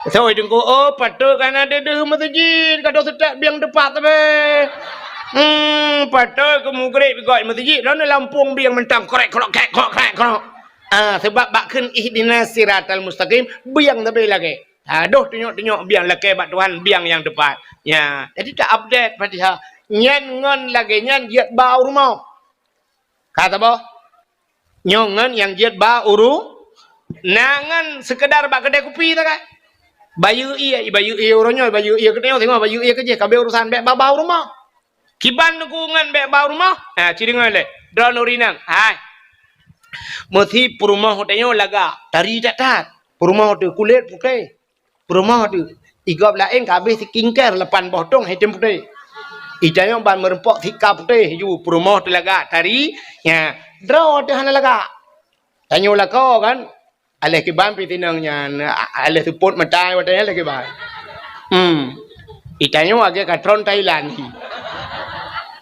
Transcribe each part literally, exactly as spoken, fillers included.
Soi teungku, oh, patôt ka na deuh-deuh meuseujid, ka deuh seutôt biang teupat sabe. Hmm, patôt keu mugreb goe meuseujid, droeneuh lampông biang mantong krek krok, krek krok, krek krok. Ah, seubab bak kheun ihdinas siratal mustaqim, biang sabe lagèe. Adoh tunyok-tunyok biang lakèe bak Tuhan, biang nyang teupat. Ya, jadi ta-update Fatihah. Nyan ngon lagèe nyan jeuet ba u rumoh. Ka saboh. Nyoe ngon nyang jeuet ba u ru-, na ngon seukeudar bak keudè kupi sagai. Bayeue ie, bayeue ie uroe nyoe, bayeue ie keunoe, singoh bayeue ie keujih, ka abéh urusan bèk ba-ba u rumoh. Kiban teungku ngon bèk ba u rumoh? Ha, ci deungö lé. Droeneuh ureueng inong. Hai. Meusi peurumoh tanyoe lagak, tari that-that. Peurumoh teuh kulét putéh. Peurumoh teuh, i gob laén ka abéh skincare lapan boh tông, hai tem putéh. I tanyoe ban meureumpok sika putéh ju, peurumoh teuh lagak tari, nya, droe teuh hana lagak. Tanyoe lakoe kan, aléh kiban pih tinong nyan, a-, aléh seupôt mata watèe nyan aléh kiban. Hmm. I tanyoe lagèe katron Thailand hi.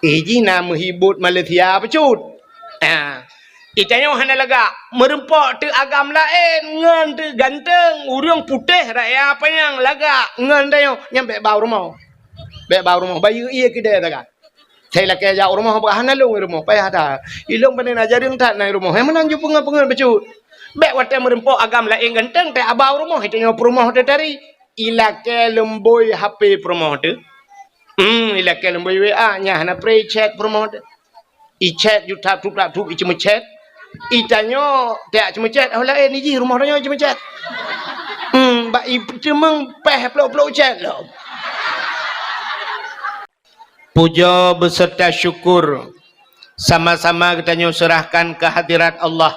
Eh, jih na meuhibot Malaysia bacut. Ah. I tanyoe hana lagak. Meureumpok teuh agam laén ngon teuh ganteng, ureueng putéh raya panyang lagak ngon tanyoe, nyan bèk ba u rumoh. Bèk ba u rumoh, bayeue ie keudè sagai. Sai lakèe jak u rumoh, bah hana lôn i rumoh, payah that. Ilôn pane na jareueng that na i rumoh. Hai meunan ju peungeut-peungeut bacut. Bèk watèe meureumpok agam laén ganteng, teuh ba u rumoh, i tanyoe peurumoh teuh tari. I lakèe leumbôi H P peurumoh teuh. Hmm, i lakèe leumbôi W A, nyan hana pré i chat peurumoh teuh. I chat ju tap tup tap tup i ceumeuchat. I tanyoe tiak ceumeuchat, oh laén i jih rumoh tanyoe ceumeuchat. Hmm, bak i teumeung péh plôk-plôk chat lom. Puja beserta syukur sama-sama geutanyoe serahkan keu hadirat Allah.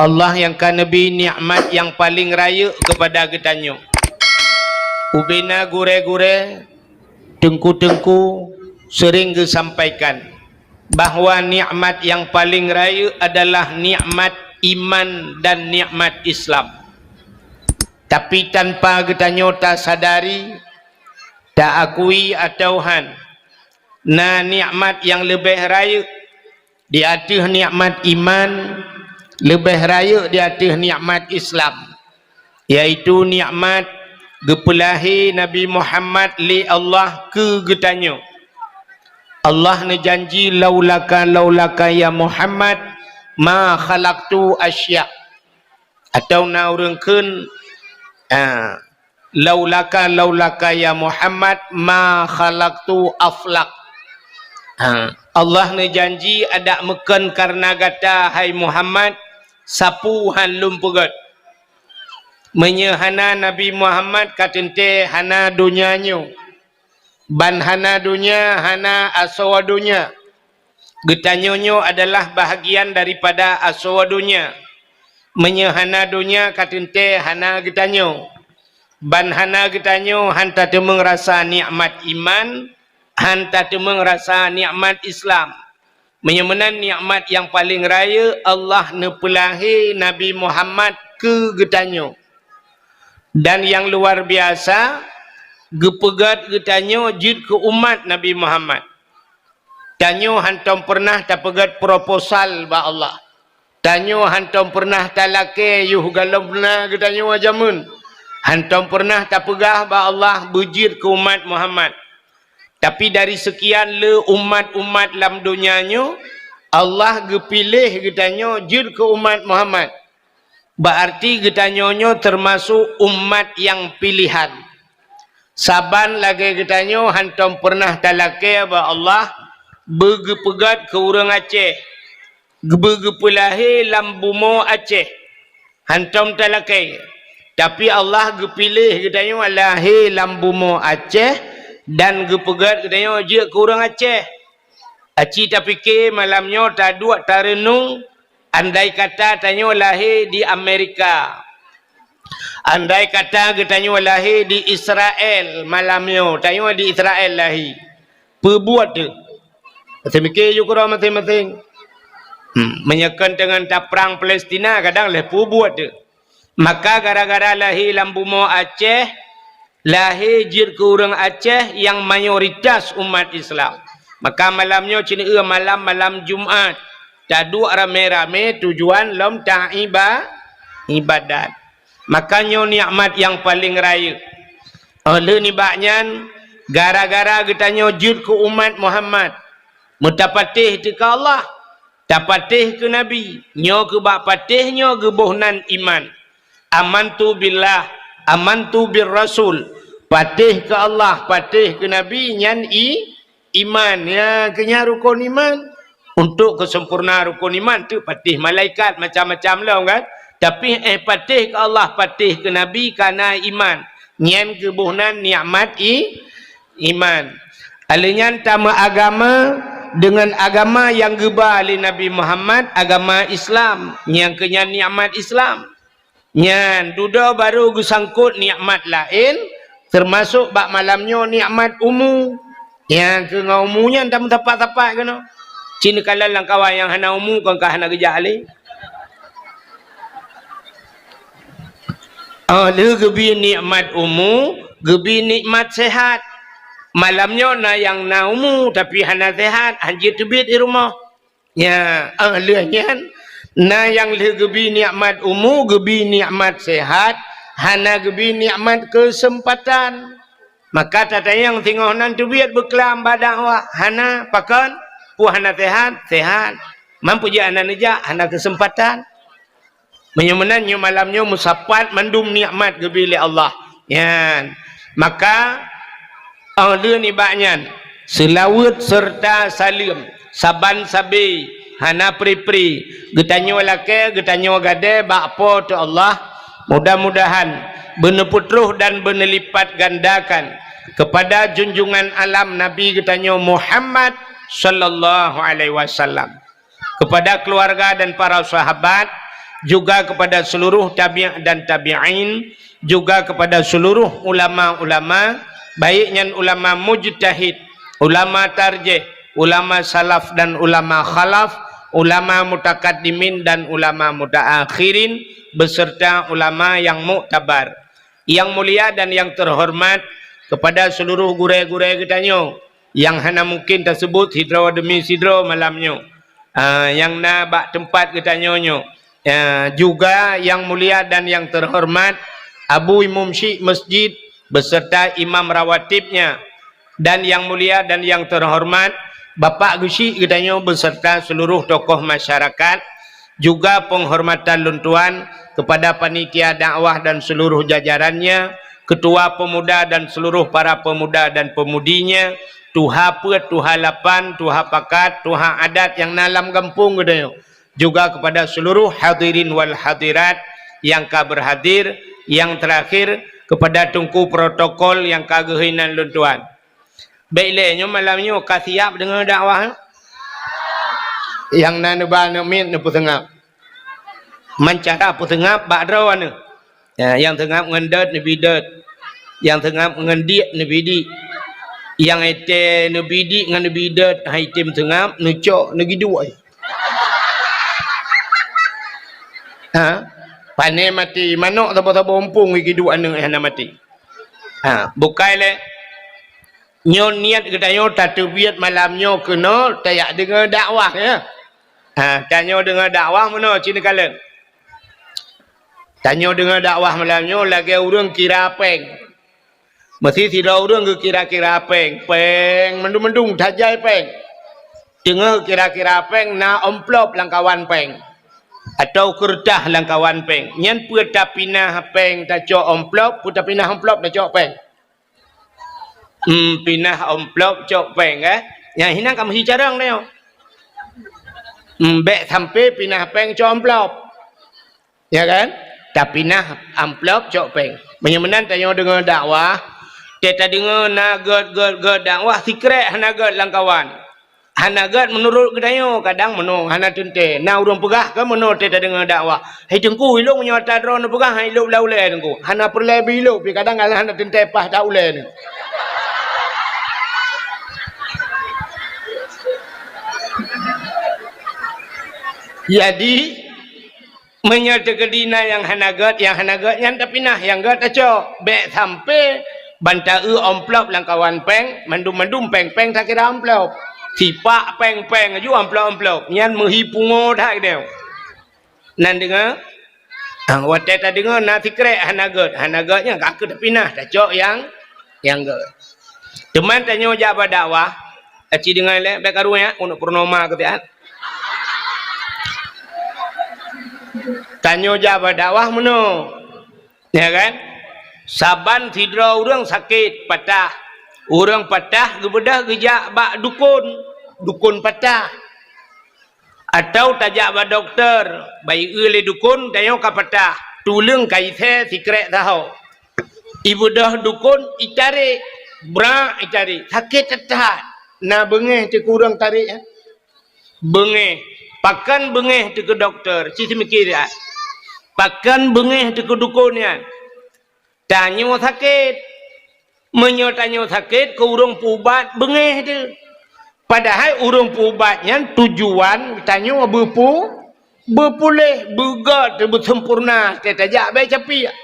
Allah nyang ka neubri nikmat nyang paleng rayeuk keupada geutanyoe. Ubena gurée-gurée, teungku-teungku seuring geusampaikan bahwa nikmat nyang paleng rayeuk adalah nikmat iman dan nikmat Islam. Tapi tanpa geutanyoe tasadari, taakui atawa hán, na nikmat nyang leubeh rayeuk di ateueh nikmat iman, leubeh rayeuk di ateueh nikmat Islam, yaitu nikmat geupeulahé Nabi Muhammad lé Allah keu geutanyoe. Allah neujanji, "Laulaka, laulaka ya Muhammad, ma khalaqtu asya." Atau na ureuëng kheun, ah, "Laulaka, laulaka ya Muhammad, ma khalaqtu aflak." Ah, Allah neujanji, "Adak meukon kareuna gata, hai Muhammad, sapeue hán lôn peugét." Meunyoe hana Nabi Muhammad, ka teuntée hana donya nyoe. Ban hana donya, hana asoe donya. Geutanyoe nyoe adalah bahagian daripada asoe donya. Meunyoe hana donya, ka teuntée hana geutanyoe. Ban hana geutanyoe, hán tateumeung rasa nikmat iman, hán tateumeung rasa nikmat Islam. Meunyoe meunan nikmat nyang paleng rayeuk, Allah neupeulahé Nabi Muhammad keu geutanyoe. Dan nyang luar biasa, geupeugét geutanyoe jeuet keu umat Nabi Muhammad. Tanyoe hántom peureunah tapeugét proposal bak Allah. Tanyoe hántom peureunah talakée yoh gohlom na geutanyoe jameun. Hántom peureunah tapeugah bak Allah beujeuet keu umat Muhammad. Tapi dari seukian le umat-umat lam donya nyoe, Allah geupiléh geutanyoe jeuet keu umat Muhammad. Bak arti geutanyoe nyoe teumasok umat nyang piléhan. Saban lagée geutanyoe hántom peureunah talakée bak Allah beugeupeugét keu ureuëng Aceh, beugeupeulahé lam bumoe Aceh. Hántom talakée. Tapi Allah geupiléh geutanyoe lahé lam bumoe Aceh dan geupeugét geutanyoe jeuet keu ureuëng Aceh. Aci tapike malam nyoe taduek tareunong, andai kata tanyoe lahé di Amerika. Andai kata geutanyoe lahé di Israel malam nyoe, tanyoe di Israel lahé. Peubuet teuh. Maséng mike ju keudroe maséng-maséng. Hmm, meunyoe kon teungon taprang Palestina, kadang lheueh peubuet teuh. Maka gara-gara lahé lam bumoe Aceh, lahé jeuet keu ureuëng Aceh nyang mayoritas umat Islam. Maka malam nyoe ci neueu malam, malam Jumat. Taduek ramé-ramé tujuan lom taiba-, ibadat. Maka nyoe nikmat nyang paleng rayeuk. Óh lheueh nibak nyan, gara-gara geutanyoe jeuet keu umat Muhammad, meutapatéh teuka Allah, tapatéh keu Nabi, nyoe keu bak patéh nyoe geuboh nan iman. Amantu billah, amantu bir rasul. Patéh keu Allah, patéh keu Nabi, nyan i, iman. Ya, keu nyan rukon iman. Untuk keuseumpurna rukon iman tu patéh malaikat macam-macam lom kan. Tapi, eh, patéh keu Allah, patéh keu Nabi kana iman. Nyan geuboh nan nikmat i, iman. Alheuh nyan tameuagama deungon agama nyang geuba lé Nabi Muhammad, agama Islam. Nyang keu nyan nikmat Islam. Nyan, dudoe barô geusangkot nikmat laén, teumasok bak malam nyoe nikmat umu. Nyan keu ngon umu nyan tameusapat-sapat keunoe. Cit neukalon lam kawan nyang hana umu kon ka hana geujak lé. Oh, lheueh geubi nikmat umu, geubi nikmat sehat. Malam nyoe na nyang na umu tapi hana sehat, hanjeuet teubiet di rumoh. Ya, ah, lheueh nyan, na nyang lheueh geubi nikmat umu, geubi nikmat sehat, hana geubi nikmat keuseumpatan. Maka tatanyong singoh nan teubiet beuklam bak dakwah, hana, pakon? Peue hana sehat? Sehat. Man peue jeuet hana neujak? Hana keuseumpatan. Meunyoe meunan, nyoe malam nyoe meusapat mandum nikmat geubi lé Allah. Nyan. Maka, óh lheueh nibak nyan, seulaweuet seureuta saleuem saban sabe hana pri-pri geutanyoe lakée, geutanyoe gadée bak Po teu Allah. Mudah-mudahan beuneupeutroh dan beuneulipatgandakan keupada junjungan alam Nabi geutanyoe Muhammad sallallahu alaihi wasallam, kepada keluarga dan para sahabat, juga kepada seluruh tabi' dan tabi'in, juga kepada seluruh ulama-ulama, baik nyan ulama mujtahid, ulama tarjih, ulama salaf dan ulama khalaf, ulama mutakaddimin dan ulama mutaakhirin, beserta ulama yang muktabar. Yang mulia dan yang terhormat, kepada seluruh gurée-gurée geutanyoe, nyang hana mungken taseubut sidroe demi sidroe malam nyoe, ah, nyang na bak teumpat geutanyoe nyoe. Ah, juga yang mulia dan yang terhormat Abu Imum Syik Masjid beserta imam rawatibnya, dan yang mulia dan yang terhormat Bapak Geuchik geutanyoe beserta seluruh tokoh masyarakat, juga penghormatan lôn tuan kepada panitia dakwah dan seluruh jajarannya, ketua pemuda dan seluruh para pemuda dan pemudinya, tuha peuet, tuha lapan, tuha pakat, tuha adat nyang na lam gampông geutanyoe, juga kepada seluruh hadirin wal hadirat nyang ka berhadir, yang terakhir kepada teungku protokol nyang ka geuhôi nan lôn tuan. Bék lé nyoe malam nyoe ka siap deungoe dakwah? Nyang na neuba aneuk miet neupeuseungab. Man cara peuseungab bak droeneuh. Ya, nyang seungab ngon dot neubi dot. Nyang seungab ngon diek neubi diek. Nyang étée neubi diek ngon neubi dot hai tem seungab, neucok neugiduek. Ha? Pane maté, manok saboh-saboh umpung giduek aneuk hana maté. Ha, bukai lé. Nyoe niet geutanyoe tateubiet malam nyoe keunoe tajak deungoe dakwah, ya. Ha, tanyoe deungoe dakwah meunoe cit neukalon. Tanyoe deungoe dakwah malam nyoe lagée ureuëng kira péng. Meusi sidroe ureuëng geukira-kira péng, péng mandum-mandum tajai péng. Teungoh kira-kira péng na amplop lam kawan péng, atau keureutah lam kawan péng. Nyan peue tapinah péng tacok amplop, peue tapinah amplop tacok péng. Hmm, pinah amplop cok péng, eh? Nyang hinan ka meuhi carông nyoe. Hmm, bék sampai pinah péng cok amplop. Ya kan? Tapinah amplop cok péng. Meunyoe meunan tanyoe deungoe dakwah, teuka deungoe na gét-gét-gét dakwah sikrek hana gét lam kawan. Hana gét meunurot geutanyoe, kadang meunoe hana teuntée. Na ureuëng peugah keu meunoe teuka deungoe dakwah, "Hai Teungku, ilong nyoe ata droe neupeugah hai ilop lam ulée Teungku." Hana peureulée beu ilop, pi kadang hana teuntée paih that ulée nyoe. Jadi, meunyoe teukeudi na nyang hana gét, nyang hana gét nyan tapinah, nyang gét tacok. Bék sampai ban ta-eu amplop lam kawan péng, mandum-mandum péng-péng takira amplop. Sipak péng-péng aju amplop-amplop. Nyan meuhi pungo that keudeh. Nan deungoe? Ah, watèe tadeungoe na sikrek hana gèt, hana gèt nyan ka keuh tapinah, tacok nyang, nyang gèt. Teuma tanyoe jak bak dakwah, aci deungoe lé, bèk karu nyan, keuneuk purnama keu siat. Tanyoe jak bak dakwah meunoe. Ya kan? Saban sidroe ureueng sakét, patah. Ureueng patah geubeudôh geujak bak dukon. Dukon patah. Atawa tajak bak dokto, bayeue lé dukon, tanyoe ka patah. Tuleueng ka isé sikrek saho. Ibeudôh dukon, itarek. Brak itarek. Sakét that-that. Na beungéh teuh keu ureueng tarek, eh? Beungéh. Pakon beungéh teuh keu dokto? Ci seumiké siat. Pakon beungéh teuh keu dukon nyan? Tanyoe sakét. Meunyoe tanyoe sakét, keu ureueng peuubat beungéh teuh. Padahai ureueng peuubat nyan tujuan tanyoe beupeu-, beupuléh, beugèt, beuseumpurna, teuh tajak bèk capiek.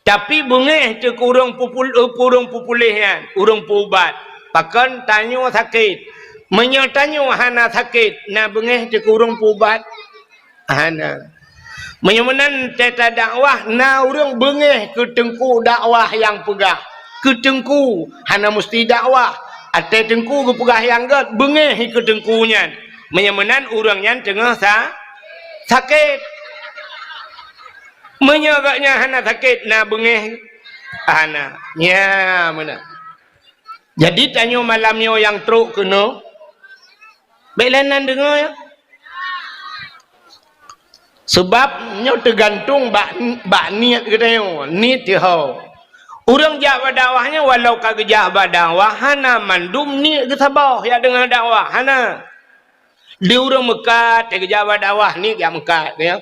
Tapi beungéh teuh keu ureueng peupul-, eh, keu ureueng peupuléh nyan, ureueng peuubat. Pakon tanyoe sakét. Meunyoe tanyoe hana sakét, na beungéh teuh keu ureueng peuubat? Hana. Meunyoe meunan teuh tadakwah, na ureueng beungéh keu teungku dakwah nyang peugah. Keu teungku, hana musti dakwah. Até teungku geupeugah nyang gèt, beungéh keu teungku nyan. Meunyoe meunan ureueng nyan teungoh sa-, sakét. Meunyoe gobnyan hana sakét, na beungéh? Hana. Nyan meunan. Jadi, tanyoe malam nyoe nyang trok keunoe, bèk lé nan deungoe, ya. Sabab nyoe teugantung bak, bak niet geutanyoe, niet teuh ho. Ureueng jak bak dakwah nyoe walau ka geujak bak dakwah, hana mandum niet geusaboh jak deungoe dakwah, hana. Di ureueng meukat, teuh geujak bak dakwah, niet jak meukat, ya.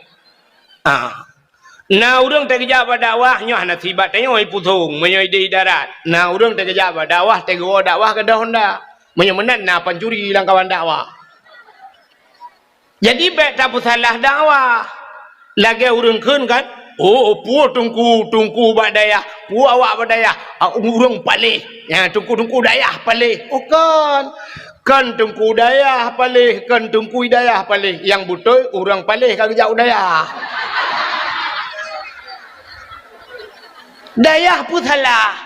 Ah. Na ureueng teuh geujak bak dakwah, nyoe hana sibak tanyoe ipusong, meunyoe idéh idarat. Na ureueng teuh geujak bak dakwah, teuh geuwoe dakwah gadôh honda. Meunyoe meunan na pancuri lam kawan dakwah. Jadi bèk tapeusalah dakwah. Lagèe ureueng kheun kan, "Oh, peue teungku, teungku bak dayah, peue awak bak dayah, ah, ureueng paléh. Ya, teungku-teungku dayah paléh." Oh, kon. Kon teungku dayah paléh, kon teungku dayah paléh. Nyang beutôi ureueng paléh ka geujak u dayah. Dayah peue salah?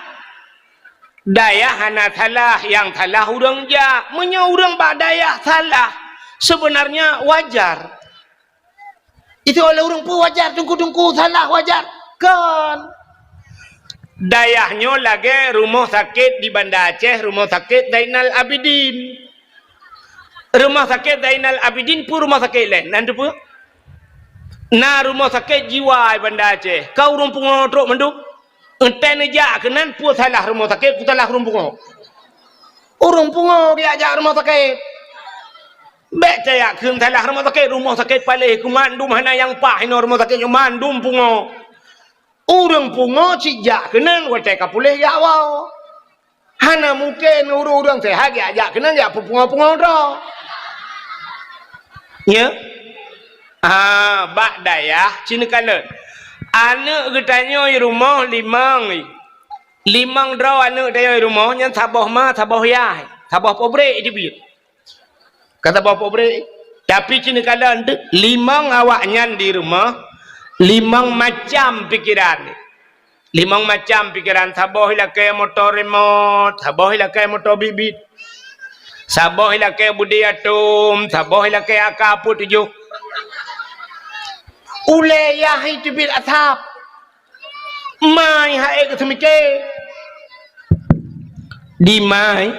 Dayah hana salah, nyang salah ureueng jak. Meunyoe ureueng bak dayah salah, sebenarnya wajar. Itu oleh ureueng peue wajar, teungku-teungku salah wajar? Kon. Dayah nyoe lagèe rumoh sakét di Banda Aceh, Rumoh Sakét Zainal Abidin. Rumoh Sakét Zainal Abidin peue rumoh sakét lé? Nan teupeue? Na rumoh sakét jiwa di Banda Aceh. Ka ureueng pungo trok mandum. Entah neujak keunan, peue salah rumoh sakét, peue salah ureueng pungo. Ureueng pungo geujak jak rumoh sakét. Bèk tajak kheun salah rumoh sakét, rumoh sakét paléh keu mandum hana nyang paih inoe rumoh sakét nyoe mandum pungo. Ureueng pungo cit jak keunan watèe ka puléh jak woe. Hana mungken ureueng-ureueng seuhat jak, jak keunan jak peupungo-pungo droe. Nya? Ah, bak dayah ci neukalon. Aneuk geutanyoe rumoh limong. Limong droe aneuk tanyoe rumoh nyan saboh ma, saboh yah, saboh pabrék teubiet. Ka saboh pabrék. Tapi ci neukalon teuk, limong awaknyan di rumoh, limong macam pikeran. Limong macam pikeran, saboh ilakèe moto remot, saboh ilakèe moto bit-bit, saboh ilakèe budi atom, saboh ilakèe AK peuet tujoh. Ulèe yah teubiet asap. Mai han ék geuseumiké. Di mai,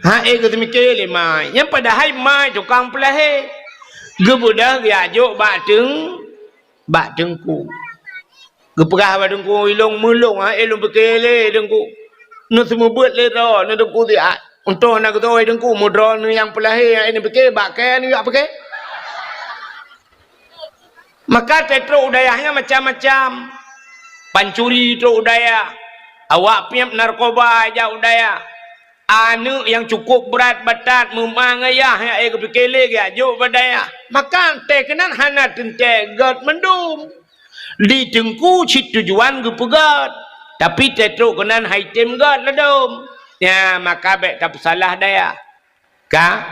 han ék geuseumiké lé mai. Nyan padahai mai tukang peulahé. Geubeudôh geujak jok bak teung-, bak teungku. Geupeugah bak teungku, "Ilôn meulôn, han ék lôn piké lé teungku. Neuseumeubeuet lé droe, neuteungku siat. Untông na geutoe teungku, meudroe neuh nyang peulahé, han ék neupiké, bak kèe neujak piké." Maka teutrok u dayah nyan macam-macam. Pancuri trok u dayah. Awak piep narkoba jak u dayah. Aneuk nyang cukup brat batat meuma ngon yah, han ék geupiké lé geujak jok bak dayah. Maka teuh keunan hana teuntèe gèt mandum. Di teungku cit tujuan geupeugèt, tapi teutrok keunan han tem gèt ladôm. Nyan, maka bèk tapeusalah dayah. Ka?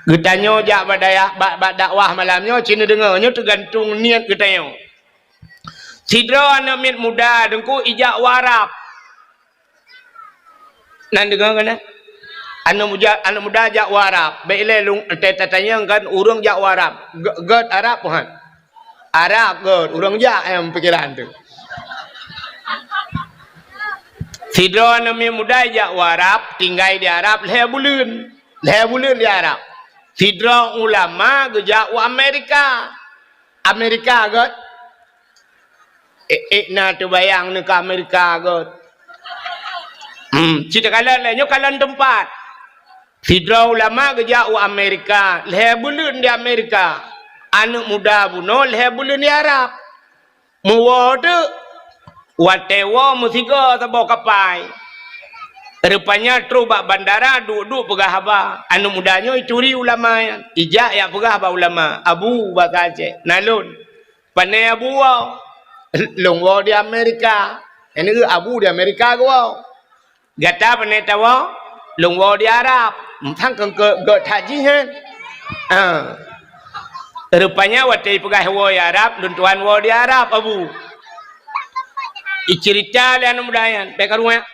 Geutanyoe jak bak dayah, bak, bak dakwah malam nyoe, ci neudeungoe, nyoe teugantung niet geutanyoe. Sidroe aneuk miet muda Teungku ijak u Arab. Nan deungoe keunan? Aneuk muda, aneuk muda jak u Arab. Bék ilée lôn, teuh tatanyong kan ureuëng jak u Arab. Gét, gét Arab peue han? Arab gét, ureuëng jak nyang pikiran teuh. Sidroe aneuk miet muda jak u Arab, tinggai di Arab lhée buleuen. Lhée buleuen di Arab. Sidroe ulama geujak u Amerika. Amerika gét. Ék, ék na teubayang neuka Amerika gét. Hmm, cit kalon lé nyoe kalon teumpat. Sidroe ulama geujak u Amerika, lhée buleuen di Amerika. Aneuk muda bunoe lhée buleuen di Arab. Meuwoe teuk, watée woe meusigoe saboh kapai. Rupanya trok bak bandara duek-duek peugah haba. Aneuk muda nyoe ituri ulama nyan. Ijak jak peugah bak ulama, "Abu," basa Aceh, "na lôn." "Pané Abu woe?" "Lôn woe di Amerika." "Nyan Abu di Amerika geuwoe." "Gata pané tawoe?" "Lôn woe di Arab." "Mantong keu, keu, keu that jih nyan." Ah. Rupanya watée ipeugah woe di Arab, lôn tuan woe di Arab, Abu. Iceurita lé aneuk muda nyan, bék karunya.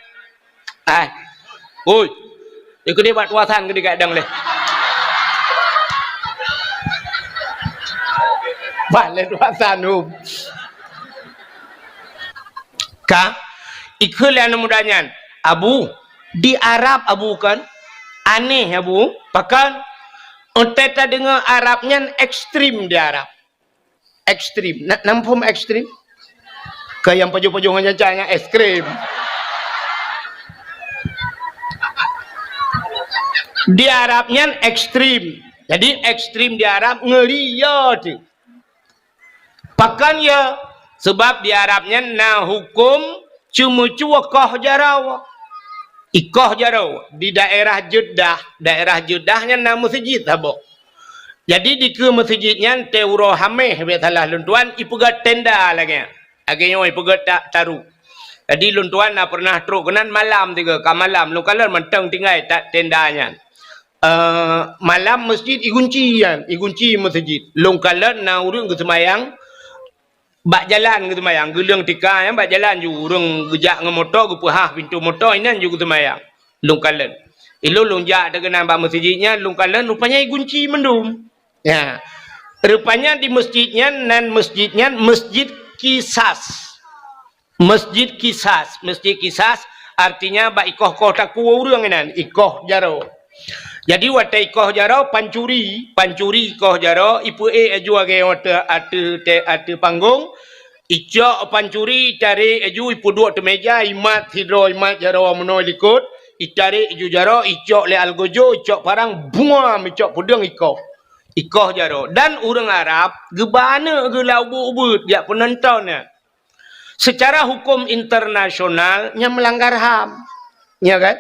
Ai. Oi. Ikeu di bak tuasan keu di kadang lé. Bak lé tuasan hom. Ka, ikheun lé aneuk muda nyan, "Abu, di Arab Abu kan? Aneh Abu, pakon? Entée tadeungoe Arab nyan ekstrem di Arab." Ekstrem. Na, na muphom ekstrem? Keu nyang pajoh-pajoh ngon nyan, nyan es krim. Di Arab nyan ekstrem. Jadi ekstrem di Arab ngeuri yo teuh. Pakon yo? Sebab di Arab nyan na huköm ceumeucue koh jaroe. Ikoh jaroe di daerah Jeddah, daerah Jeddah nyan na meuseujid saboh. Jadi dikeue meuseujid nyan teuh uroe Haméh, bék salah lôn tuan, ipeugét tenda lagée nyan. Lagée nyoe ipeugét ta-, taru. Jadi lôn tuan na pernah trok keunan malam tiga, ka malam lôn kalon mantong tinggai ta-, tenda nyan. Eh, malam meuseujid igunci nyan, igunci meuseujid. Lôn kalon na ureuëng geuseumayang bak jalan geuseumayang, geuleueng tika nyan bak jalan ju ureuëng geujak ngon moto geupeuhah pintoe moto inan ju geuseumayang. Lôn kalon. Ilôn lôn jak teuh keunan bak meuseujid nyan, lôn kalon rupanya igunci mandum. Ya. Rupanya di meuseujid nyan, nan meuseujid nyan Meuseujid Qisas. Meuseujid Qisas, Meuseujid Qisas artinya bak ikoh-koh takue ureuëng inan, ikoh jaroe. Jadi watée ikoh jaroe pancuri, pancuri ikoh jaroe, ipeuék aju lagée watée ateueh, ateueh panggong, icok pancuri, itarek aju, ipeuduek teuh meja, imat sidroe, imat jaroe meunoe likot, itarek aju jaroe, icok lé algojo, icok parang, buam, icok peudeueng ikoh. Ikoh jaroe. Dan ureuëng Arab geuba aneuëk geuh lam ubeuet-ubeuet jak peunonton nyan. Secara huköm internasional, nyan meulanggar ham. Ya kan?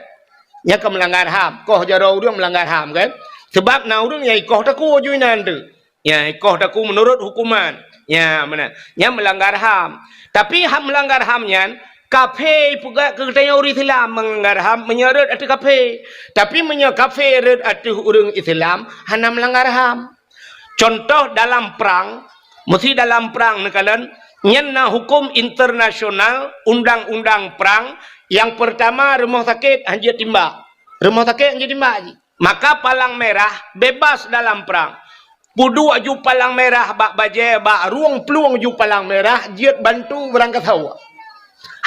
Nyan ka meulanggar ham. Koh jaroe ureuëng meulanggar ham kan? Sebab na ureuëng nyang ikoh takue ju inan teuh. Ya, ikoh takue meunurot huköman. Ya, meunan. Nyan meulanggar ham. Tapi hak meulanggar ham nyan, kafé ipeugah keu geutanyoe ureuëng Islam meulanggar ham meunyoe rhot ateueh kafé. Tapi meunyoe kafé rhot ateueh ureuëng Islam, hana meulanggar ham. Contoh dalam prang, meusi dalam prang neukalon, nyan na huköm internasional, undang-undang prang, nyang peurtama rumoh sakét hanjeuet timbak. Rumoh sakét hanjeuet timbak jih. Maka palang merah bebas dalam prang. Peuduek ju palang merah bak bajée, bak rueng plueng ju palang merah, jeuet bantu beurangkasoe.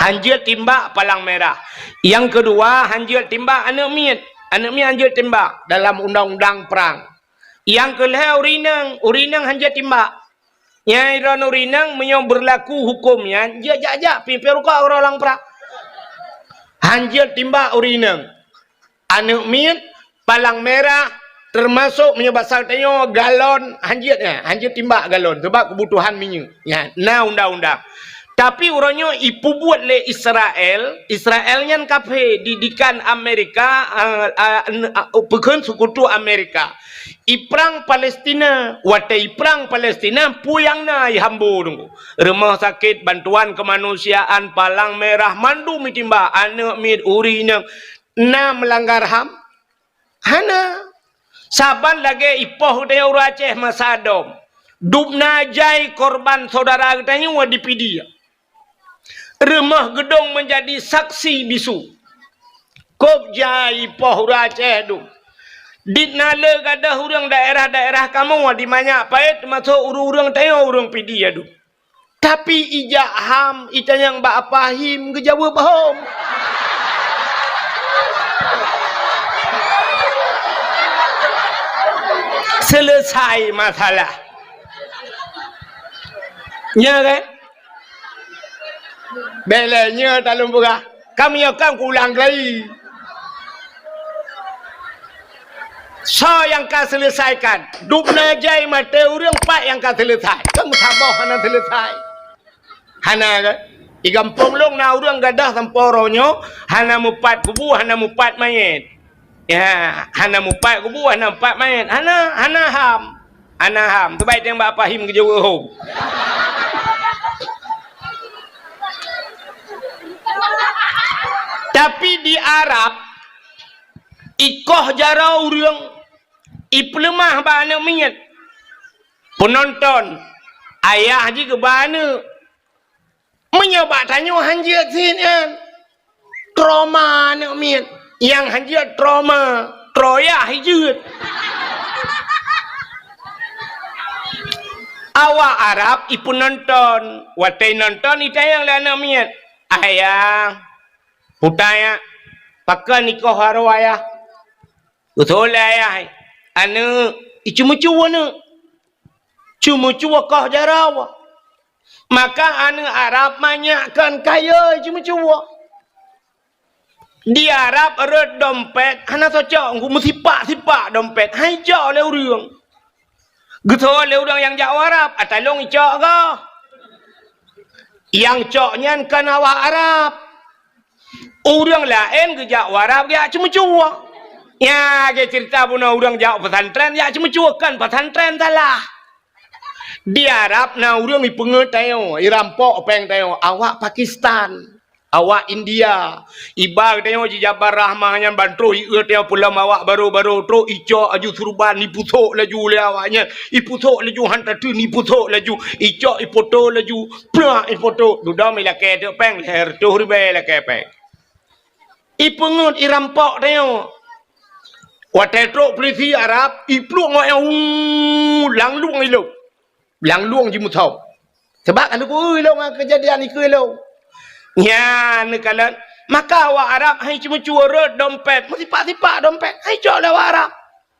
Hanjeuet timbak palang merah. Nyang keudua, hanjeuet timbak aneuëk miet. Aneuëk miet hanjeuet timbak dalam undang-undang prang. Nyang keulhée ureuëng inong, ureuëng inong hanjeuet timbak. Nyang droeneuh ureuëng inong meunyoe beurlaku huköm nyan, jeuet jak-jak pih peuruka uroe lam prang. Hanjeuet timbak ureuëng inong. Aneuëk miet, palang merah, teumasok meunyoe basa tanyoe galon, hanjeuet nyan, hanjeuet timbak galon, sabab keubutuhan minyeuk. Nyan, na undang-undang. Tapi uroe nyoe ipeubuet lé Israel, Israel nyan kafé, didikan Amerika, a, a, n-, a, peukheun seukutu Amerika. Iprang Palestina, watée iprang Palestina, peue nyang na ihambo Teungku. Rumoh sakét, bantuan keumanusiaan, palang merah, mandum itimbak, aneuëk miet, ureuëng inong, na meulanggar ham? Hana. Saban lagée ipoh geutanyoe ureuëng Aceh masa dom. Dubna jai korban syedara geutanyoe di Pidie. Rumoh geudong meunjadi saksi bisu. Kôb jai poh uroe Aceh dum. Dit na le gadôh ureuëng daerah-daerah kamoe di manyak paét, teumasok ureuëng-ureuëng tanyoe ureuëng Pidie dum. Tapi ijak ham itanyong bak Apa Him geujaweueb hom. Selesai masalah. Nya kan? Bèk lé nyoe talôn peugah. Ka meunyoe kan kuulang kali. Soe nyang ka selesaikan? Dubna jai maté ureuëng pat nyang ka selesai. Kan meusaboh hana selesai. Hana kan? Di gampông lôn na ureuëng gadôh sampoe uroe nyoe hana mupat kubu, hana mupat manyét. Ya, hana mupat kubu, hana mupat manyét. Hana, hana ham. Hana ham. Teubai teueng bak Apa Him geujaweueb hom. Tapi di Arab, ikoh jaroe ureuëng, ipeuleumah bak aneuëk miet. Peunonton, ayah jih geuba aneuëk. Meunyoe bak tanyoe han jeuet sit nyan, trauma aneuëk miet. Nyang han jeuet trauma, troyah jeuet. Awak Arab ipeunonton, watée nonton itanyong lé aneuëk miet, "Ayah, putai, pakon ikoh jaroe ayah?" Beutôi lé ayah, aneuëk, iceumeucue aneuëk. Ceumeucue koh jaroe. Maka aneuëk Arab manyak kon kayée ceumeucue. Di Arab rot dompet hana tacok, meusipak-sipak dompet, han icok lé ureuëng. Geuteupeue lé ureuëng nyang jak u Arab, ata lôn icok goh. Nyang cok nyan kon awak Arab. Ureuëng laén geujak u Arab geujak ceumeucue. Ya, geucerita bunoe ureuëng jak pesantren jak ceumeucue, kon pesantren salah. Di Arab na ureuëng ipeungeut tanyoe, irampok péng tanyoe, awak Pakistan, awak India. Iba tanyoe jijabar rahmah nyan ban troh ieu tanyoe peulom awak barô-barô, troh icok aju surban, ipusok laju lé awak nyan, ipusok laju han tateun, ipusok laju, icok ipoto laju, plak ipoto, dudoe ilakée teuk péng, lhée reutôh ribée ilakée péng. Ipeungeut irampok tanyoe. Watée trok peulisi Arab, ipluek ngon nyang hu, langlueng ilong. Langlueng jimuthom. Sabab ka lheueh ilong ngon keujadian ikeue ilong. Nyan neukalon, maka awak Arab hai ceumeucue rot dompet, meusipak-sipak dompet, hai cok lé awak Arab.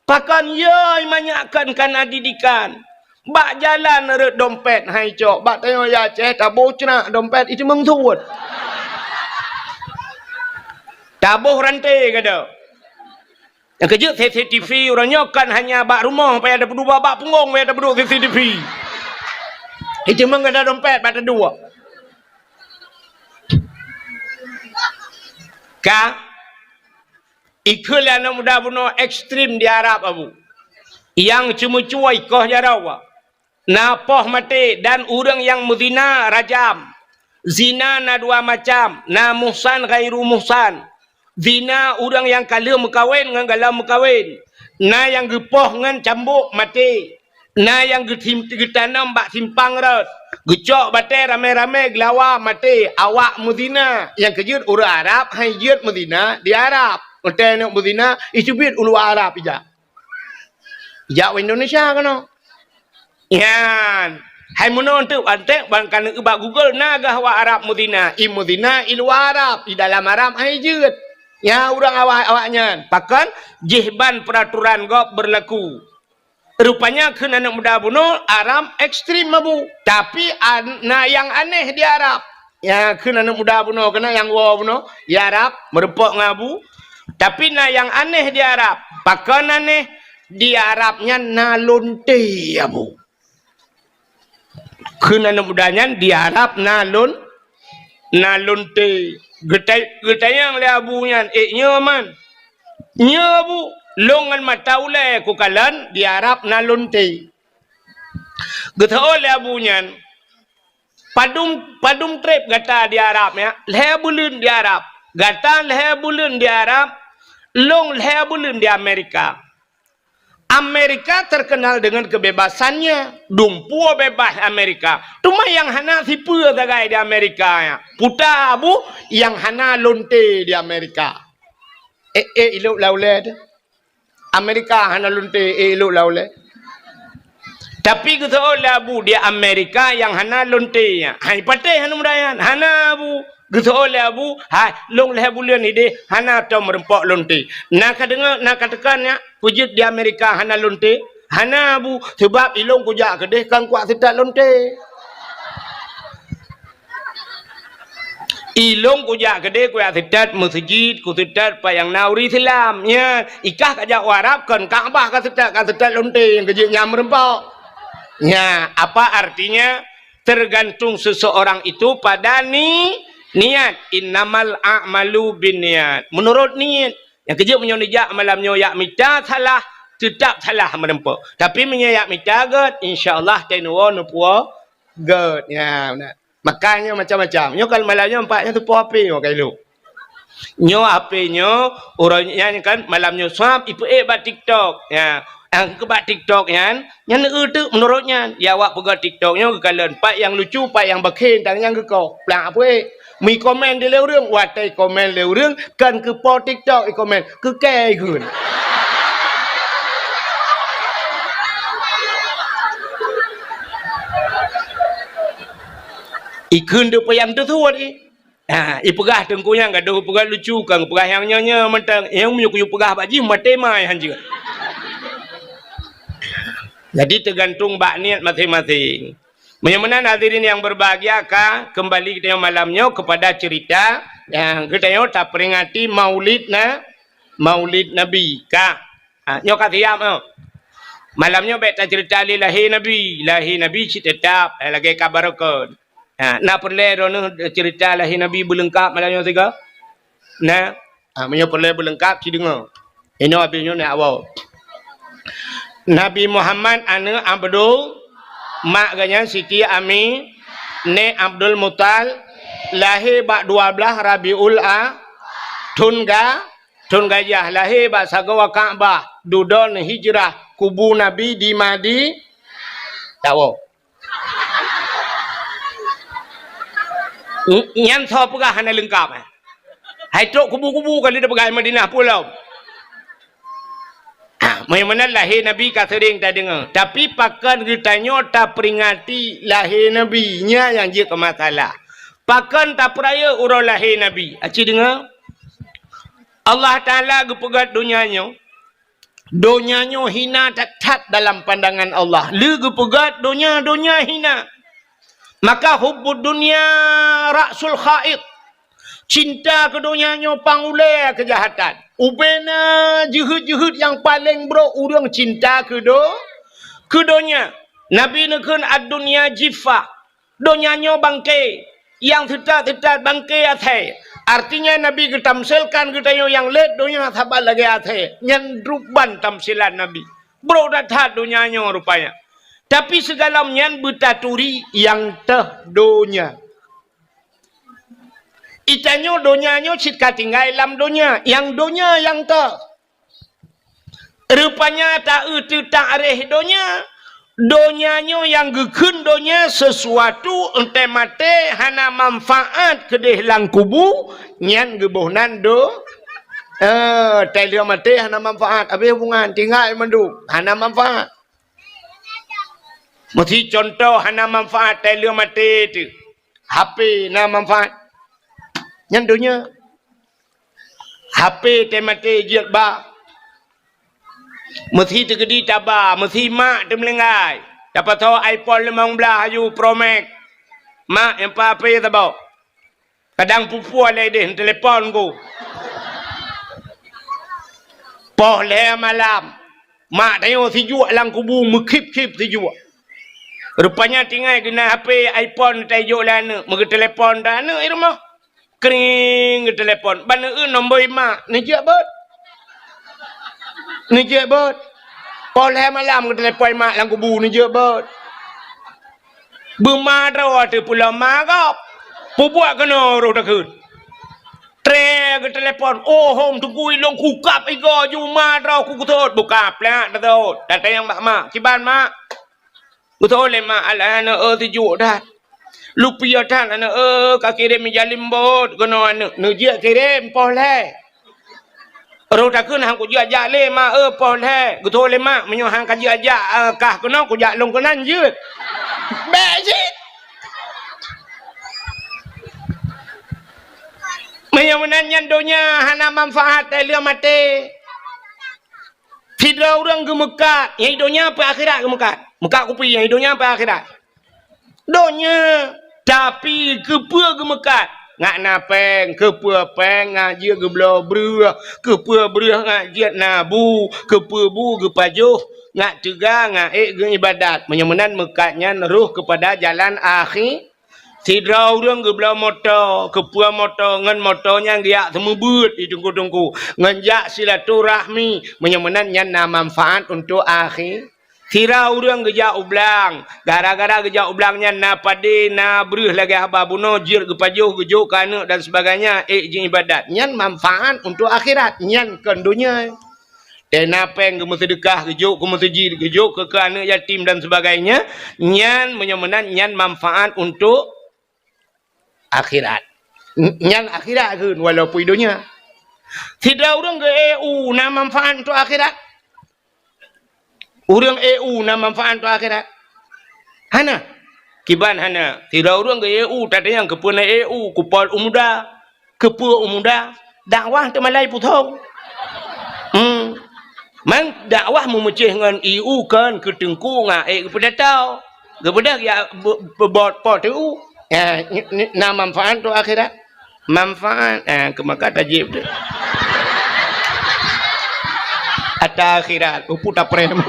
Pakon yoi manyak kon kana didikan. Bak jalan rot dompet hai cok, bak tanyoe ya Aceh taboh ceunak dompet iteumeung suet. Taboh ranté gada. Nyang keujeuet C C T V uroe nyoe kon hanya bak rumoh payah tapeuduek, bak punggong payah tapeuduek C C T V. Iteumeung gada dompet bak taduek. Ka Ikheun lé aneuk muda bunoe ekstrem di Arab, Abu. Nyang ceumeucue ikoh jaroe, na poh maté dan ureuëng nyang meuzina rajam. Zina na dua macam, na muhsan ghairu muhsan. Zina ureuëng nyang ka lheueh meukawen ngon galom meukawen. Na nyang geupoh ngon cambok maté. Na nyang geutim-, geutanom bak simpang rot, geucok batée ramé-ramé geulawa maté, awak meuzina. Nyang keujeuet ureuëng Arab hai jeuet meuzina di Arab. Watée neuk meuzina, iteubiet u luwa Arab ijak. Ijak u Indonesia keunoe. Nyan. Hai meunoe teuk antek ban ka neuk bak Google na gah awak Arab meuzina. I meuzina i luwa Arab, i dalam Arab hai jeuet. Nyan ureuëng awak, awak nyan. Pakon? Jih ban peuraturan gob beurlaku. Rupanya kheun aneuk muda bunoe Arab ekstrem, Abu. Tapi an-, na nyang aneh di Arab. Ya, kheun aneuk muda bunoe keunan nyang woe bunoe, ya Arab, meurumpok ngon Abu. Tapi na nyang aneh di Arab. Pakon aneh? Di Arab nyan na lonte, Abu. Kheun aneuk muda nyan di Arab na lon-, na lonte. Geutai-, geutanyong lé Abu nyan, "Eh, nyoe man?" "Nyoe, Abu, lôn ngon mata ulée kukalon di Arab na lonte." Geuteupeue lé Abu nyan, "Padum, padum treb gata di Arab, ya? Lhée buleuen di Arab. Gata lhée buleuen di Arab, lôn lhée buleuen di Amerika." Amerika terkenal dengan kebebasannya. Dumpeue bebas Amerika. Teuma nyang hana sipeue sagai di Amerika nyan. Puta abu nyang hana lonte di Amerika. Eh, eh, ilok lam ulèe teuh. Amerika hana lonte, eh, ilok lam ulèe. Tapi geuseuôt lé abu di Amerika nyang hana lonte nyan. Hai patéh hana muda nyan. Hana abu. Geuseuôt lé abu, hai, lôn lhèe buleuen idéh hana tom meurumpok lonte. Na ka deungö, na ka teuka nyak, peue jeuet di Amerika hana lonte? Hana abu, seubab ilôn kujak keudéh kan kuat seutat lonte. Ilôn kujak keudéh kuat seutat meuseujid, kuseutat pat nyang na ureueng Islam. Nyan, i kah kajak u Arab kon Ka'bah kaseutat, kaseutat lonte nyang keujeuet nyan meurumpok. Nyan, apa artinya? Tergantung seseorang itu pada ni, niat. Innamal a'malu binniyat. Menurut niet. Nyang keujeuet meunyoe neujak malam nyoe jak mita salah, teutap salah meurumpok. Tapi meunyoe jak mita gèt, insya Allah teunoe neupuwoe gèt. Ya, beuna. Makanya macam-macam. Nyoe kan malam nyoe nampak nyoe teupoh api nyoe ka ilok. Nyoe H P nyoe, uroe nyan kan malam nyoe swab ipeuék bak TikTok. Ya, nyang keu bak TikTok nyan, nyan eu teuk meunurot nyan. Ya, awak peugah TikTok nyoe geukalon pat nyang lucu, pat nyang bakhe, tang nyang geukoh. Plak peuék. Meukomen di lé ureueng, watèe komen lé ureueng, kan keu po TikTok ikomen, keu kèe ikheun. Ikheun deuk payang teusuet i. Ha, ipeugah teungku nyan gadoh peugah lucu, kan peugah nyang nyoe-nyoe mantong. Nyang meunyoe kuyue peugah bak jih maté mai hanjeuet. Jadi teugantung bak niet maséng-maséng. Meunyoe meunan hadirin yang berbahagia ka kembali geutanyoe malam nyoe kepada cerita nyang geutanyoe taperingati Maulid na, Maulid Nabi ka. Ha, nyoe ka siap nyoe. Malam nyoe bèk tacerita lé lahé Nabi. Lahé Nabi cit teutap, eh, lagèe ka barokon. Ha, na peureulèe droeneuh cerita lahé Nabi beuleungkap malam nyoe sigoe? Na? Ha, meunyoe peureulèe beuleungkap, ci deungö. Inoe abéh nyoe na awai. Nabi Muhammad aneuk Abdul, mak geuh nyan Siti Ami, nèk Abdul Muthalib, lahé bak dua blaih Rabiul A, thon ga, thon gajah, lahé bak sagoe Ka'bah, dudoe hijrah, kubu Nabi di Madi-, tawoe. Nyan soe peugah hana leungkap, eh? Hai trok kubu-kubu ka lheueh peugah Madinah pulo. Ah, meunyoe meunan lahé Nabi ka seuring tadeungö, tapi pakon geutanyoe taperingati lahé Nabi, nyan nyang jeuet keu masalah. Pakon tapeurayeuk uroe lahé Nabi? Aci deungö, Allah Taala geupeugöt donya nyoe, donya nyoe hina that-that dalam pandangan Allah. Lé geupeugöt donya, donya hina. Maka hubbud dunya ra'sul khaid. Cinta keu donya nyoe pang ulèe keujahatan. Ubena jeuheut-jeuheut nyang paleng brok ureueng cinta keu do-, keu donya. Nabi neukheun, "Ad-dunya jiffah." Donya nyoe bangke, nyang seutat-seutat bangke asèe. Artinya Nabi geutamsilkan geutanyoe nyang lét donya saban lagèe asèe. Nyan ruban tamsilan Nabi. Brok that-that donya nyoe rupanya. Tapi sigohlom nyan beutaturi nyang teuh donya. Geutanyoe donya nyoe cit ka tinggai lam donya, nyang donya nyang teuh. Rupanya ta-eu teuh taréh donya, donya nyoe nyang geukheun donya sesuatu, 'oh watèe maté hana manfaat keudéh lam kubu, nyan geuboh nan do-, eh, 'oh watèe lheueh maté hana manfaat, abéh hubungan, tinggai mandum, hana manfaat. Meusi contoh hana manfaat 'oh watèe lheueh maté teuh. H P na manfaat. Nyan donya. H P 'oh watèe maté jeuet ba. Meusi teukeudi taba, meusi mak teumeulinggai. Tapasoe iPhone limong blaih aju Pro Max. Mak, nyan pat H P saboh. Kadang pue-pue lé idéh, neutelepon ku. Poh lhèe malam. Mak tanyoe sijuek lam kubu meukhip-khip sijuek. Rupanya tinggai keunan H P iPhone tajok lé aneuk, meugeuteulepon dah aneuk di rumoh. Kring, geuteulepon. Ban eu nombor mak, neujeuet beuet. Neujeuet beuet. Poh lhèe malam geuteulepon mak lam kubu, neujeuet beuet. Beuma droe teuh pulo ma gob. Peubuet keunoe roh takheun. Tré geutelepon, "Oh, hom Teungku, ilôn kukab igoe juma droe kukusot." "Buka plak teusot." Datang nyang bak mak. "Kiban, Mak?" Geutôh lé mak, "Alah, aneuk, eu, sijuek that. Lupie that, aneuk, eu, kakirém ija limbot keunoe aneuk." "Neujeuet kirém, poh lhèe." "Roh takheun han kujeuet jak lé, Mak, eu, poh lhèe." Geutôh lé mak, "Meunyoe han kajeuet jak, eu, kah keunoe, kujak lôn keunan jeuet." Bèk cit. Meunyoe meunan nyan donya hana manfaat, teuh lheueh maté. Sidroe ureueng geumeukat, nyang i donya peue akhirat geumeukat. Meukat kupi, nyang i donya peue akhirat. Donya, tapi keupeue geumeukat? Ngat na péng, keupeue péng ngat jeuet geubloe breueh, keupeue breueh ngat jeuet na bu, keupeue bu geupajoh, ngat teuga, ngat ék geuibadat. Meunyoe meunan meukat nyan roh keupada jalan akhi-, Sidroe ureueng geubloe moto, keupeue moto, ngon moto nyan geujak seumeubeuet di teungku-teungku, ngon jak silaturahmi, meunyoe meunan nyan na manfaat untuk akhi-. Sidroe ureueng geujak u blang, gara-gara geujak u blang nyan na padé, na breueh lagèe haba bunoe, jeuet geupajoh, geujok keu aneuk dan sebagainya, ék jiibadat, nyan manfaat untuk akhirat, nyan kon donya. Teuh na péng geumeuseudeukah, geujok keu meuseujid, geujok keu, keu aneuk yatim dan sebagainya, nyan meunyoe meunan nyan manfaat untuk akhirat. N-, nyan akhirat kheun walaupun i donya. Sidroe ureueng geu-E U na manfaat untuk akhirat? Ureueng E U na manfaat untuk akhirat? Hana. Kiban hana. Sidroe ureueng geu-E U, tatanyong keupeue na E U, kupol u muda. Keupeue u muda? Dakwah teumalai puthong. Hmm. Man dakwah meumeucéh ngon E U kon keu teungku ngon ék geupeudata. Geupeudeh ya be-, be-, bot po teu. Ya, n-, n-, na manfaat tu akhirat. Manfaat, eh, keu maka tajib tu. Ata akhirat, upu taprem.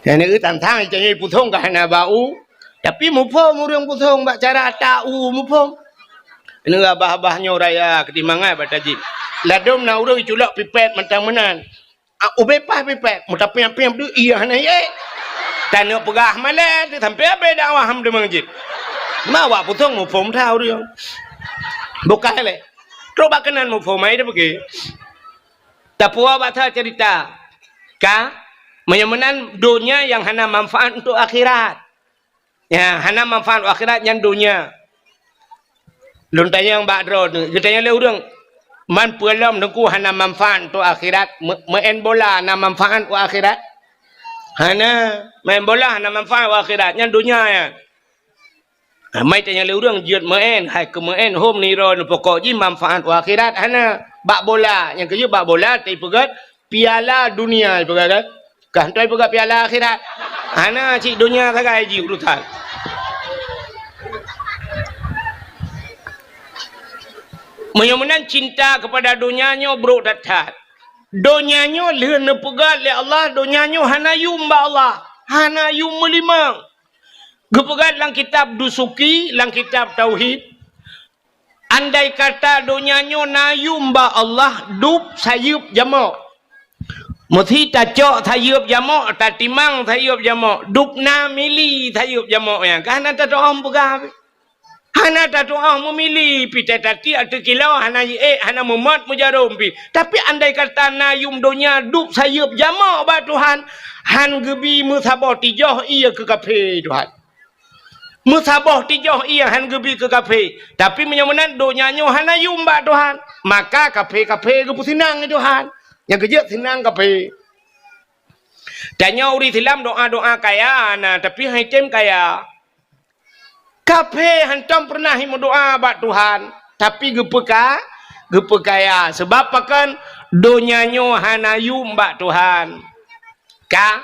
Nyang neu tantang cari puthong ka hana bak u, tapi muphom ureueng puthong bak cara ata u muphom. Neu abah-abah nyoe raya keutimbangan bak tajib. Ladom na ureueng culok pipet mantong meunan. Ah, ubé paih pipet, meutapiang-piang deuh, iya hana yé. Taneuk peugah malée, sampai abéh dakwah ham deungon jih. Ma awak puthong muphom that ureueng. Bukai lé. Trok bak keunan muphom ai dah pergi. Tapuwoe bak that cerita. Ka, meunyoe meunan donya nyang hana manfaat untuk akhirat. Ya, hana manfaat akhirat nyan donya. Lôn tanyong bak droe tu, geutanyong lé ureueng, "Man peue lom Teungku hana manfaat untuk akhirat? Me-, meu'en bola na manfaat u akhirat?" Hana, main bola hana manfaat u akhirat, nyan donya nyan. Ha, mai tanyong lé ureueng jeuet meu'en, hai keu meu'en hom niro neupokok jih manfaat u akhirat hana. Bak bola, nyang keujeuet bak bola teupeugét Piala dunia ipeugah kan? Kah hana ipeugah piala akhirat. Hana cit donya sagai jih urusan. Meunyoe meunan cinta keupada donya nyoe brok that-that. Donya nyoe lheueh neupeugah lé Allah, donya nyoe hana yum bak Allah, hana yum meulimong. Geupeugah lam kitab Dusuki, lam kitab Tauhid, andai kata donya nyoe na yum bak Allah, dub sayeuep jamok. Meusi tacok sayeuep jamok, tatimang sayeuep jamok, dub na mili sayeuep jamok nyan. Ka hana tatu'oh meupeugah pih. Hana tatu'oh meumili, pih tatiek ateueh kilo, hana jiék, hana meumot meujarom pih. Tapi andai kata na yum donya dub sayeuep jamok bak Tuhan, han geubi meusaboh tijoh ie keu kafé Tuhan. Meusaboh tijoh ie han geubi keu kafé. Tapi meunyoe meunan donya nyoe hana yum bak Tuhan, maka kafé-kafé geupeuseunang lé Tuhan. Nyang keujeuet seunang kafé. Tanyoe ureueng Islam doa-doa kaya na, tapi han item kaya. Kafé hantom peureunah meudoa bak Tuhan, tapi geupeuka-, geupeukaya. Sabab pakon? Donya nyoe hana yum bak Tuhan. Ka?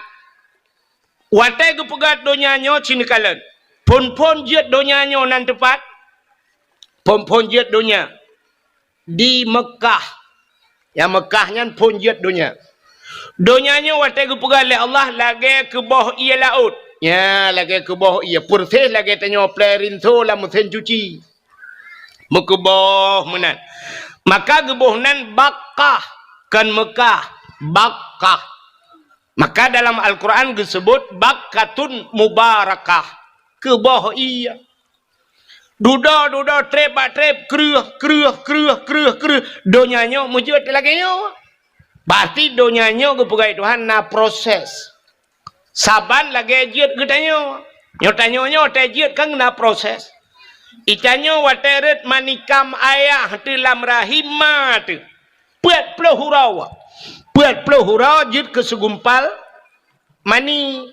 Watée geupeugah donya nyoe cit kalon. Phon-phon jeuet donya nyoe nan teupat? Phon-phon jeuet donya di Meukah. Nyang Meukah nyan phon jeuet donya. Donya nyoe watée geupeugah lé Allah lagée keuboh ie laôt. Nya, lagée keuboh ie, peureséh lagée tanyoe plée rinso lam meusén cuci. Meukeuboh meunan. Maka geuboh nan Bakkah, kon Meukah, Bakkah. Maka dalam Al-Quran geuseubut bakkatun mubarakah. keu boh ié. Dudoe, dudoe, treb bak treb, kreueh, kreueh, kreueh, kreueh, kreueh. Donya nyoe meujeuet lagée nyoe. Berarti donya nyoe geupeugah Tuhan na proses. Saban lagée jeuet geutanyoe. Nyoe tanyoe nyoe watée jeuet kan na proses. Itanyoe watée rhot manikam ayah teuh lam rahim ma teuh. Peuet ploh uroe. Peuet ploh uroe jeuet keu segumpal mani.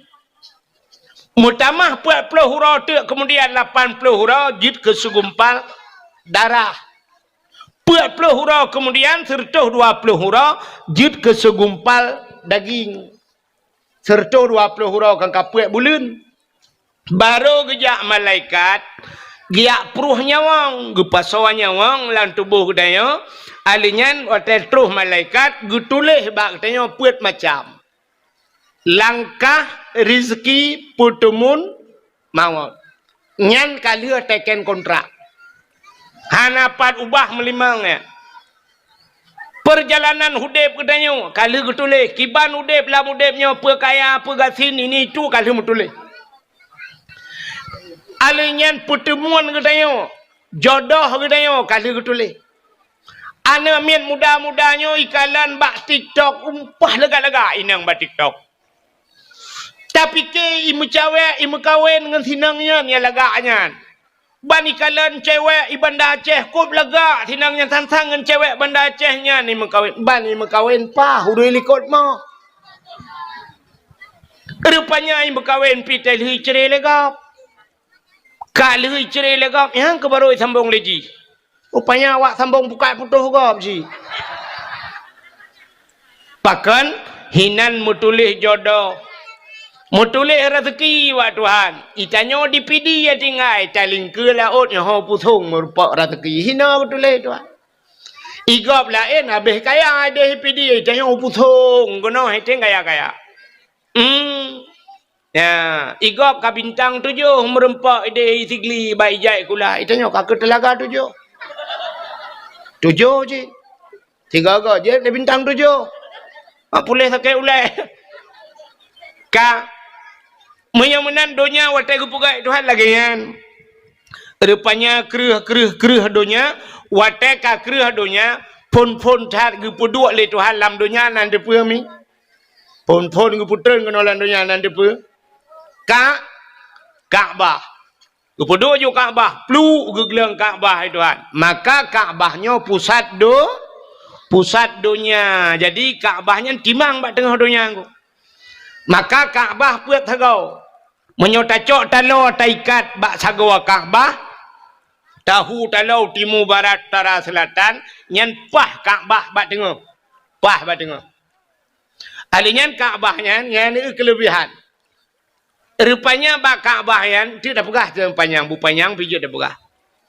Meutamah peuet ploh uroe teuk, keumudian lapan ploh uroe jeuet keu segumpal darah. Peuet ploh uroe keumudian, seureutôh dua ploh uroe jeuet keu segumpal daging. Seureutôh dua ploh uroe kan ka peuet buleuen. Barô geujak malaikat, geujak pruh nyawöng, geupasoe nyawöng lam tuboh geutanyoe, alheuh nyan watée troh malaikat geutuléh bak geutanyoe peuet macam. Langkah, rizki, peuteumun, mawöt. Nyan ka lheueh teken kontrak. Hana pat ubah meulimong nyan. Peurjalanan udeb geutanyoe ka lheueh geutuléh, kiban udeb lam udeb nyoe, peue kaya, peue gasien, ini itu ka lheueh meutuléh. Alheuh nyan peuteumun geutanyoe, jodoh geutanyoe ka lheueh geutuléh. Aneuk miet muda-muda nyoe ikalon bak TikTok, umpah leugak-leugak inong bak TikTok. Tapike imeucawek, imeukawen ngon sinong nyan nyang lagak nyan. Ban ikalon cewek i Banda Aceh kôb lagak sinong nyan sang-sang ngon cewek Banda Aceh nyan imeukawen. Ban imeukawen paih ureuëng likot mo. Rupanya imeukawen pih teuh lheueh icre lé gob. Ka lheueh icre lé gob, nyang keuh barô isambong lé jih. Rupanya awak sambong bukai putôh gob jih. Pakon hinan meutuléh jodoh, meutuléh rezeki bak Tuhan. Itanyoe di Pidie tinggai, talingkeue laôt nyoe ho pusong meurupok rezeki. Hina meutuléh Tuhan. Igob laén habéh kaya ideh Pidie, itanyoe pusong keunoe iténg kaya-kaya. Hmm. Ya, igob ka bintang tujoh meureumpok ideh Sigli bak ijai kula. Itanyoe ka keu teulaga tujoh. Tujoh cit. Tiga-tiga jeuet lé bintang tujoh. Mak puléh sakét ulée. Ka. Meunyoe meunan donya watée geupeugah Tuhan lagée nyan. Rupanya kreueh, kreueh, kreueh donya, watée ka kreueh donya, phon-phon that geupeuduek lé Tuhan lam donya nan deupeue mi. Phon-phon geupeutreun keunoe lam donya nan deupeue. Ka, Ka'bah. Geupeuduek ju Ka'bah, pluek geugleueng Ka'bah hai Tuhan. Maka Ka'bah nyoe pusat do, pusat donya. Jadi Ka'bah nyan timang bak teungoh donya nyoe. Maka Ka'bah peuet sagoe. Meunyoe tacok taloe taikat bak sagoe Ka'bah, tahu taloe timu barat utara seulatan, nyan paih Ka'bah bak teungoh. Paih bak teungoh. Ahli nyan Ka'bah nyan, nyan keulebihan. Rupanya bak Ka'bah nyan, teuk tapeugah teuh panyang, bu panyang pih jeuet tapeugah.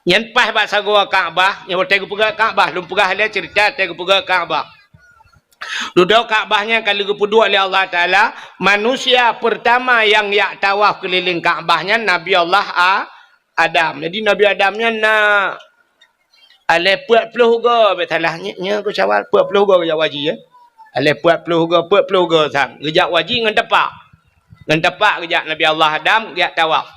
Nyan paih bak sagoe Ka'bah, nyan watée geupeugah Ka'bah, lôn peugah lé ceurita watée geupeugah Ka'bah. Dudoe Ka'bah nyan ka lheueh geupeuduek lé Allah Taala, manusia peurtama nyang jak tawaf keulileng Ka'bah nyan Nabi Allah A-, Adam. Jadi Nabi Adam nyan na aleh peuet ploh goe, bèk salah, nyoe, nyoe keu Syawal, peuet ploh goe geujak haji, ya. Aleh peuet ploh goe, peuet ploh goe sang. Geujak haji ngon tapak. Ngon tapak geujak Nabi Allah Adam, geujak tawaf.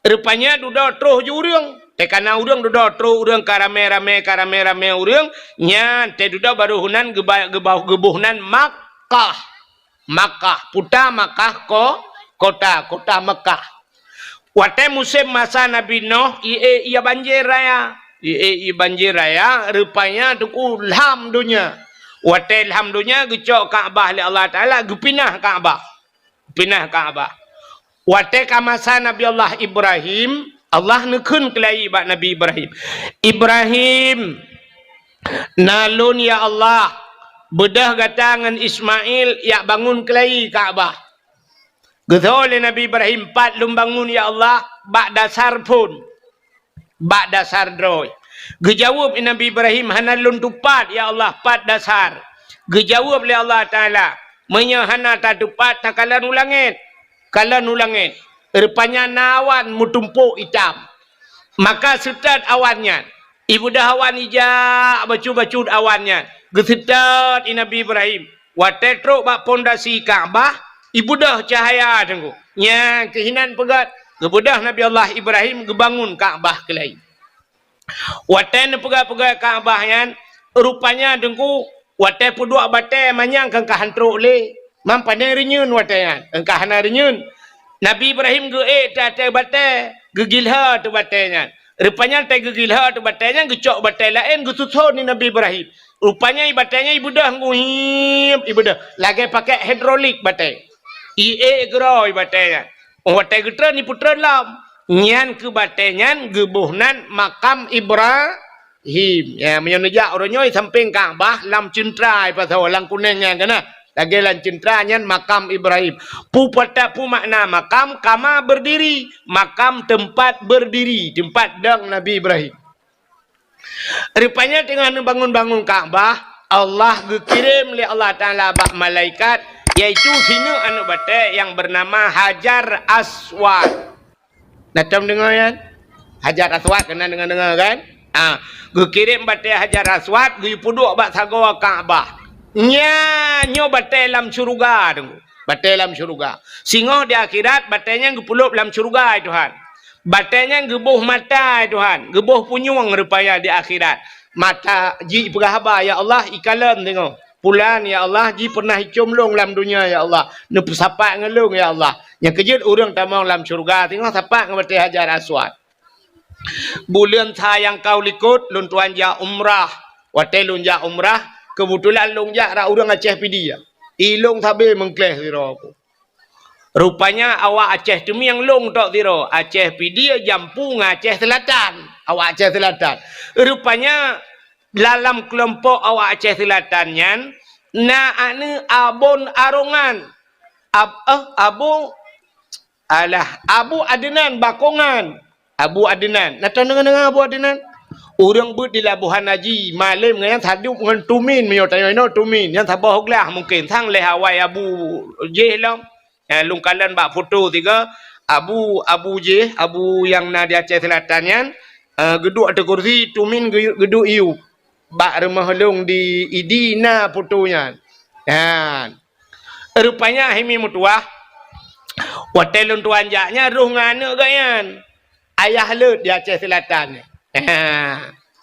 Rupanya dudoe troh ju ureuëng. Teuka na ureuëng dudoe troh ureuëng ka ramé-ramé, ka ramé-ramé ureuëng. Nyan, teuh dudoe barô heunan geuba-, geuba-, geuboh nan Makkah. Makkah, puta Makkah ko-, kota, kota Makkah. Watée musém masa Nabi Nuh, ié, ié banjir raya. Ié, ié banjir raya, rupanya teungku lham donya. Watée lham donya, geucok Ka'bah lé Allah Taala, geupinah Ka'bah. Pinah Ka'bah. Watée ka masa Nabi Allah Ibrahim, Allah neukheun keulayi bak Nabi Ibrahim, "Ibrahim, na lôn, ya Allah, beudôh gata ngon Ismail jak bangun keulayi Ka'bah." Geutho lé Nabi Ibrahim, "Pat lôn bangun, ya Allah, bak dasar phon." Bak dasar droe. Geujaweueb Nabi Ibrahim, "Hana lôn tupat, ya Allah, pat dasar." Geujaweueb lé Allah Taala, "Meunyoe hana tatupat, takalon u langét." Kalon u langét. Rupanya na awan meutumpôk itam. Maka seutôt awan nyan. Ibeudôh awan ijak bacut-bacut awan nyan. Geuseutôt Nabi Ibrahim. Watée trok bak pondasi Ka'bah, ibeudôh cahya teungku. Nyan keuh hinan peugét Geubeudôh Nabi Allah Ibrahim geubangun Ka'bah keulai. Watée neupeugah-peugah Ka'bah nyan, rupanya Teungku, watée peuduek batée manyang keu ka han trok lé. Mam pane reunyeun watée nyan, ka hana reunyeun. Nabi Ibrahim geuék teuh ateueh batée, geugilhô teuh batée nyan. Rupanya watée geugilhô teuh batée nyan, geucok batée laén geususon di Nabi Ibrahim. Rupanya i batée nyan ibeudôh ngon him, ibeudôh. Lagée pakai hidrolik batée. Iék keudroe i batée nyan. Óh watée geutreun, ipeutreun lom. Nyan keu batée nyan geuboh nan makam Ibrahim. Ya, meunyoe neujak uroe nyoe sampéng Ka'bah lam ceuntra ipasoe lam kunéng nyan kana. Lagée lam ceuntra nyan makam Ibrahim. Peue pata-, peue makna makam? Kama berdiri. Makam teumpat berdiri, teumpat dong Nabi Ibrahim. Rupanya teungoh neubangun-bangun Ka'bah, Allah geukirém lé Allah Taala bak malaikat, yaitu sineuk aneuk batée nyang beunama Hajar Aswad. Na tom deungoe nyan? Hajar Aswad, keunan deungoe-deungoe kan? Ah, geukirém batée Hajar Aswad, geupeuduek bak sagoe Ka'bah. Nya, nyoe batée lam syeuruga, Teungku. Batée lam syeuruga. Singoh di akhirat, batée nyan geupeulop lam syeuruga, hai Tuhan. Batée nyan geuboh mata, hai Tuhan. Geuboh punyueng rupanya di akhirat. Mata jih peugah haba, "Ya Allah, ikalon singoh. Pulan, ya Allah, jih pernah icom lôn lam dunia, ya Allah. Neupeusapat ngon lôn, ya Allah." Nyang keujeuet ureuëng tamong lam syeuruga, singoh sapat ngon batée Hajar Aswad. Buleuen sa nyang ka u likot, lôn tuan jak umrah. Watée lôn jak umrah, keubeutulan lôn jak rot ureuëng Aceh Pidie. I lôn sabe meungkléh sidroe. Rupanya awak Aceh Teumieng lôn tok sidroe, Aceh Pidie, Jampu ngon Aceh Seulatan. Awak Aceh Seulatan. Rupanya dalam keulompok awak Aceh Seulatan nyan, na aneuk Abon Arongan. Ab-, eh, Abu, alah, Abu Adnan Bakongan. Abu Adnan. Na tadeungoe-deungoe Abu Adnan? Ureuëng beuet di Labuhan Haji, malém ngon nyan sadup ngon Tumin, meunyoe tanyoe inoe Tumin, nyan saboh glah mungken, sang lé awai abu jih lom. Eh, lôn kalon bak foto tiga, abu, abu jih, abu nyang na di Aceh Seulatan nyan, eh, geuduek ateueh kursi, Tumin geu-, geuduek iyup. Bak rumoh lôn di Idi na foto nyan. Nyan. Rupanya hai mi meutuwah, watée lôn tuan jak nyan roh ngon aneuk geuh nyan. Ayah leuet di Aceh Seulatan. Ha.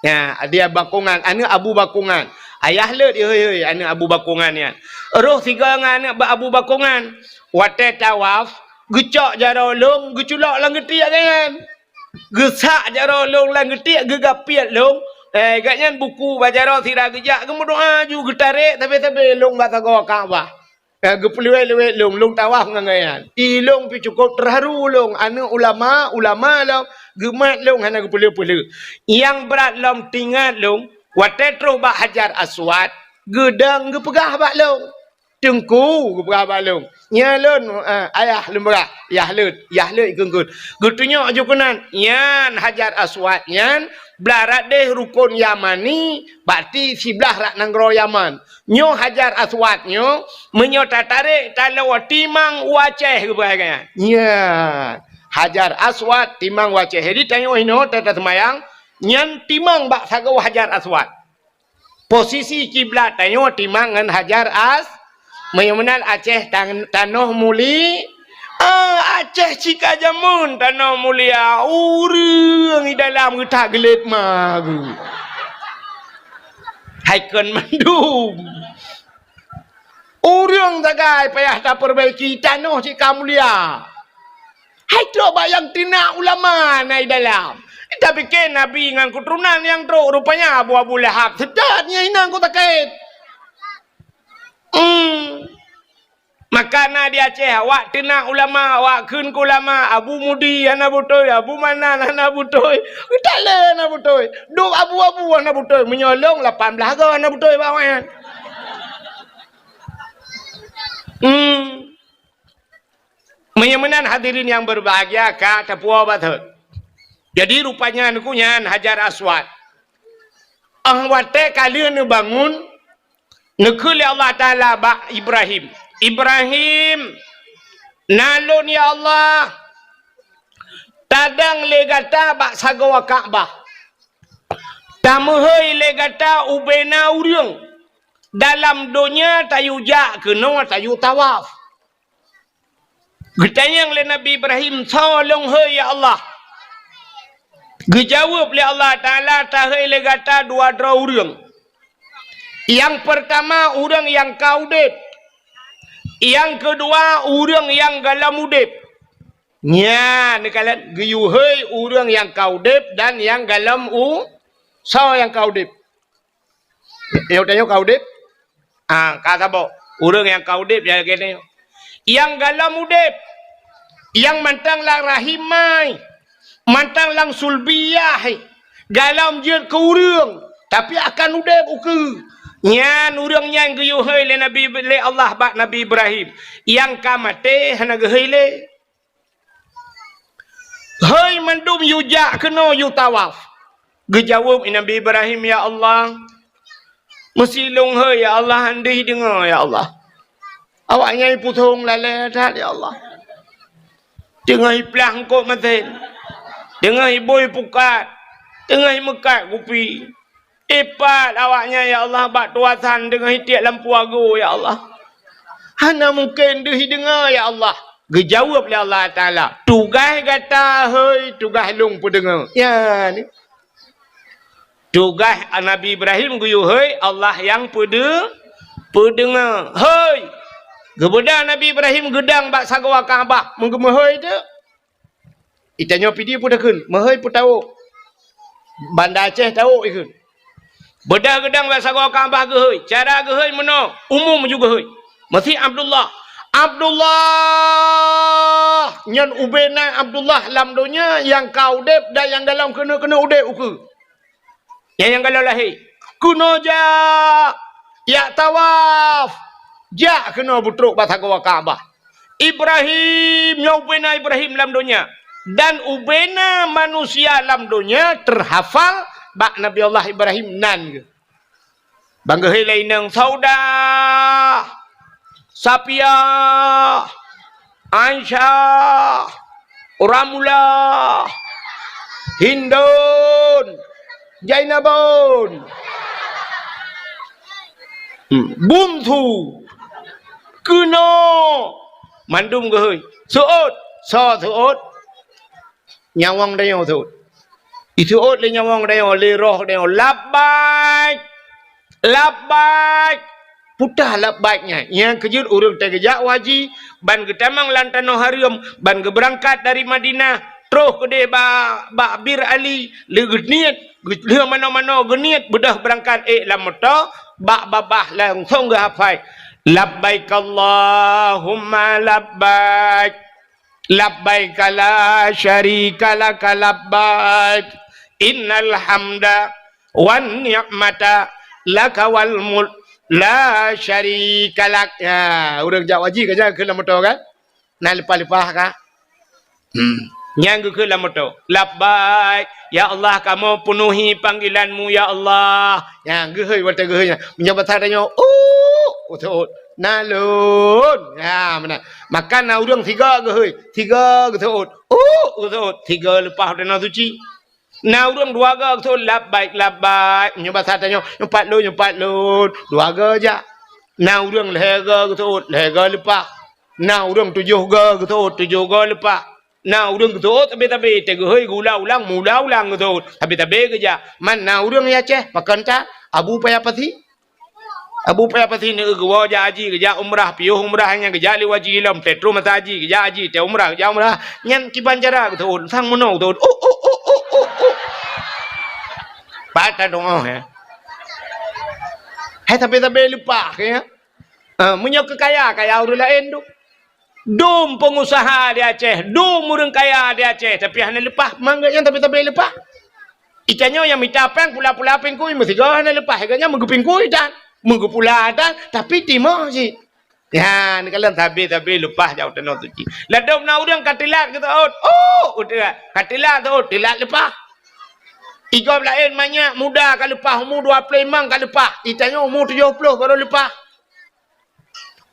Ha, di Bakongan, aneuk Abu Bakongan. Ayah leuet, hei, hei, aneuk Abu Bakongan nyan. Roh sigoe ngon aneuk Abu Bakongan. Watée tawaf, geucok jaroe lôn, geuculok lam geutiek geuh nyan. Geusak jaroe lôn lam geutiek, geugapiet lôn. Eh, gobnyan buku bak jaroe sira geujak, geumeudoá ju geutarek sabe-sabe lôn bak sagoe Ka'bah. Eh, geupeuleuwet-leuwet lôn, lôn tawaf ngon gobnyan. I lôn pih cukôp teuharu lôn, aneuk ulama, ulama lôn, geumat lôn hana geupeuleueh-peuleueh. Nyang brat lom teuingat lôn, watée troh bak Hajar Aswad, geudong geupeugah bak lôn. Teungku, geupeugah bak lôn. Nyan lôn, eh, ayah lôn peugah, yah leuet, yah leuet geunggeut. Geutunyok ju keunan, nyan Hajar Aswad nyan, blah rot deh rukon Yamani, berarti siblah rot nanggroe Yaman. Nyoe Hajar Aswad nyoe, meunyoe tatarek, taloe timang u Aceh geupeugah nyan. Nyan, Hajar Aswad timang u Aceh. Jadi tanyoe inoe tata seumayang, nyan timang bak sagoe Hajar Aswad. Posisi kiblat tanyoe timang ngon Hajar As-, meunyoe meunan Aceh tan-, tanoh muli-, ah, Aceh cit ka jameun tanoh mulia, ureuëng i dalam geutak geulet ma geuh. Hai kon mandum. Ureuëng sagai payah tapeureubaki, tanoh cit ka mulia. Hai trok bak nyang teunak ulama na i dalam. Tapike Nabi ngon keuturonan nyang trok, rupanya Abu, Abu Lahab seutôt nyang inong ku sakét. Hmm. Maka na di Aceh, awak teunak ulama, awak kheun keu ulama, Abu Mudi hana beutôi, Abu Manan hana beutôi, geutalé hana beutôi. Dok abu-abu hana beutôi, meunyoe lôn lapan blaih goe hana beutôi bak awaknyan. Hmm. Meunyoe meunan hadirin nyang berbahagia ka tapuwoe batot. Jadi rupanya Teungku nyan Hajar Aswad. Óh watée ka lheueh neubangun, neukheun lé Allah Taala bak Ibrahim, "Ibrahim, na lôn ya Allah, tadong lé gata bak sagoe Ka'bah. Tameuhôi lé gata ubena ureuëng. Dalam donya tayue jak keunoe tayue tawaf." Geutanyong lé Nabi Ibrahim, "Soe lôn hôi, ya Allah?" Geujaweueb lé Allah Taala, "Tahôi lé gata dua droe ureuëng. Nyang peurtama ureuëng nyang ka udeb, nyang keudua ureuëng nyang gohlom udeb." Nyan neukalon geuyue hôi ureuëng nyang ka udeb dan nyang gohlom u-, soe nyang ka udeb? Nyoe tanyoe ka udeb? Ah, ka saboh. Ureuëng nyang ka udeb nyan lagée nyoe. Nyang gohlom udeb, nyang mantong lam rahim mai, mantong lam sulbiyah, gohlom jeuet keu ureuëng, tapi akan udeb ukeue. Nyan ureuëng nyan geuyue hôi lé Nabi, lé Allah bak Nabi Ibrahim. Nyang ka maté hana geuhôi lé. Hôi mandum yue jak keunoe yue tawaf. Geujaweueb Nabi Ibrahim, "Ya Allah, meusi lôn hôi, ya Allah, han deuh deungoe, ya Allah. Awaknyan puthong lalée that, ya Allah. Teungoh iplah eungkôt meusén, teungoh ibui pukat, teungoh imeukat kupi. Ipat awaknyan, ya Allah, bak tuasan teungoh itiek lam puago, ya Allah. Hana mungken deuh ideungoe, ya Allah." Geujaweueb lé Allah Taala, "Tugaih gata hôi, tugaih lôn peudeungoe." Nyan. Tugaih Nabi Ibrahim geuyue hôi, Allah nyang peudeu-, peudeungoe. Hôi! Geubeudôh Nabi Ibrahim geudong bak sagoe Ka'bah, meugeumeuhôi teuk. Itanyoe Pidie peue takheun, meuhôi peue tawök. Banda Aceh tawök ikheun. Beudôh geudong bak sagoe Ka'bah geuhôi. Cara geuhôi meunoe, umum ju geuhôi. Meusi Abdullah. Abdullah! Nyan ubena Abdullah lam donya nyang ka udeb dan nyang gohlom keuneuk-keuneuk udeb ukeue. Nyang, nyang gohlom lahé. Keunoe jak, jak tawaf. Jak keunoe beutrok bak sagoe Ka'bah. Ibrahim, nyoe ubena Ibrahim lam donya. Dan ubena manusia lam donya teuhafal bak Nabi Allah Ibrahim nan geuh. Ban geuhôi lé inong Saudah, Sapiah, Aisyah, Ramlah, Hindun, Jainabun, hmm, Bungsu, keunoe, mandum geuhôi. Seuôt, soe seuôt? Nyawöng tanyoe seuôt. Iseuôt lé nyawöng tanyoe, lé roh tanyoe, "Labbaik! Labbaik!" Peue teuh labbaik nyan? Nyang keujeuet ureuëng teuh geujak u haji, ban geutamong lam tanoh hareuem, ban geubeurangkat dari Madinah, troh keudeh ba-, bak Bir Ali, lé geuniet, geu-, lheueh manoe-manoe geuniet, beudôh beurangkat ék lam moto, bak babah langsong geuhafai, "Labbaik Allahumma labbaik." Labbaika la syarika laka labbaik. Innal hamda wan ni'mata laka wal mulk la syarika lak. Ya, ureuëng jak haji ka jak keu lam moto kan? Na leupah-leupah ka? Hmm. Nyang geukheun lam moto. Labbaik. Ya Allah, kamoe peunuhi panggilan-Mu, ya Allah. Nyang geuhôi watée geuhôi nyan. Meunyoe basa tanyoe, "Uh, uh, uh." Na lôn. Ha, meunan. Maka na ureuëng sigoe geuhôi, sigoe geuseuôt. Uh, geuseuôt. Sigoe leupah tanoh suci. Na ureuëng dua goe geuseuôt, "Labbaik, labbaik." Meunyoe basa tanyoe, "Nyoe pat lôn, nyoe pat lôn." Dua goe jak. Na ureuëng lhée goe geuseuôt, lhée goe leupah. Na ureuëng tujoh goe geuseuôt, tujoh goe leupah. Na ureuëng geuseuôt sabe-sabe, teuh geuhôi geuulang-ulang, meuulang-ulang geuseuôt. Sabe-sabe geujak. Man na ureuëng nyang Aceh, pakon that? Abu Paya Pasi. Abu Paya Pasi neu geuwoe jak haji, geujak umrah, piôh umrah nyang geujak lé haji lom, teuh troh masa haji, geujak haji, teuh umrah, geujak umrah. Nyan kiban cara geuseuôt, sang meunoe geuseuôt. Oh, oh, oh, oh, oh, oh. Pat that dong, oh, ya. Hai sabe-sabe leupah, ya. Ah, meunyoe keu kaya, kaya ureuëng laén tu. Dum peungusaha di Aceh, dum ureuëng kaya di Aceh, tapi hana leupah, mangat nyan tapi-tapi leupah. Itanyoe nyang mita péng pula-pula pingkui, meusigoe hana leupah, gobnyan meugeupingkui tan, meugeupula tan, tapi timoh cit. Ya, neukalon sabe-sabe leupah jak u tanoh suci. Ladôm na ureuëng ka teulat geuseuôt, oh, ka teulat seuôt, teulat leupah. Igob laén manyak muda ka leupah, umu dua ploh limong ka leupah, itanyoe umu tujoh ploh barô leupah.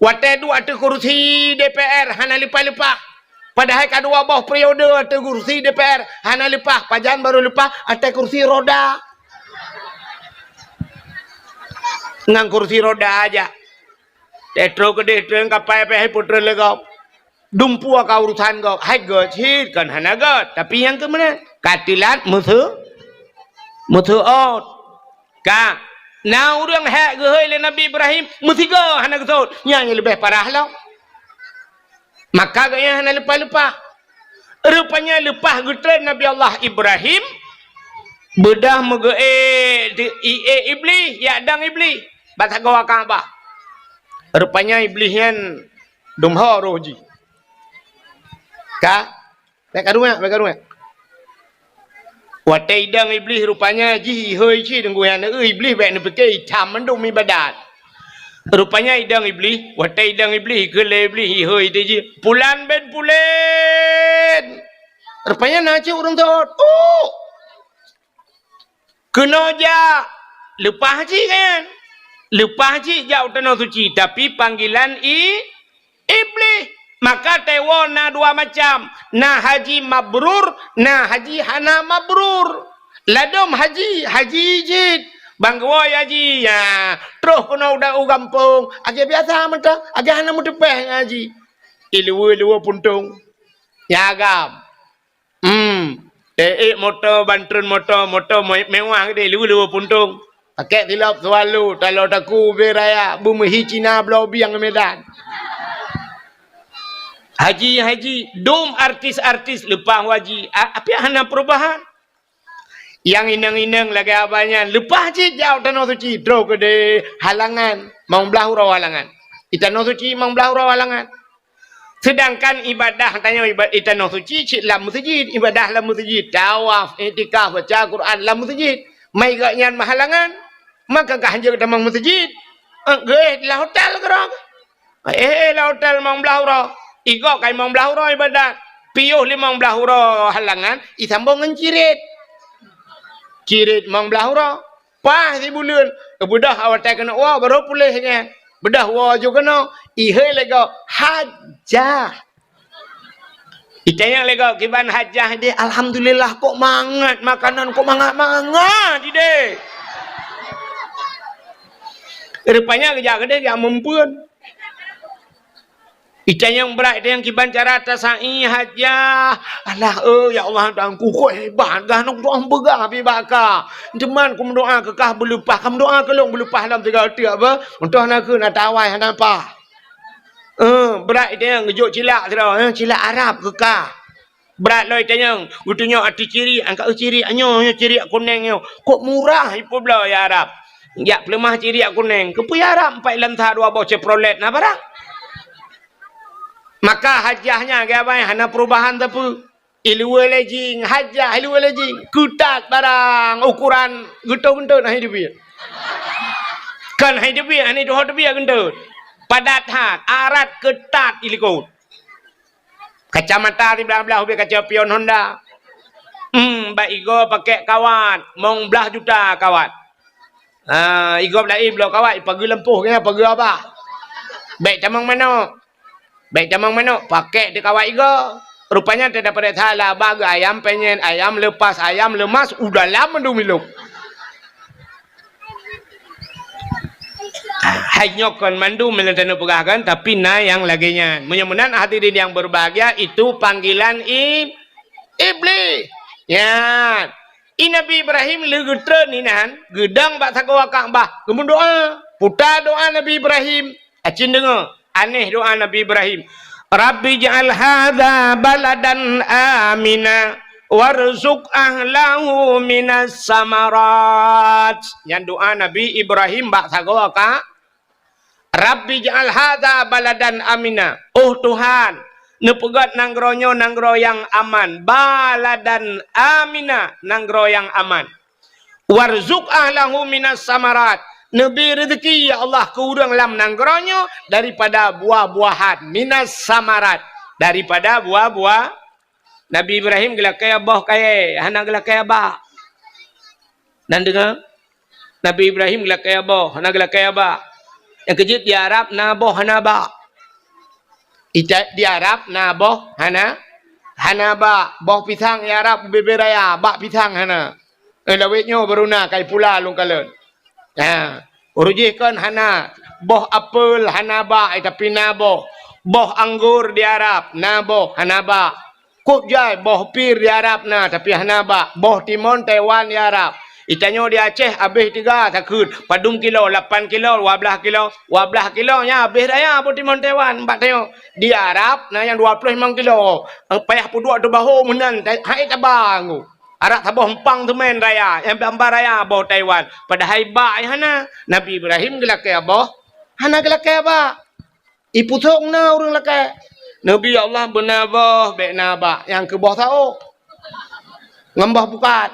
Watée duek ateueh kursi D P R hana leupah-leupah. Padahai ka dua boh periode ateueh kursi D P R hana leupah, pajan barô leupah ateueh kursi roda. Ngon kursi roda aja. Teuh troh keudeh treun kapai pih peutrön lé gob. Dumpeue ka urusan gob, hai gob cit kon hana gob, tapi nyang keu meunan ka teulat meuseu-, meuseuôt. Ka na ureuëng hék geuhôi lé Nabi Ibrahim, meusigoe hana geuseuôt, nyan nyang leubeh parah lom. Maka gobnyan hana leupah-leupah. Rupanya leupah geutreun Nabi Allah Ibrahim, beudôh meugeuék di-, iék Iblih, jak dong Iblih bak sagoe Ka'bah. Rupanya Iblih nyan dum ho roh jih. Ka? Bék karueng, bék karueng. Watée idong Iblih rupanya jih ihôi cit deungon nyan, eu, Iblih bék neupike itam mandum ibadat. Rupanya idong Iblih, watée idong Iblih, keu lé Iblih ihôi teuh jih, "Pulan bin Pulan!" Rupanya na cit ureuëng seuôt. "Uh! Keunoe jak!" Leupah cit kan? Leupah cit jak u tanoh suci, tapi panggilan i-, Iblih. Maka tawoe na dua macam, na haji mabrur, na haji hana mabrur. Ladôm haji, haji jih. Ban geuwoe haji, ya, troh keunoe u da-, u gampông, lagée biasa mantong, lagée hana meuteupéh ngon haji. Iluweue-luweue puntông. Ya agam. Hmm. Ék moto, ban treun moto, moto me-, mewah geude, luweue-luweue puntông. Pakèk silop Swallow, taloe takue ubé raya, beumeuhi Cina bloe bieng Medan. Haji, haji, dum artis-artis leupah haji, a-, tapi hana perubahan. Nyang inong-inong lagée abah nyan, leupah cit jak u tanoh suci, troh keudeh halangan, mong blaih uroe halangan. Di tanoh suci mong blaih uroe halangan. Seudangkan ibadah tanyoe iba-, i tanoh suci cit lam meuseujid, ibadah lam meuseujid, tawaf, iktikaf, baca Quran lam meuseujid. Mai gobnyan meuhalangan, maka ka hanjeuet tamong meuseujid. Eh, geuéh lam hotel keudroe. Eh, eh, lam hotel mong blaih uroe. Igob kai mong blaih uroe ibadat. Piôh limong blaih uroe halangan, isambong ngon cirit. Cirit mong blaih uroe. Paih sibuleuen, beudôh awai keuneuk woe, barô puléh nyan. Beudôh woe ju keunoe, ihôi lé gob, hajah. Itanyong lé gob, "Kiban hajah deh?" "Alhamdulillah, kok mangat makanan, kok mangat-mangat ideh." Rupanya geujak keudeh jak meumpeuen. Itanyong brat, itanyong kiban cara tasa'i hajah. "Alah, eh, ya Allah, Tuhanku, kok hebat gah, nong doa peugah pi bak ka. Teuma kumeudoa keu kah beuleupah, ka meudoa keu lôn beuleupah lam tiga teuk apa? Untôh na keu na tawai hana pah." Eh, brat itanyong geujok cilak sidroe, eh, cilak Arab keu kah. Brat lom itanyong, geutunyok ateueh cirik, angkat cirik, "Nyoe, nyoe cirik kunéng nyoe. Kok murah ipeubloe ya Arab. Jak peuleumah cirik kunéng. Keupeue ya Arab, empat lam sa dua boh Chevrolet na barang?" Maka hajah nyan geubai hana perubahan sapeue. Iluweue lé jing, hajah iluweue lé jing. Keutat barang, ukuran geutot-geutot hai teubiet. Kon hai teubiet, hai tuho teubiet geutot. Padat that, arat keutat ilikot. Kacamata siblah-blah ubé kaca pion Honda. Hmm, bak igob pakèk kawat, mong blaih juta kawat. Ha, igob laén bloe kawat, ipageue lampôh keunan, pageue abah. Bèk tamong manok. Bèk tamong manok, pakèk teuk kawat igob. Rupanya teudapat salah, abah geuh ayam penyet, ayam lepas, ayam lemas, u dalam mandum ilong. Hai nyoe kon mandum meunyoe taneuk peugah kan, tapi na nyang lagèe nyan. Meunyoe meunan hadirin yang berbahagia, itu panggilan i-, Iblih. Nyan. I Nabi Ibrahim lheueh geutreun inan, geudong bak sagoe Ka'bah, geumeudoa. Puta doa Nabi Ibrahim. Acin deungoe, aneh doa Nabi Ibrahim. "Rabbi ij'al hadza baladan amina warzuq ahlahu minas samarat." Nyan doa Nabi Ibrahim bak sagoe Ka-, "Rabbi ij'al hadza baladan amina." Oh Tuhan, neupeugöt nanggroe nyoe nanggroe nyang aman. Baladan amina, nanggroe nyang aman. "Warzuq ahlahu minas samarat." Neubri reuzeki, ya Allah, keu ureuëng lam nanggroe nyoe daripada buah-buahan. Minas samarat, daripada buah-buah. Nabi Ibrahim geulakèe boh kayèe, hana geulakèe abah. Nan deungoe? Nabi Ibrahim geulakèe boh, hana geulakèe abah. Nyang keujeuet di Arab na boh hana abah. Ita-, di Arab na boh hana, hana abah. Boh pisang di Arab ubé-bé raya, abah pisang hana. Eh, lawét nyoe baru na, kai pula lôn kalon. Ha, ureuëng jih kon hana. Boh apel hana abah, eh, tapi na boh. Boh anggor di Arab, na boh, hana bak. Kôb jai, boh pir di Arab na, tapi hana bak. Boh timon Taiwan di Arab. Itanyoe di Aceh, abéh tiga takheun. Padum kilo, lapan kilo, dua blaih kilo. Dua blaih kilo nyan abéh raya boh timon Taiwan, bak tanyoe. Di Arab, na nyang dua ploh limong kilo. Payah peuduek teubaho meunan, ta-, hai taba nggu. Arak saboh empang teumèn raya, nyang bak raya boh Taiwan. Padahai bak nyang hana. Nabi Ibrahim geulakèe boh, hana geulakèe bak. Ipusong na ureueng lakèe. Nabi, "Ya Allah, beuna boh, bèk na bak." Nyang keu boh saôh. Ngon boh pukat.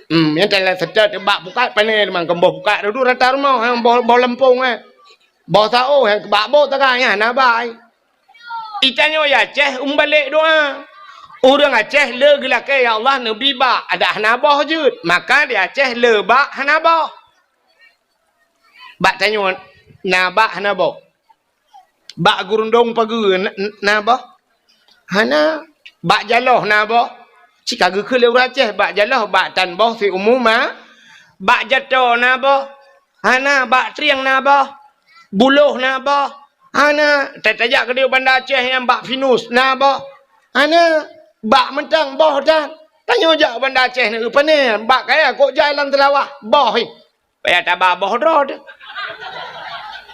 Hmm, nyang teulah seutôt bak pukat pané teuma, kon boh pukat dudu rata rumoh, nyang boh, boh lampông, eh. Boh saôh nyang keu bak bôh taga nyan na bai. Itanyoe di Aceh umbalek doa. Ureueng Aceh le geulakèe, "Ya Allah, neubi bak," adak hana boh jeuet. Maka di Aceh le bak hana boh. Bak tanyoe na bak hana boh. Bak gurundong pageue na, na boh? Hana. Bak jaloh na boh? Cit ka geukheun lé ureueng Aceh, bak jaloh, bak tan boh siumu ma. Bak jato na boh? Hana. Bak trieng na boh? Buloh na boh? Hana. Ta-, tajak keudéh Banda Aceh nyang bak pinus na boh? Hana. Bak mantong boh tan. Tanyoe jak Banda Aceh na, pane? Bak kaya kok jai lam teulawah. Boh, hi. Payah taba boh droe teuh.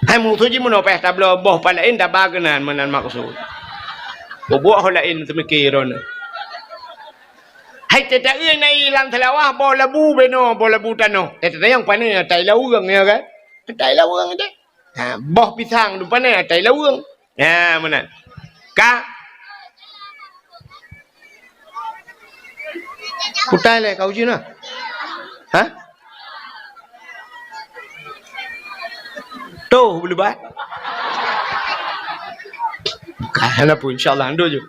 Hai musoh jih meunoe payah tabloe boh pat laén taba keunan meunan maksud. Bubuet ho laén teumiki droeneuh. Hai teuta-eu na i lam teulawah boh labu benoe, boh labu tanoh. Teuta nyang pane atai laweueng, ya kan? Atai laweueng deh. Ha, boh pisang tu pane atai laweueng. Ya, meunan. Ka? Kutai lé ka uji na. Ha? Toh beulebat. Ka, hana pun, insya Allah, ando ju.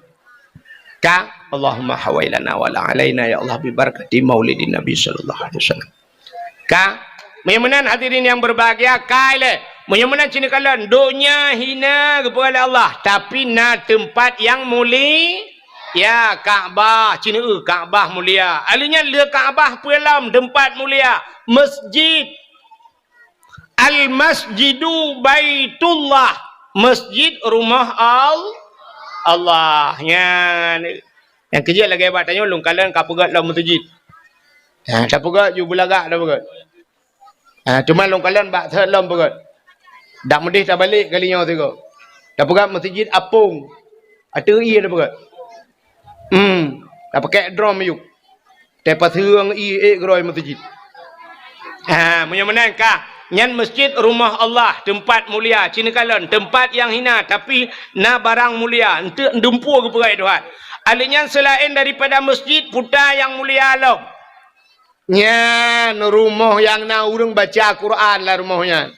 Ka, Allahumma hawailana wala alaina, ya Allah, bi barakati maulidin Nabi sallallahu alaihi wasallam. Ka, meunyoe meunan hadirin yang berbahagia, kai lé. Meunyoe meunan cit neukalon, donya hina geupeugah lé Allah, tapi na teumpat nyang muli-, ya, Ka'bah, cit neu-eu Ka'bah mulia. Aleuh nyan le Ka'bah peue lom teumpat mulia, masjid. Al-masjidu baitullah, masjid rumoh Al-, Allah. Nyan. Nyang keujeuet lagèe bak tanyoe lôn kalon ka peugöt lom meuseujid. Ha, tapeugöt ju beulagak tapeugöt. Ha, teuma lôn kalon bak thot lom peugöt. Dak meudeh tabalek kali nyoe sigoe. Tapeugöt meuseujid apong. Ateueh ié tapeugöt. Hmm, tapakèk drom miyueb. Tapaseueng ié ék geurôi meuseujid. Ha, meunyoe meunan ka, nyan masjid rumoh Allah, teumpat mulia, cit neukalon, teumpat nyang hina, tapi na barang mulia, eunteuk dumpeue geupeugah Tuhan. Aleuh nyan seulaén daripada masjid, peue nyang mulia lom. Nyan rumoh nyang na ureueng baca Quran lam rumoh nyan.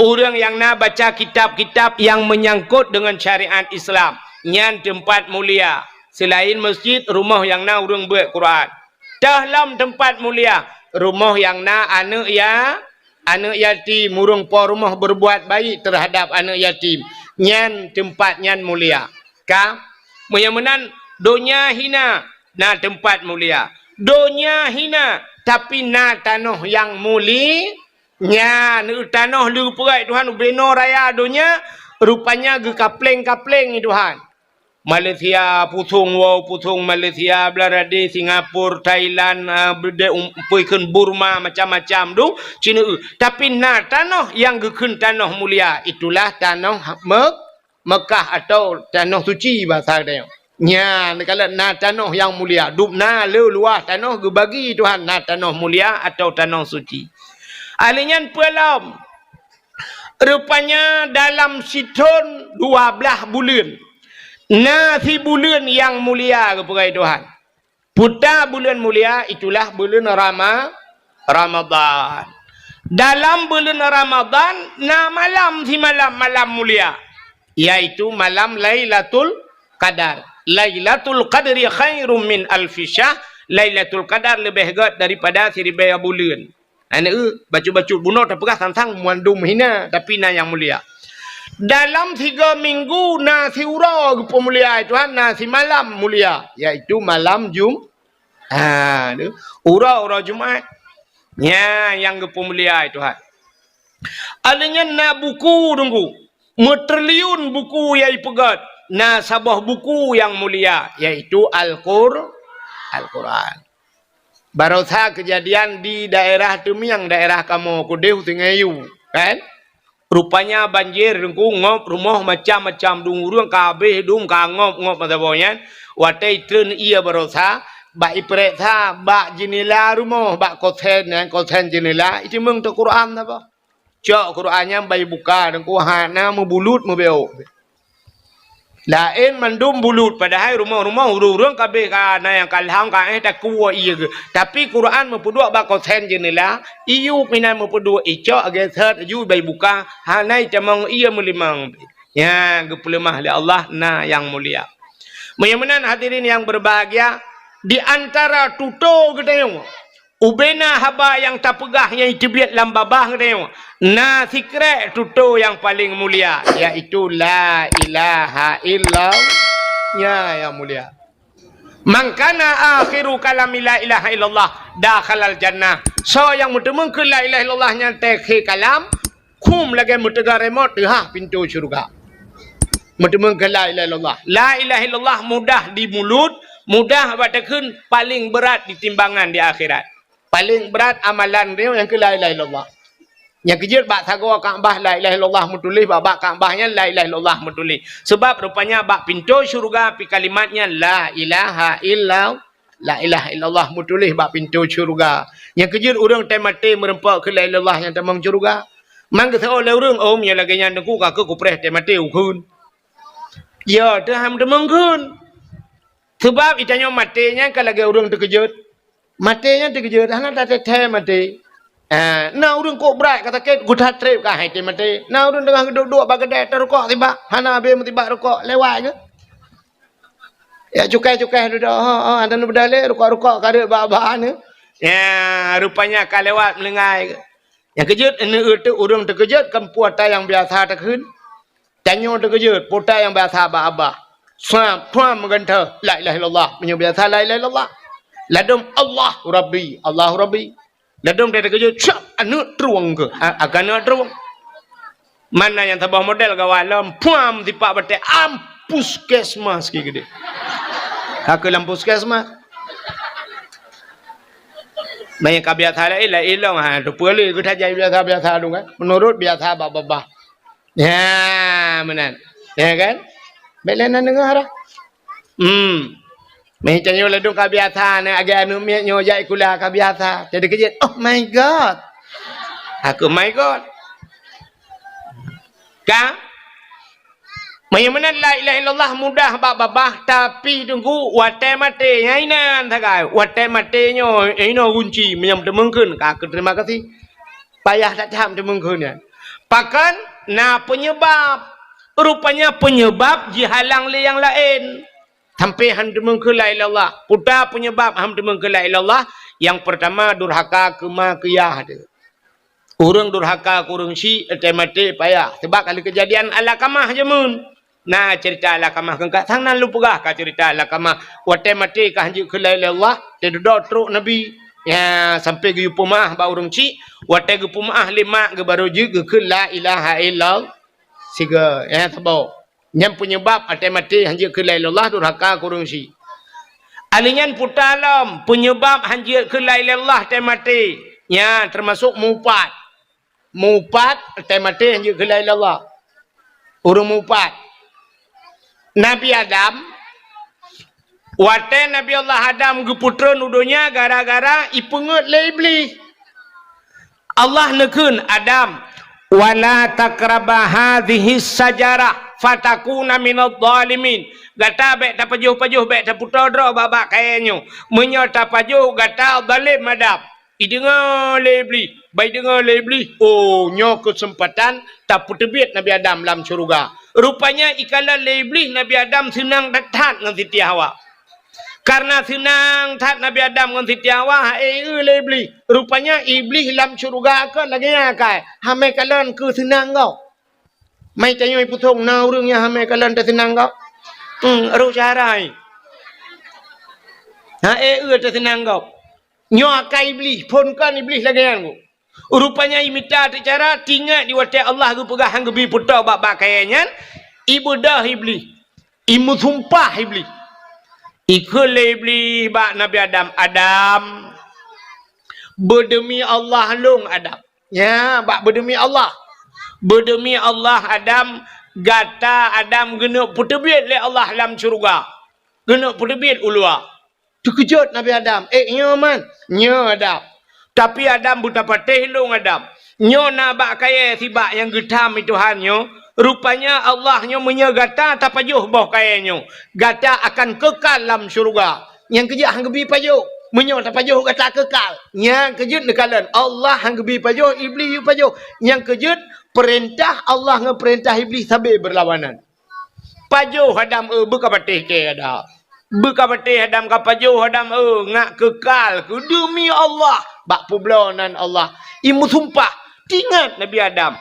Ureueng nyang na baca kitab-kitab nyang meunyangkot deungon syariat Islam, nyan teumpat mulia. Seulaén masjid, rumoh nyang na ureueng beuet Quran. Toh lom teumpat mulia, rumoh nyang na aneuk ya-, aneuk yatim, ureueng po rumoh berbuat baik terhadap aneuk yatim, nyan teumpat nyan mulia. Ka? Meunyoe meunan, donya hina, na teumpat mulia. Donya hina, tapi na tanoh nyang muli-, nyan, tanoh leupeureuet Tuhan ubenoe raya donya, rupanya geukapleng-kapleng Tuhan. Malaysia pusong woe, pusong Malaysia, Bangladesh, Singapura, Thailand, ah, beudé um-, peue kheun Burma, macam-macam tu, cit neu-eu. Tapi na tanoh nyang geukheun tanoh mulia, itulah tanoh Mek-, Mekah atau tanoh suci basa tanyoe. Nyan, kalau na tanoh nyang mulia, dum na le luwah tanoh geubagi Tuhan na tanoh mulia atau tanoh suci. Alèh nyan peue lom? Rupanya dalam sithon dua blaih buleuen, na sibuleuen nyang mulia geupeugah Tuhan. Peue buleuen mulia, itulah buleuen Rama-, Ramadhan. Dalam buleuen Ramadhan na malam simalam, malam mulia, yaitu malam Lailatul Qadar. Lailatul Qadri khairum min alfi syahr. Lailatul Qadar leubeh gèt daripada siribèe buleuen. Aneuk, bacut-bacut bunoe tapeugah sang-sang mandum hina, tapi na nyang mulia. Dalam tiga minggu na siuroe geupeumulia Tuhan, na simalam mulia, yaitu malam Jum-, ha, tu, uroe-uroe Jumat. Nyan nyang geupeumulia Tuhan. Alèh nyan na buku teungku. meutriliun buku nyang ipeugét, na saboh buku nyang mulia, yaitu Al-Qur-, Al-Quran. Barosa keujadian di daerah Teumieng, daerah kamoe keudeh Sungai Yu, kan? Rupanya banjir, Teungku, ngop rumoh macam-macam, dum ureuëng ka habéh dum ka ngop-ngop masa boh nyan. Watée itreun ié barosa, bak ipeuriksa bak jeunela rumoh, bak kosen nyan, kosen jeunela, iteumeung teuk Quran saboh. Cok Quran nyan bak ibuka, Teungku, hana meubulut meubeuk. Laén mandum bulut, padahai rumoh-rumoh ureuëng-ureuëng ka habéh ka na nyang ka lhang ka éh takue ié geuh. Tapi Quran meupeuduek bak kosen jeunela, iyup inan meupeuduek, icok geuseuet laju bak ibuka, hana itamong ié meulimong. Nyan geupeuleumah lé Allah na nyang mulia. Meunyoe meunan hadirin nyang berbahagia, di antara tutoe geutanyoe, ubena haba nyang tapeugah nyang iteubiet lam babah geutanyoe, na sikrek tutoe nyang paleng mulia, yaitu la ilaha illallah. Nya nyang mulia. "Man kana akhiru kalami la ilaha illallah dakhalal jannah." Soe nyang meuteumeung keu la ilaha illallah nyan teukhe kalam, khum lagée meuteuga remote teuhah pintoe syeuruga. Meuteumeung keu la ilaha illallah. La ilaha illallah mudah di mulut, mudah bak takheun, paleng beurat di timbangan di akhirat. Paleng beurat amalan droe nyang keu la ilaha illallah. Nyang keujeuet bak sagoe Ka'bah la ilaha illallah meutuléh, bak, bak Ka'bah nyan la ilaha illallah meutuléh. Sebab rupanya bak pintoe syeuruga pih kalimat nyan la ilaha illallah. La ilaha illallah meutuléh bak pintoe syeuruga. Nyang keujeuet ureuëng teumaté meureumpok keu la ilaha illallah nyang tamong syeuruga. Man geuseuôt lé ureuëng, "Oh, meunyoe lagée nyan Teungku, ka keuh kupreh teumaté ukheun." Ya, teuh han teumeung kheun. Sebab itanyoe maté nyan ka lagée ureuëng teukeujot. Maté nyan teukeujot, hana tateuthée maté. Ah, na ureuëng kok brat ka sakét, geutat treb ka hai teumaté. Na ureuëng teungoh geuduek-duek bak keudée tarukok sibak, hana habéh meusibak rukok, lewat geuh. Ya, cukai-cukai dudoe, ha, ha, dan beudalé rukok-rukok ka reuet bak-bak ni. Ya, rupanya ka lewat meulinggai. Nyang keujot, aneuk ureuëng teukeujot, kan peue ata nyang biasa takheun. Tanyoe teukeujot, peue ata nyang biasa bak babah. Swab, swab meugantoe, la ilaha illallah. Meunyoe biasa la ilaha illallah. Ladom Allahu Rabbi, Allahu Rabbi. Ladom teukeujot, swab, aneuk trueng keuh. A-, akan aneuk trueng. Mana nyang saboh model gawat lom, puam tipak batée, am puskesmas ki geude. Ka keu lam puskesmas. Maya ka biasa laén, laén lom, ha, tu peue lé geutajak biasa-biasa tu kan. Menurut biasa bak babah. Ya, meunan. Ya kan? Bék lé na deungoe dah. Hmm. Meuh tanyoe ladom ka biasa, na agée aneuk miet nyoe jak sikula ka biasa. Jadi keujeuet, "Oh my God." Aku, "My God." Ka? Meunyoe meunan la ilaha illallah mudah bak babah, tapi teungku watée maté nyan inan sagai. Watée maté nyoe inoe gunci meunyoe teumeung kheun ka keu terima kasih. Payah that-that teumeung kheun nyan. Pakon na peunyeubab. Rupanya peunyeubab jihalang lé nyang laén. Sampai han teumeung kheun la ilaha illallah. Peue ta peunyeubab han teumeung kheun la ilaha illallah? Nyang peurtama durhaka keu ma keu yah teuh. Ureuëng durhaka keu ureuëng syik, watée maté payah. Sabab ka lheueh keujadian Alkamah jameun. Na ceurita Alkamah keu ka sang nan lôn peugah ka ceurita Alkamah. Watée maté ka han jeuet kheun la ilaha illallah, teududoe trok Nabi. Ya, sampai geuyue peumeu'ah bak ureuëng syik. Watée geupeumeu'ah lé mak geuh barô jeuet geukheun la ilaha illallah. Sigoe, ya, saboh. Nyan peunyeubab watée maté han jeuet kheun la ilaha illallah durhaka keu ureuëng syik. Alèh nyan peue ta lom peunyeubab han jeuet kheun la ilaha illallah watée maté. Nyan teumasok mupat. Mupat watée maté han jeuet kheun la ilaha illallah. Ureuëng mupat. Nabi Adam, watée Nabi Allah Adam geupeutreun u donya gara-gara ipeungeuet lé Iblih. Allah neukheun, "Adam, wala taqraba hadhihi syajarah fatakuna minadh dhalimin." Gata bék tapajoh-pajoh, bék tapeutoe droe bak-bak kayée nyoe. Meunyoe tapajoh, gata zalem Adam. Ideungoe lé Iblih, bak ideungoe lé Iblih, oh, nyoe keuseumpatan tapeuteubiet Nabi Adam lam syeuruga. Rupanya ikalon lé Iblih Nabi Adam seunang that-that ngon Siti Hawa. Karena seunang that Nabi Adam ngon Siti Hawa, ha-e eu lé Iblih. Rupanya Iblih lam syeuruga kon lagée nyan akai, hamé kalon keu seunang gob. Mai tanyoe ipusong na ureuëng nyang hamé kalon teuseunang gob. Hmm, roh cara ai. Ha-e eu teuseunang gob. Nyoe akai Iblih, phon kon Iblih lagée nyan gob. Rupanya imita teucara, tingat di watée Allah geupeugah han geubi peutoe bak-bak kayée nyan, ibeudoh Iblih, imeusumpah Iblih. Ikheun lé Iblih bak Nabi Adam, "Adam, beudeumi Allah lôn, Adam." Nya, bak beudeumi Allah. "Beudeumi Allah, Adam, gata, Adam, geuneuk peuteubiet lé Allah lam syeuruga. Geuneuk peuteubiet u luwa." Teukeujot Nabi Adam, "Eh, nyoe man, nyoe Adam. Tapi Adam, beutapatéh lôn Adam. Nyoe na bak kayée sibak nyang geutham i Tuhan nyoe. Rupanya Allah nyoe meunyoe gata tapajoh boh kayée nyoe, gata akan keukal lam syeuruga." Nyang keujeuet han geubi pajoh. Meunyoe tapajoh gata keukal. Nyang keujeuet neukalon Allah han geubi pajoh, Iblih yue pajoh. Nyang keujeuet peurintah Allah ngon peurintah Iblih sabe beurlawanan. Pajoh Adam, eu, beukapatéh kée Adam. Beukapatéh Adam, kapajoh Adam, eu, ngat keukal keu deumi Allah bak peubloe nan Allah. Imeusumpah, tingat Nabi Adam.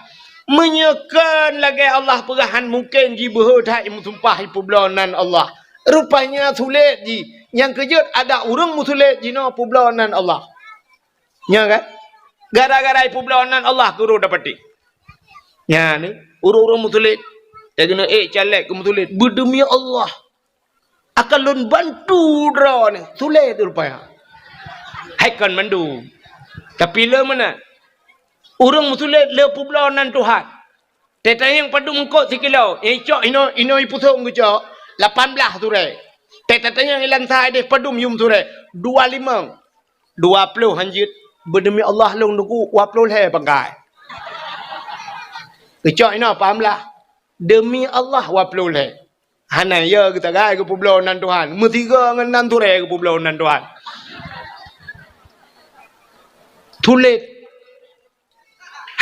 Meunyoe kon lagée Allah peugah han mungken jibeuhe that imeusumpah ipeubloe nan Allah. Rupanya sulet jih. Nyang keujeuet ada ureuëng meusulet jinoe peubloe nan Allah. Nya kan? Gara-gara ipeubloe nan Allah keu ureuëng dapatéh. Nya ni, ureuëng-ureuëng meusulet. Dia kena, "Eh, caleg keu meusulet. Beudeumi Allah, akan lôn bantu droe ni." Sulet tu rupanya. Hai kon mandum. Tapi le meunan. Ureuëng meusulet le peubloe nan Tuhan. Teuh tanyong padum eungkot sikilo. Eh, cok inoe, inoe ipusong geucok. Lapan blaih surée. Teuh tatanyong ilan sa ideh padum yum surée. Dua limong. Dua ploh hanjeuet, beudeumi Allah lôn teungku, dua ploh lhée pangkai. Geucok inoe paham lah. Deumi Allah dua ploh lhée. Hana ya geutagai geupeubloe nan Tuhan. Meusigoe ngon nan surée geupeubloe nan Tuhan. Sulet.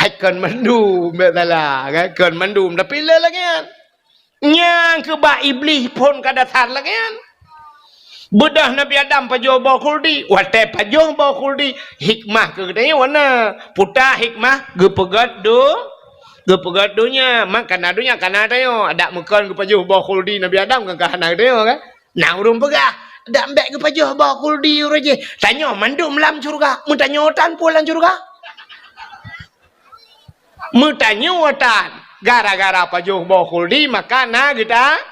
Hai kon mandum, bèk salah, kan? Kon mandum, tapi le lagée nyan. Nyang keu bak Iblih phon ka dasar lagée nyan. Beudoh Nabi Adam pajoh boh khuldi. Watée pajoh boh khuldi, hikmah keu geutanyoe na. Peue hikmah? Geupeugét do-, geupeugét donya. Mak kana donya, kana tanyoe. Adak meukon geupajoh boh khuldi Nabi Adam, kan ka hana geutanyoe, kan? Na ureuëng peugah, "Dak bèk geupajoh boh khuldi uroe jih. Tanyoe mandum lam syeuruga." Meutanyoe tan peue lam syeuruga? Meutanyoe tan. Gara-gara pajoh boh khuldi, maka na geuta-,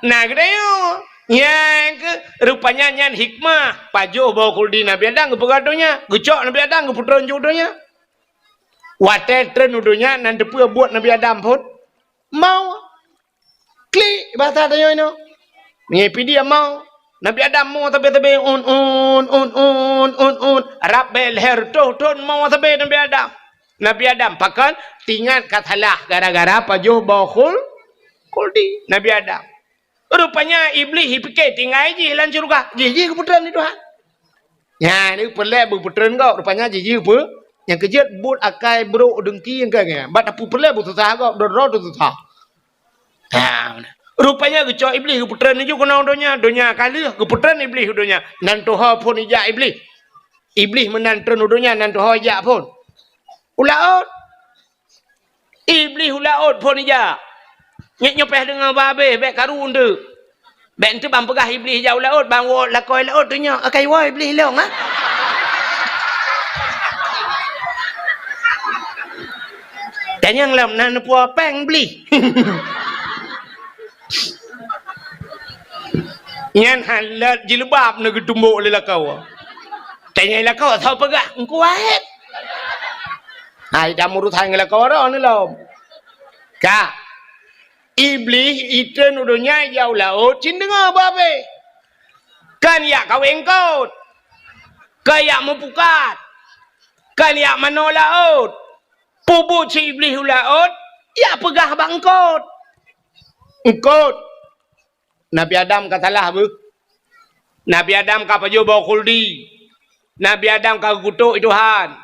na geutanyoe. Nyang keu, rupanya nyan hikmah pajoh boh khuldi Nabi Adam geupeugah donya. Geucok Nabi Adam geupeutreun ju donya. Watée treun u donya, nan teupeue buet Nabi Adam phon? Mau. Klik, bahasa tanyoe inoe. Ngipi dia mau. Nabi Adam mau sabe-sabe, un, un, un. Rab bèk lhèe reutôh thon mau sabe Nabi Adam. Nabi Adam, pakon? Tingat ka salah gara-gara pajoh boh khul-, khuldi Nabi Adam. Rupanya Iblih jipike tinggai jih lam syeuruga. Jih, jih geupeutreun lé Tuhan. Nyan, ni peureulée beupeutreun gob. Rupanya jih, jih peu-, nyang keujeuet buet akai brok deungki nyang ka nyan. Bak tapeureulée beususah gob, droe-droe teususah. Ha, rupanya geucok Iblih geupeutreun laju keunoe donya, donya ka lheueh geupeutreun Iblih u donya. Nan tuha phon ijak Iblih. Iblih meunan treun u donya, nan tuha ijak phon. U laôt. Iblih u laôt phon ijak. Nyoe, nyoe payah deungoe bah abéh, bèk karu eunteuk. Bèk eunteuk ban peugah Iblih ijak u laôt, ban woe lakoe laôt teunyoe, akai woe Iblih lôn, ha? Tanyong lom na neupue péng Iblih. Nyan hana lé jilbab na geutumbok lé lakoe. Tanyong lakoe, soe peugah? Teungku Wahét. Hai, dak meurusan ngon lakoe droeneuh lom. Ka. Iblih itreun u donya ijak u laôt, cit deungoe bah abéh. Kan ijak kawé eungkot. Kan ijak meupukat. Kan ijak manoe laôt. Peue buet si Iblih u laôt, ijak peugah bak eungkot. Eungkot. Nabi Adam ka salah beuh. Nabi Adam ka pajoh boh khuldi. Nabi Adam ka geukutok Tuhan.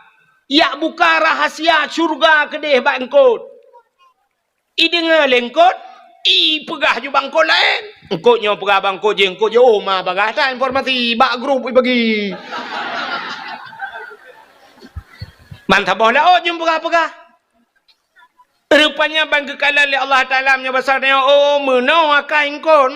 Ijak buka rahasia syeuruga keudeh bak eungkot. Ideungoe lé eungkot, ipeugah ju bak eungkot laén. Eungkot nyoe peugah bak eungkot jih, eungkot jih, "Oh, ma bagah that informasi, bak grup ibagi." Ban saboh laôt jeuet peugah-peugah. Rupanya ban geukalon lé Allah Taala meunyoe basa tanyoe, oh, meunoe akai eungkot,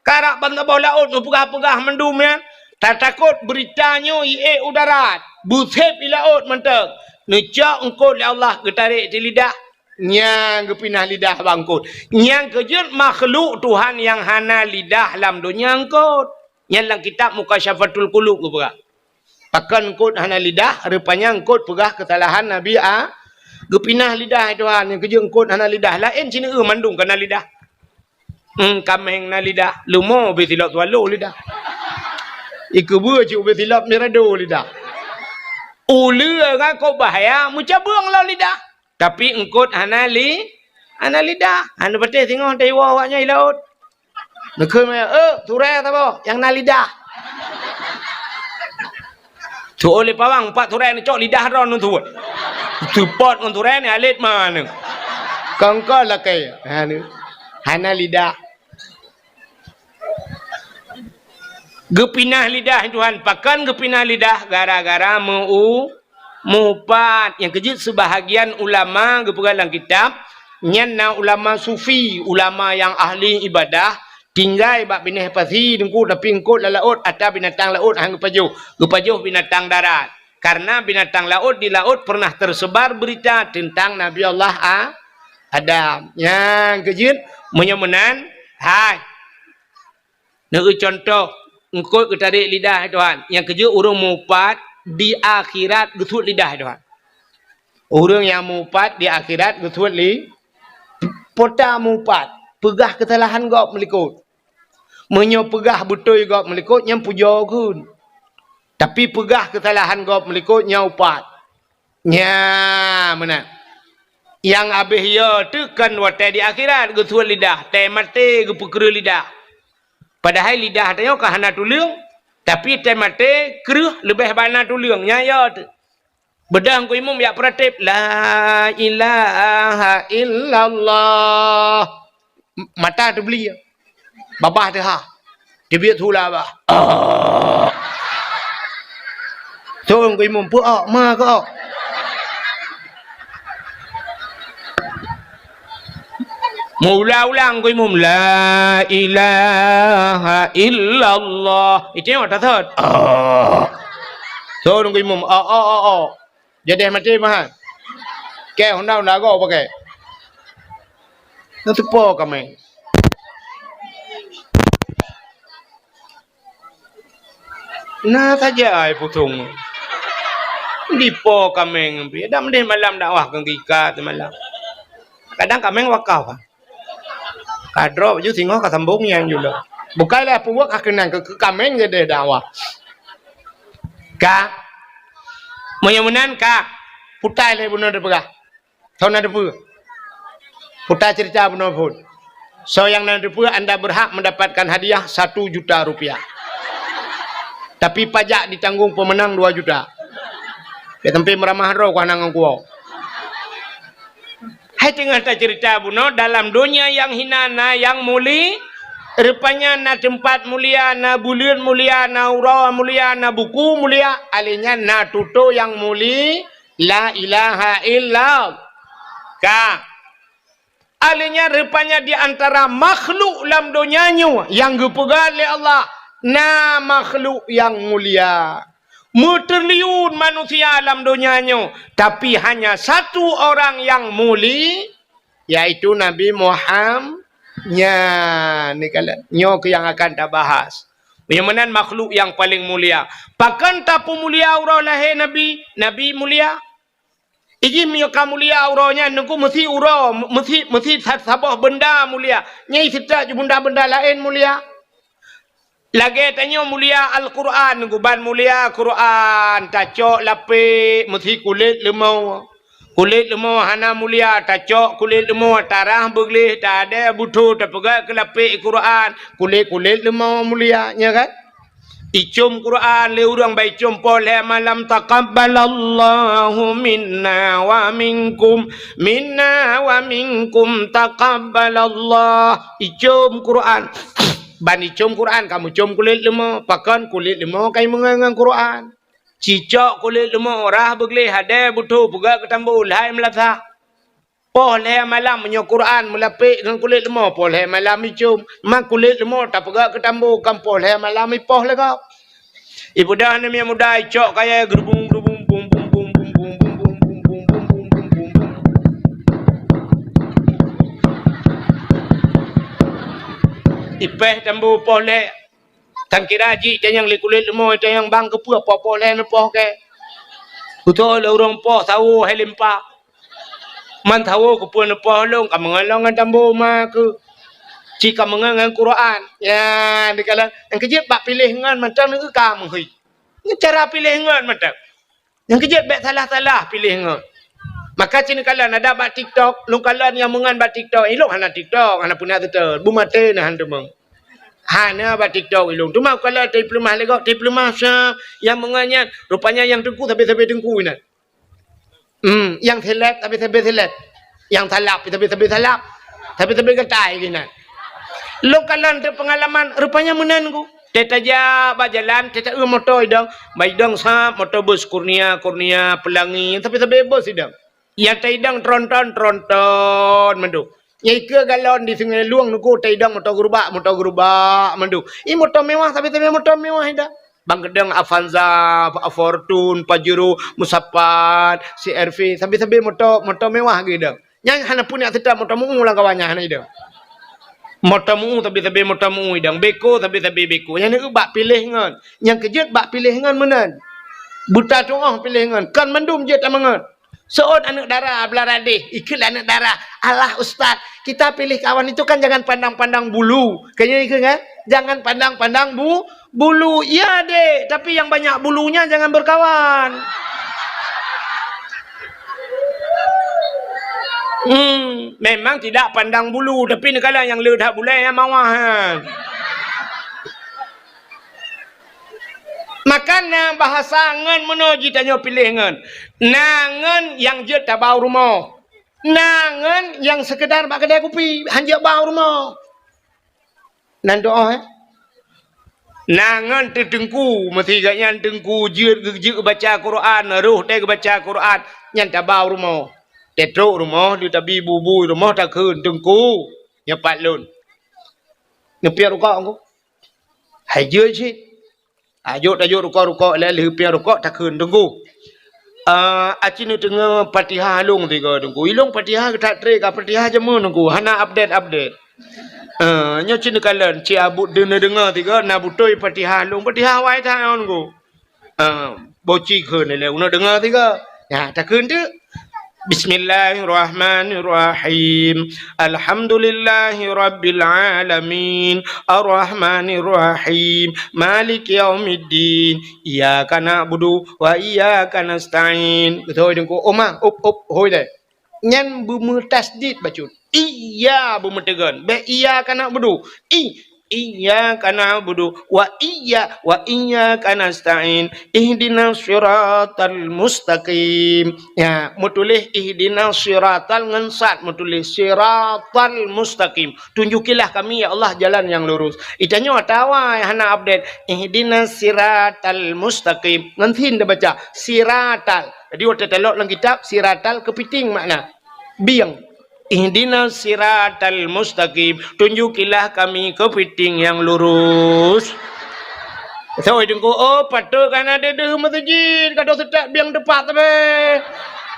karap ban saboh laôt meupeugah-peugah mandum nyan, tatakot beurita nyoe iék u darat, beusép i laôt mantong. Neucok eungkôt lé Allah, geutarek di lidah, nyan geupinah lidah bak eungkôt. Nyang keujeuet makhluk Tuhan nyang hana lidah lam donya eungkôt. Nyan lam kitab Mukasyafatul Qulub geupeugah. Pakon eungkôt hana lidah? Rupanya eungkôt peugah keusalahan Nabi A-, geupinah lidah Tuhan. Nyang keujeuet eungkôt hana lidah. Laén sineuk mandum ka na lidah. Hmm, kaméng na lidah, leumo ubé silop swallow lidah. Ikeubeue cit ubé silop mirado lidah. Uleue ngon kok bahya meucabeueng lom lidah. Tapi eungkôt hana li-, hana lidah. Hana patéh singoh teuiwoe awaknyan i laôt. Neukheun meunan, "Eh, turée saboh nyang na lidah." Tuwoe lé pawang, pat turée neucok lidah droe neutuwoe. Seupôt ngon turée ni alet maneng. Kongkol lakée. Ha, ni. Hana lidah. Geupinah lidah Tuhan. Pakon geupinah lidah? Gara-gara meu-, meuupat. Nyang keujeuet seubahagian ulama geupeugah lam kitab, nyan na ulama sufi, ulama nyang ahli ibadah, tinggai bak binéh pasi teungku, tapi eungkôt lam laôt, ata binatang laôt han geupajoh, geupajoh binatang darat. Karena binatang laôt di laôt pernah tersebar berita tentang Nabi Allah A-, Adam. Nyang keujeuet, meunyoe meunan, hai. Neueu cuntoh, eungkôt geutarek lidah Tuhan. Nyang keujeuet ureuëng meuupat di akhirat geusuet lidah Tuhan. Ureuëng nyang meuupat di akhirat geusuet li-, peue ta meuupat, peugah keusalahan gob meulikôt. Meunyoe peugah beutôi gob meulikôt, nyan pujoe kheun. Tapi peugah keusalahan gob meulikôt, nyan upat. Nyan meunan. Nyang abéh yo teuh kon watée di akhirat geusuet lidah, tée maté geupeukreueh lidah. Padahai lidah tanyoe ka hana tuleueng, tapi tée maté kreueh leubeh bana tuleueng. Nyan yo teuh. Beudôh Teungku Imum jak peuratéb, "La ilaha illallah." M-, mata teubli. Babah teuhah. Teubiet su lam babah. Ah. Teungku Imum, "Peu-ok, ma keu-ok?" Meuulang-ulang Teungku Imum, "La ilaha illallah." Itu nyang tasot. Ah. Teungku Imum, "Ok, ok, ok, ok." Jadeh maté meuhan. Kée honda-honda goe pakai. Neuteupo kaméng. Na saja ai pusong. Dipo kaméng pih. Dak meudeh malam dakwah keu gika teumalam. Kadang kaméng wakaf. Ka droe baju singoh ka sambong nyang jula. Bukai lé peubuet ka keunong keu, keu kaméng jadeh dakwah. Ka. Meunyoe meunan ka. Putai lé bunoe teupeugah. Soe na teupeue? Putai cerita bunoe phon. Soe nyang na teupeue, anda berhak mendapatkan hadiah satu juta rupiah. Tapi pajak ditanggung pemenang dua juta. Pih sampai meuramah droe ku hana ngon kuwoe. Hai teungoh taceurita bunoe dalam donya nyang hina na nyang muli-, rupanya na teumpat mulia, na buleuen mulia, na uroe mulia, na buku mulia, alèh nyan na tutoe nyang muli-, la ilaha illa. Ka. Alèh nyan rupanya di antara makhluk lam donya nyoe nyang geupeugah lé Allah, na makhluk nyang mulia. Meutriliun manusia lam donya nyoe, tapi hanya satu orang nyang muli, yaitu Nabi Muham-, nyan, ni kala-, nyoe keuh nyang akan tabahas. Nyang meunan makhluk nyang paleng mulia. Pakon tapeumulia uroe lahé Nabi? Nabi mulia. Ijih meunyoe ka mulia uroe nyan, Teungku, meusi uroe, meusi, meusi sa-, saboh beunda mulia. Nyan seutôt ju beunda-beunda laén mulia. Lagèe tanyoe mulia Al-Qur'an, Teungku, ban mulia Qur'an, tacok lapék meusi kulét leumo. Kulét leumo hana mulia, tacok kulét leumo, tarah beugleh, tadèe beuthô, tapeugöt keu lapék Qur'an, kulét-kulét leumo mulia, nya kan? Icôm Qur'an lé ureueng, ban icôm poh lhèe malam, "Taqabbalallahu minna wa minkum, minna wa minkum taqabbalallah." Icôm Qur'an. Ban icôm Qur'an, ka meucôm kulét leumo. Pakon kulét leumo ka imeungon ngon Qur'an. Cicok kulét leumo, rah beugleh, hadèe beuthô, peugöt keu tambu, lhai meulasah. Poh lhèe malam meunyoe Qur'an meulapék ngon kulét leumo, poh lhèe malam icôm. Ma kulét leumo tapeugöt keu tambu, kan poh lhèe malam ipoh lé gob. Ipeugah aneuk miet muda, icok kayèe geurubung-geurubung, bung, bung, bung. Ipeh tambu poh lhèe. Tan kira jih tanyang lé kulét leumô, tanyang bang keupeue poh-poh lhèe neupoh kèe. Beutôi lé ureueng poh sawo hai limpa. Man sawo keupeue neupoh lôn, ka meungon lôn ngon tambu ma keuh. Ci ka meungon ngon Quran. Ya, dikalon nyang keujeuet bak piléh ngon mantong neu ka meuhôi. Ngon cara piléh ngon mantong. Nyang keujeuet bèk salah-salah piléh ngon. Maka ci neukalon ada bak TikTok, lôn kalon nyang meungon bak TikTok. Ilôn hana TikTok, hana peue na teuteun. Beumaté na han teumong. Hana bak TikTok ilôn. Teuma kalon teupeulumah lé gob, teupeulumah sa nyang meungon nyan. Rupanya nyang teungku sabe-sabe teungku inan. Hmm, nyang seleb sabe-sabe seleb. Nyang salab sabe-sabe salab. Sabe-sabe gatai inan. Lôn kalon teupeungalaman, rupanya meunan ku. Teutajak bak jalan, teuta eu moto idong, bak idong sab moto bus Kurnia, Kurnia, Pelangi, sabe-sabe bus idong. Nyang taidong tronton, tronton mandum. Nyang ikeue galon di Sungai Lueng nungku taidong moto gerubak, moto gerubak mandum. I moto mewah, sabe-sabe moto mewah idong. Bang keudong Avanza, Fortuner, Pajero, Musapat, C R V, sabe-sabe moto, moto mewah geuidong. Nyan hana peuneuk seutôt moto meu lam kawan nyan hana idong. Moto meu sabe-sabe moto meu idong, beko sabe-sabe beko. Nyan neu bak piléh ngon. Nyang keujeuet bak piléh ngon meunan. Buta tuoh piléh ngon. Kon mandum jeuet tameungon. Seuôt aneuk dara beulara deh, ikheun lé aneuk dara, "Alah ustaz, kita pilih kawan itu kan jangan pandang-pandang bulu." Kan nyan ikheun kan? Jangan pandang-pandang bu-, bulu. Iya dek, tapi yang banyak bulunya jangan berkawan. Hmm, memang tidak pandang bulu, tapi neukalon nyang le that bulèe nyang mawah nyan. Maka na bahasa ngon meunoe jitanyoe piléh ngon. Na ngon nyang jeuet tabau rumoh. Na ngon nyang seukeudar bak keudè kupi, han jeuet bau rumoh. Nan doa, eh? Na ngon teuteungku, meusi gobnyan teungku jeuet geu-, jeuet geubaca Quran, roh teuh geubaca Quran, nyan tabau rumoh. Teutrok rumoh, di tabi bubui rumoh takheun, "Teungku, nyoe pat lôn." Neupiep rukok ku. Hai jeuet cit. Tajok, tajok rukok-rukok lé lheueh piep rukok takheun, "Teungku, ah, aci neudeungoe Fatihah lôn sigoe Teungku. Ilôn Fatihah that trép ka Fatihah jameun Teungku, hana update-update." Ah, nyoe ci neukalon, ci abut deungoe-deungoe sigoe na beutôi Fatihah lôn, Fatihah awai that ngon Teungku. Ah, boci kheun lé, uneuk deungoe sigoe. Nyan, takheun teuk. Bismillahirrahmanirrahim. Alhamdulillahirabbil alamin. Arrahmanirrahim. Maliki yaumiddin. Iyyaka na'budu wa iyyaka nasta'in. Beutôi Teungku. Oma, up, up, hôi deh. Nyan beumeutasydid bacut. Iya beumeuteugon. Bèk iyyaka na'budu. I, iyyaka na'budu wa iyya-, wa iyyaka nasta'in. Ihdinas siratal mustaqim. Ya, meutuléh ihdinas siratal ngon sad, meutuléh siratal mustaqim. Tunjukilah kami, ya Allah, jalan yang lurus. Itanyoe atawa hana update. Ihdinas siratal mustaqim. Ngon sin tabaca. Siratal. Jadi, watèe talok lam kitab, siratal keupiting makna. Bieng. Ihdinas siratal mustaqim. Tunjukilah kami keupiting nyang lurus. Sawai Teungku, oh, patôt ka na deuh-deuh meuseujid, ka deuh seutôt bieng teupat sabe.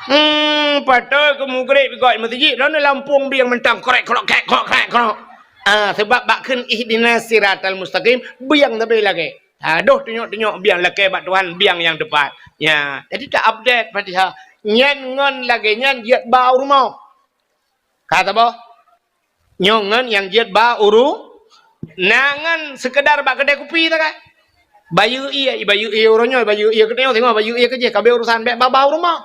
Hmm, patôt keu mugreb igoe meuseujid, lôn lampông bieng mantong, krek, krok, krek, krok, krek, krok. Ah, seubab bak kheun ihdinas siratal mustaqim, bieng sabe lagèe. Adoh, tunyok-tunyok biang lakèe bak Tuhan, biang nyang teupat. Ya, jadi ta-update Fatihah. Nyan ngon lagèe nyan jeuet ba u rumoh. Ka saboh? Nyoe ngon nyang jeuet ba u ru-, na ngon seukeudar bak keudè kupi ta kan? Bayeue ie, bayeue ie uroe nyoe, bayeue ie keunoe, singoh bayeue ie keujih, ka abéh urosan bèk ba-ba u rumoh.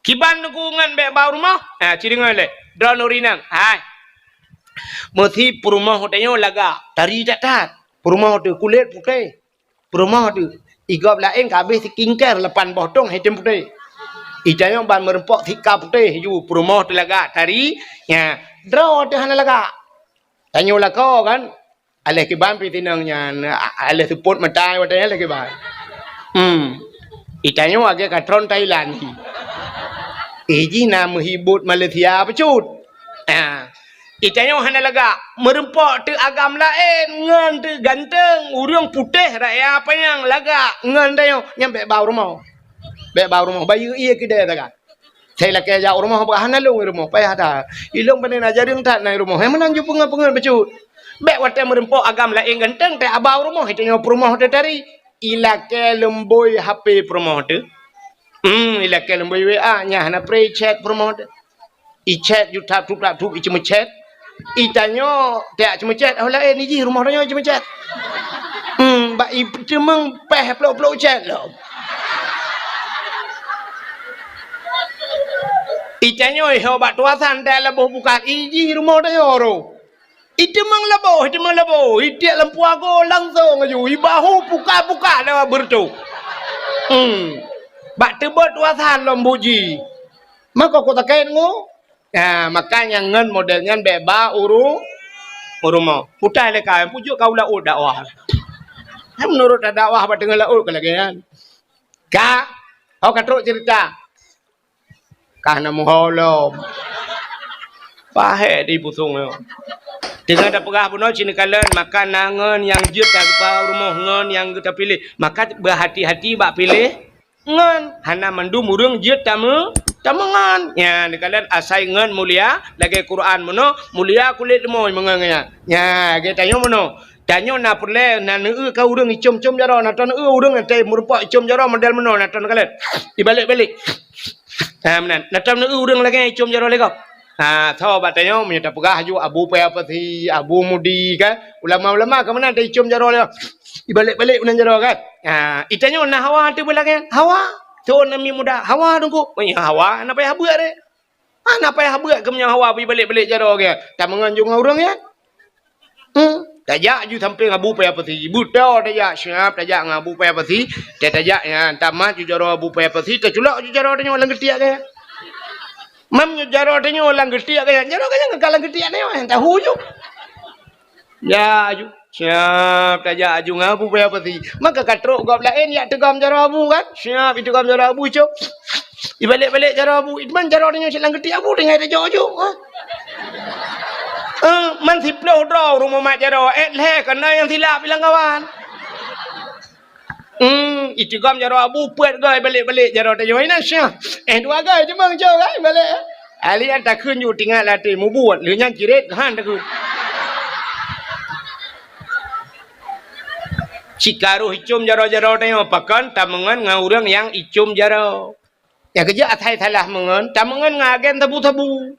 Kiban Teungku ngon bèk ba u rumoh? Ha, ci deungoe lé. Droeneuh ureueng inong. Hai. Meusi peurumoh tanyoe lagak, tari that-that. Peurumoh teuh kulét putéh. Peurumoh teuh. Igob laén ka abéh skincare lapan boh tông item putéh. Itanyoe ban meureumpok sika putéh ju peurumoh teuh lagak, tari. Nya, droe teuh hana lagak. Tanyoe lakoe kan. Aléh kiban pih tinong nyan, a-, aléh seupôt mata watèe nyan aléh kiban. Hmm. Itanyoe lagèe ka tron Thailand. Eh, jih na meuhibot Malaysia bacut. Ah. Itanyoe hana lagak, meureumpok teuh agam laén, ngon teuh ganteng, ureueng putéh raya panyang lagak, ngon tanyoe nyan bèk ba u rumoh. Bèk ba u rumoh, bayeue ie keudè sagai. Sai lakèe jak u rumoh, bah hana lôn i rumoh, payah that. Ilôn pane na jareueng that na i rumoh. Hai meunan ju peungeut-peungeut bacut. Bék watée meureumpok agam laén ganteng teuh aba u rumoh, tanyoe peurumoh teuh tari. Ilakée leumbôi H P peurumoh teuh. Hmm, ilakée leumbôi W A, nyan hana pré chat peurumoh teuh. Ichat ju tap tup tap tup iceumeuchat. Itanyoe tiak ceumeuchat, oh laén ijih rumoh tanyoe ceumeuchat. Hmm, bak iteumeung péh plôk-plôk chat lom. Itanyoe iho bak tuasan teuh laboh bukat, ijih rumoh tanyoe roh. Iteumeung laboh, iteumeung laboh, itiek lam puago langsong aju, ibahu puka-puka lewat beureutoh. Hmm. Bak teubot tuasan lom buji. Maka kok takét ngu? Ha, maka nyang ngon model nyan bék ba uru-, u rumoh. Putai lé ka, pujok ka u laôt dakwah. Hai meunurot dakwah bak teungoh laôt ka lagée nyan. Ka, ho ka trok cerita. Ka hana muho lom. Pahé di pusong nyoe. Teungoh tapeugah bunoe cit neukalon, maka na ngon nyang jeuet tageupa u rumoh ngon nyang geuta piléh. Maka beuhati-hati bak piléh ngon, hana mandum ureuëng jeuet tameu-, tameungon. Nyan, neukalon asai ngon mulia, lagée Quran meunoe, mulia kulét leumoi meungon nyan. Nyan, lagée tanyoe meunoe. Tanyoe na peureulée, na neueu ka ureuëng icom-com jaroe, na taneueu ureuëng nyang teumeureumpok icom jaroe model meunoe, na taneukalon. Ibalek-balek. Ha, meunan. Na taneueu ureuëng lagée icom jaroe lé gob. Ha, tho bak tanyoe, meunyoe tapeugah aju Abu Paya Pasi, Abu Mudi, kan? Ulama-ulama ka meunan taicom jaroe lé. Ibalek-balek meunan jaroe kan. Ha, itanyoe na hawa teuh beulagée. Hawa. Thon nami muda. Hawa teungku. Meunyoe hawa, na payah beuet deh. Hana payah beuet keu meunyoe hawa beuibalek-balek jaroe geuh. Tameungon ju ngon ureuëng nyan. Hmm. Tajak ju sampéng Abu Paya Pasi. Beutôi tajak siap, tajak ngon Abu Paya Pasi. Tajak nyan, tamat ju jaroe Abu Paya Pasi, taculok ju jaroe tanyoe lam geutiek geuh. Mam nyoe jaroe tanyoe lam geutiek geuh, jaroe geuh nyan ka lam geutiek tanyoe, tahu ju. Ya, aju. Siap tajak aju ngon Abu Paya Pasi. Maka ka trok gob laén yak teugom jaroe Abu kan? Siap iteugom jaroe Abu cok. Ibalek-balek jaroe Abu. Itman jaroe tanyoe silang geutiek Abu tinggai tajok-jok. Ha? Eh, man siploh droe rumoh mat jaroe. Eh, lhée kana nyang silap ilang kawan. Hmm, iteugom jaroe Abu peuet goe balek-balek jaroe tanyoe. Ina syah. Eh, dua goe cuma ngejok kan balek. Ali an takheun ju tingat latih mubuet. Lheueh nyan ciret han takheun. Cikaroh icom jaroe-jaroe tanyoe pakon tameungon ngon ureuëng nyang icom jaroe. Nyang keujeuet asai salah meungon, tameungon ngon agen sabu-sabu.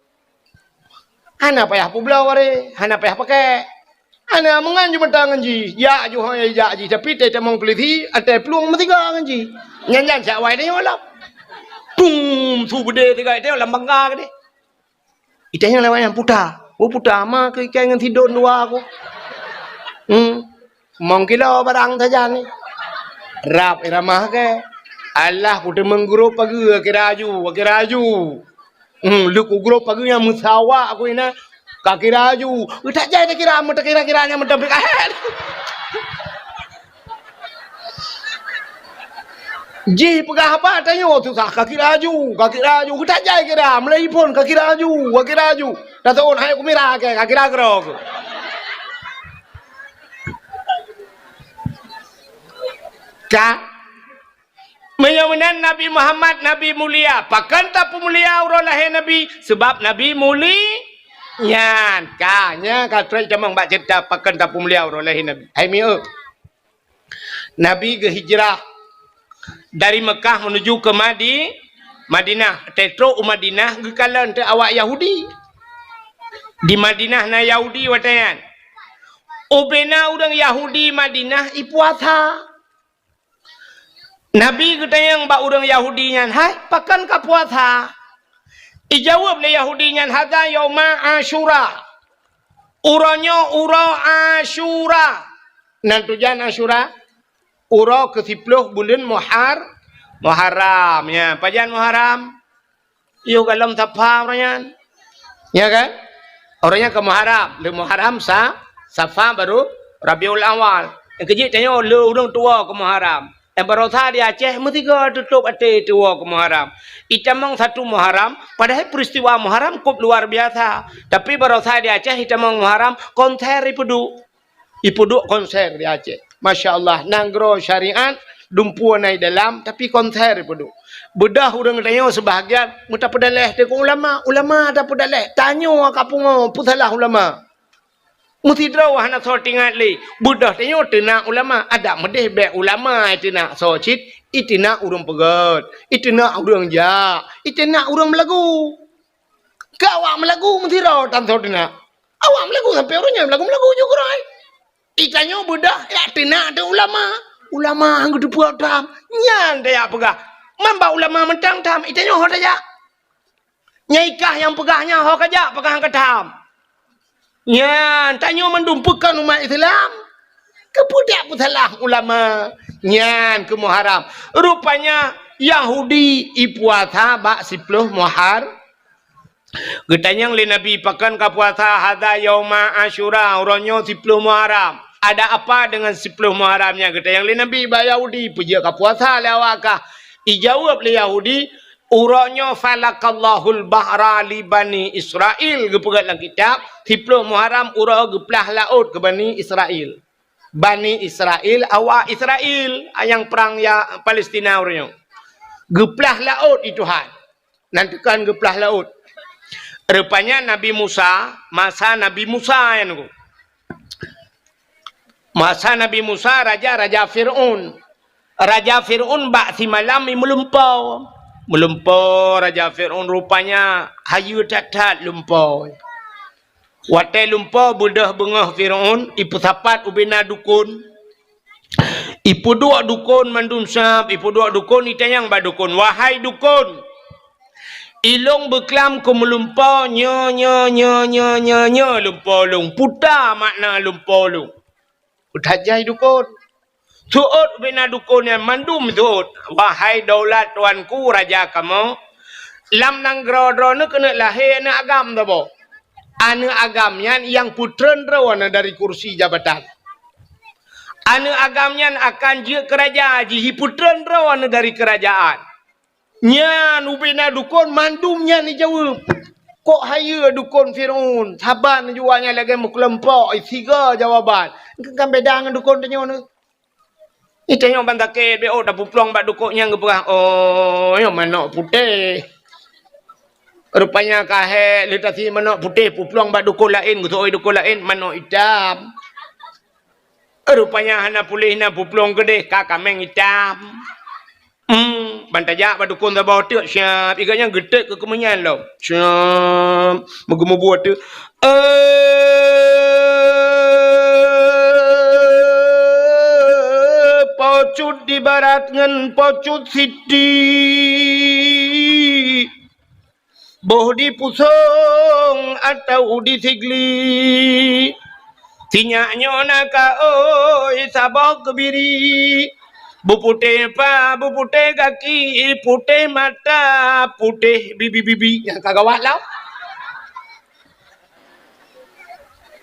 Hana payah peubloe wareh, hana payah pakèk. Hana meungon ju meuta ngon jih, jak ju hôi jak jih, tapi teutamong peulisi, até plueng meusiga ngon jih. Nyan-nyan siat awai tanyoe lom. Tum, su beudé siga tanyoe lam bangga keudeh. Itanyong lewat nyan puta. Oh puta, ma keu ikai ngon sidon dua aku. Hmm. Mong kilo barang sajan ni. Rab iramah ke. Alah, kuteumeung grob pageue, kira aju, kira aju. Hmm, leuku grob pageue nyang meusawa aku ina. Ka kira aju. Utak jai takira, meutakira-kira nyang meutabik ahet. Jih peugah apa tanyoe susah, ka kira aju, ka kira aju. Utak jai kira, meulai phon ka kira aju, ka kira aju. Taton hai kumira ke, ka kira keudroe. Ka? Meunyoe meunan Nabi Muhammad Nabi mulia, pakon tapeumulia uroe lahé Nabi? Seubab Nabi muli-, nyan ka, nyan ka trok tamong bak ceurita pakon tapeumulia uroe lahé Nabi. Hai mieu. Nabi geuhijrah dari Mekah menuju ke Madi-, Madinah. Tetrok u Madinah geukalon teu awak Yahudi. Di Madinah na Yahudi watée nyan. Ubena ureuëng Yahudi Madinah ipuasa. Nabi geutanyong bak ureuëng Yahudi nyan, "Hai, pakon ka puasa?" Ijaweueb lé Yahudi nyan, "Hadza yauma Asyura." Uroe nyoe uroe Asyura. Nan tujan Asyura? Uroe keusiploh buleuen Muhar-, Muharram. Ya, pajan Muharram? Yoh golom Safa uroe nyan. Ya kan? Uroe nyan ka Muharram. Lé Muharram sa-, Safa baru Rabiul Awal. Nyang keujeuet tanyoe lé ureuëng tuwoe keu Muharram. Nyang barosa di Aceh meusigoe tutôb até tuwoe keu Muharram. Itamong satu Muharram, padahai peristiwa Muharram kôp luar biasa. Tapi barosa di Aceh itamong Muharram konser ipeuduek. Ipeuduek konser di Aceh. Masya Allah, nanggroe syariat, dumpeue na i dalam, tapi konser ipeuduek. Beudoh ureuëng tanyoe seubahagian, meutapeudaleh teuk ulama, ulama tapeudaleh, tanyoe ka pungo, peusalah ulama. Meusidroe hana soe teuingat lé. Beudôh tanyoe teunak ulama. Adak meudeh bék ulama teunak soe cit, iteunak ureuëng peugét, iteunak ureuëng jak, iteunak ureuëng meulagu. Keu awak meulagu meusidroe tan soe teunak. Awak meulagu sampoe uroe nyoe meulagu-meulagu ju keurôi. Itanyoe beudôh jak teunak teuh ulama. Ulama han geuteupeue tham. Nyan tajak peugah. Man bak ulama mantong tham, itanyoe ho tajak. Nyang ikah nyang peugah nyan ho kajak peugah han ka tham. Nyan tanyoe mandum peue kon umat Islam. Keupeue dak peusalah ulama? Nyan keuh meuharam. Rupanya Yahudi ipuasa bak siploh Muhar. Geutanyong lé Nabi, "Pakon kapuasa?" "Hadza yauma Asyura, uroe nyoe siploh Muharram." "Ada apa dengan siploh Muharram nyan?" geutanyong lé Nabi bak Yahudi, "Peue jeuet kapuasa lé awak kah?" Ijaweueb lé Yahudi, "Uroe nyoe falaqallahul bahra li Bani Israil," geupeugah lam kitab, siploh Muharram uroe geuplah laôt keu Bani Israil. Bani Israil, awak Israil, nyang prang ya Palestina uroe nyoe. Geuplah laôt i Tuhan. Nan teukan geuplah laôt. Rupanya Nabi Musa, masa Nabi Musa nyan ku. Masa Nabi Musa, raja, raja Fir'aun. Raja Fir'aun bak simalam i meulumpo. Meulumpo raja Fir'aun rupanya hayeue that-that lumpo. Watée lumpo beudôh beungoh Fir'aun, ipeusapat ubena dukon. Ipeuduek dukon mandum sab, ipeuduek dukon, itanyong bak dukon, "Wahai dukon, ilong beuklam keu meulumpo nyoe, nyoe, nyoe lumpo lôn. Peue makna lumpo lôn?" Peue that jai dukon. Seuôt ubena dukon nyan mandum seuôt, "Wahai daulat tuanku raja kamoe, lam nanggroe droeneuh keuneuk lahé aneuëk agam saboh. Aneuëk agam nyan nyang peutreun droeneuh dari kursi jabatan. Aneuëk agam nyan akan jeuet keu raja, jih peutreun droeneuh dari keurajaan." Nyan ubena dukon mandum nyan ijaweueb. Kok hayeue dukon Fir'aun, saban jua nyan lagée meukeuleumpok, siga jawaban. Kan beda ngon dukon tanyoe nyoe. Itanyong ban sakét, bék ôk tapeuplong bak dukon nyang geupeugah, "Oh, nyoe manok putéh." Rupanya ka hék lé tasi manok putéh peuplong bak dukon laén, geuseuôt dukon laén, manok itam. Rupanya hana puléh na peuplong keudeh, ka kaméng itam. Hmm, ban tajak bak dukon saboh teuk siab, iga nyan geutek keu keumeunyan lom. Siab, meugeumeubuet teuk. Eh, pocut di barat ngon pocut siti. Boh di pusong atau di sigli. Sinyak nyoe na ka oi saboh keubiri. Beuputéh pa, beuputéh gaki, putéh mata, putéh bibi-bibi. Nyang ka gawat lom.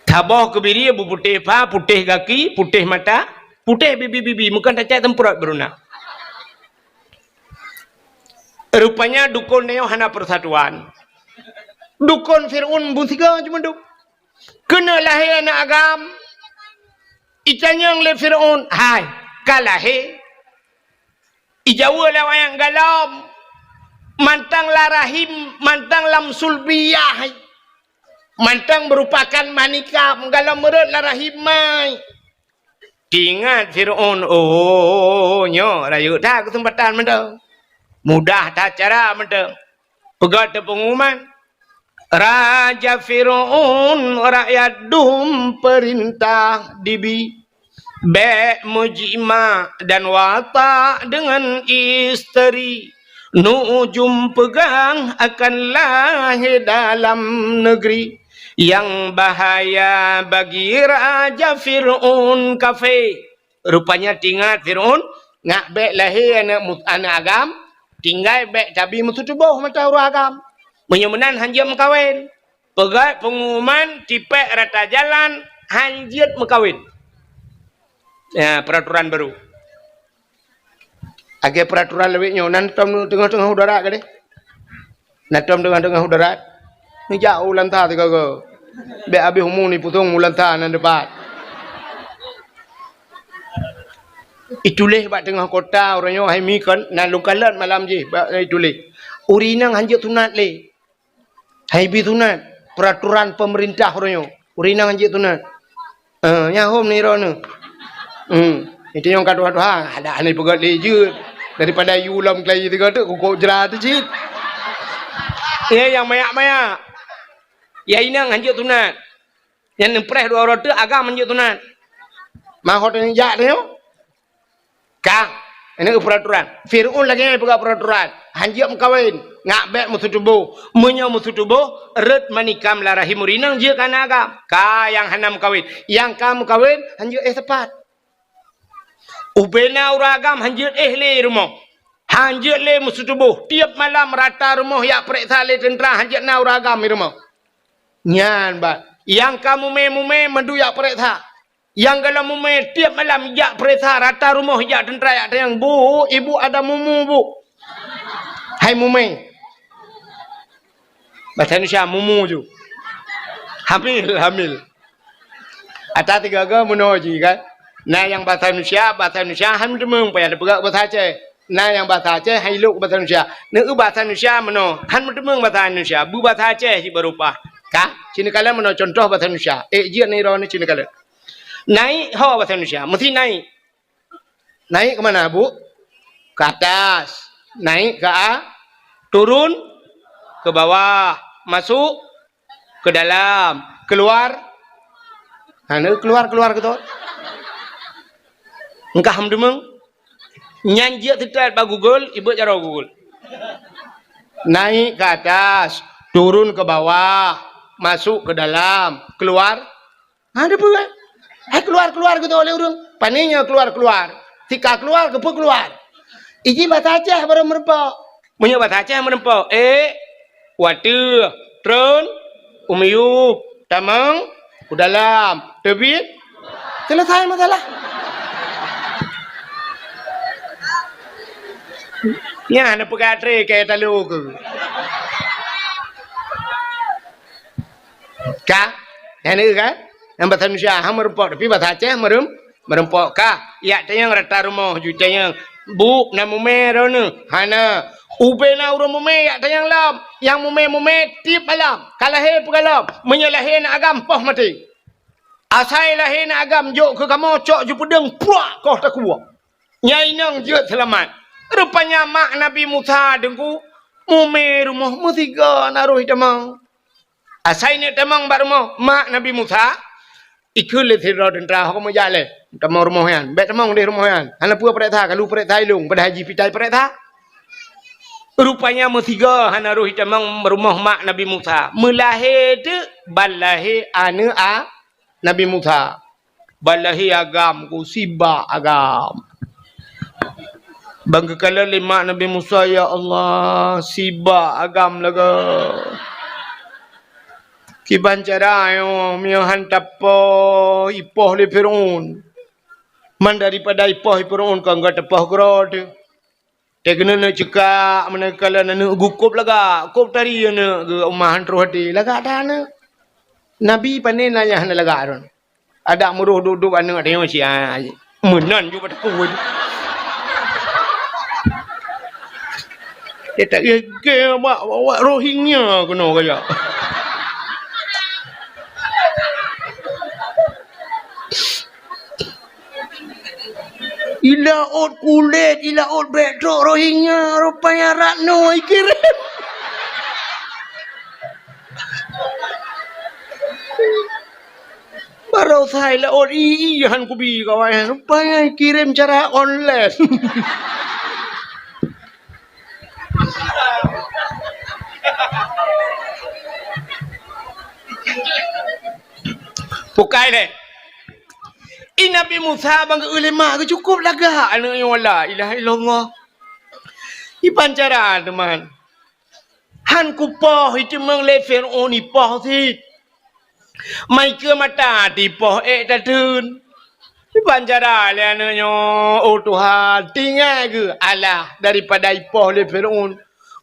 Saboh keubiri beuputéh pa, putéh gaki, putéh mata, putéh bibi-bibi. Meukan tacak semprot beuruna. Rupanya dukon nyoe hana persatuan. Dukon Fir'aun beusiga cuma dum. Keuneuk lahé aneuëk agam, itanyong lé Fir'aun, "Hai, ka lahé?" Ijaweueb lé awaknyan, "Galom." Mantong lam rahim, mantong lam sulbiyah. Mantong meurupakan manikam, galom meurot lam rahim mai. Teuingat Fir'aun, "Oh, nyoe rayeuk that keuseumpatan mantong. Mudah that cara mantong." Peugah teuk peungumuman, "Raja Fir'aun, rakyat dum peurintah dibi. Bék meujimak dan watak deungon isteri. Nuujum peugah akan lahé dalam neugri. Nyang bahaya bagi Raja Fir'aun kafé." Rupanya teuingat Fir'aun, ngak bék lahé aneuëk mu-, aneuëk agam, tinggai bék tabi meuseutuboh mata ureuëng agam. Meunyoe meunan han jeuet meukawen. Peugah peungumuman tipék rata jalan han jeuet meukawen. Ya, peraturan baru. Lagée peraturan lawét nyoe, nan tom teungoh-teungoh u darat gadeh. Nan tom teungoh-teungoh u darat. Neujak u lanta sigoe-goe. Bék habéh umu nipusong u lanta nan dipat. Ituléh bak teungoh kota uroe nyoe, hai mi kon, nan lôn kalon malam jih, bak ituléh. Ureuëng inong han jeuet sunat lé. Hai bi sunat, peraturan pemerintah uroe nyoe. Ureuëng inong han jeuet sunat. Eh, nyan hom ni droeneuh. Hmm. Itu nyang ka tuha-tuha, ada hana peugöt lé jeuet. Daripada yue lom keulayi tiga tu, kukok jra tu cit. Ya, nyang mayak-mayak. Ya, inong hanjeuet sunat. Nyang neupreh dua uroe teuk agam hanjeuet sunat. Mahot nyang jak teuh. Ka, ini peraturan. Fir'aun lagèe nyan peugah peraturan. Hanjeuet meukawen, ngak bèk meuseutuboh. Meunyoe meuseutuboh, rhët manikam lam rahim ureueng inong jeuet keu aneuk agam. Ka nyang hana meukawen. Nyang ka meukawen, hanjeuet éh sapat. Ubena ureueng agam hanjeuet éh lé rumoh. Hanjeuet lé meuseutuboh. Tiep malam rata rumoh jak peureksa lé teuntra hanjeuet na ureueng agam di rumoh. Nyan ban. Nyang ka mumè-mumè mandum jak peureksa. Nyang gohlom mumè tiep malam jak peureksa rata rumoh jak teuntra jak tanyong, "Bu, ibu ada mumu, Bu." Hai mumè. Basa Indonesia mumu ju. Hamil, hamil. Ata tiga-tiga meunoe ji kan. Na nyang basa Indonesia, basa Indonesia han meuteumèe payah teupeugah basa Aceh. Na nyang basa Aceh han ilok basa Indonesia. Neu basa Indonesia meunoe, han meuteumèe basa Indonesia, beubasa Aceh ji baru paih. Ka, ci neukalon meunoe contoh basa Indonesia. Ék jeuet nirone ci neukalon. Naik ho basa Indonesia, meusti naik. Naik ke mana, Bu? Ke atas. Naik ke a-, turun ke bawah. Masuk ke dalam. Keluar. Ha, na keluar, keluar gitu. Engkah meudeungoe. Nyan jeuet teutab bak Google, ibeuet jaroe Google. Naik ke atas, turun ke bawah, masuk ke dalam, keluar. Ha, ada apa, kan? Hai keluar-keluar gitu oleh ureueng. Pane nyoe keluar-keluar. Tika keluar, keupeue keluar? Iji basa Aceh baru meureumpok. Meunyoe basa Aceh meureumpok, ék, u ateueh, trön, u miyueb, tamong, u dalam, teubiet, selesai masalah. Nyan na peugah tré keu talo keu. Ka? Nyan ka? Nyang basa Indonesia han meureumpok, tapi basa Aceh meureumpok. Meureumpok ka, jak tanyong rata rumoh ju tanyong, "Bu, na mumè droeneuh?" "Hana." Ubena ureueng mumè jak tanyong lom. Nyang mumè-mumè tiep malam. Ka lahé peugah lom. Meunyoe lahé aneuk agam, poh maté. Asai lahé aneuk agam jok keu kamoe cok ju peudeueng, pruak, koh takue. Nyan inong jeuet seulamat. Rupanya mak Nabi Musa deungoe mumè rumoh meusigoe na roh tamong. Asai neuk tamong bak rumoh mak Nabi Musa, ikheun lé sidroe teuntra, "Ho kamoe jak lé, tamong rumoh nyan. Bèk tamong deh rumoh nyan. Hana peue peureksa, ka lheueh peureksa ilong, padahai jih pitai peureksa." Rupanya meusigoe hana roh jitamong rumoh mak Nabi Musa. Meulahé teuk ban lahé aneuk a Nabi Musa. Ban lahé agam ku, sibak agam. Ban geukalon lé mak Nabi Musa, "Ya Allah, sibak agam lagèe. Kiban cara nyoe, meunyoe han tapoh, ipoh lé Firaun. Man daripada ipoh lé Firaun, kon geuteupah keudroe teuh." Teuh keuneuk neuk ceukak, meunan geukalon aneuk geuh kôb lagak, kôb tari aneuk geuh, uma han troh até, lagak that aneuk. Nabi pané na nyang hana lagak droe. Adak meuroh duek-duek aneuk tanyoe siat. Meunan ju bak takue. Dia tak gègèe awak, awak Rohingya keunoe kajak. Ilaôt kulét, ilaôt bèk trok Rohingya, rupanya Ratno ikirém. Baroesa ilaôt i, i han kubi kawan, rupanya ikirém cara online. Bukai lé. I Nabi Musa ban geu-eu lé mak geuh cukôp lagak aneuk nyoe, la ilaha illallah. Iban cara teuma. Han kupoh, iteumong lé Firaun ipoh cit. Mai keu mata tipoh ék tateun. Iban cara lé aneuk nyoe, oh Tuhan, tinggai geuh alah daripada ipoh lé Firaun.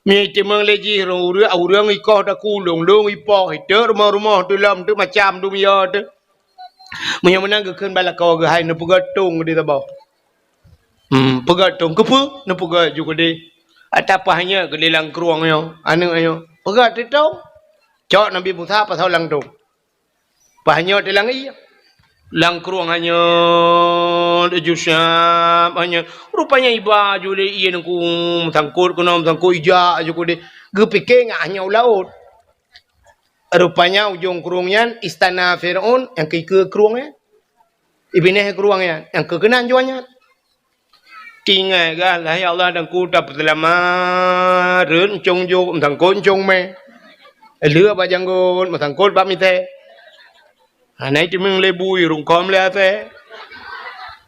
Mie iteumong lé jih ureueng, ureueng ikoh takulong, lôn ipoh, iteuk rumoh-rumoh, teulom, teuk macam, dum yo teuh. Meunyoe meunan geukheun bak lakoe geuh, hai neupeugöt tông di saboh. Hmm, peugöt tông. Keupeue? Neupeugöt ju keudeh. Ata paih nyoe keudeh lam krueng nyoe, aneuk nyoe. Peugöt teuh tông. Cok Nabi Musa pasoe lam tông. Paih nyoe teuh lam ié. Lam krueng hanyot, aju siap hanyot. Rupanya iba ju lé ie nangku, meusangkot keunoe, meusangkot ijak aju keudeh. Geupike ngat hanyot u laôt. Rupanya ujong krueng nyan istana Firaun nyang keu ikeue krueng nyan. Ibinéh krueng nyan nyang keu keunan ju hanyot. Tinggai gah lah, ya Allah, dan ku tapeuseulamat, rhot euncong jok, meusangkot euncong mé. Lheueh bak janggot, meusangkot bak mitée. Hana jiteumeung lé bui, rungkôm lé asée.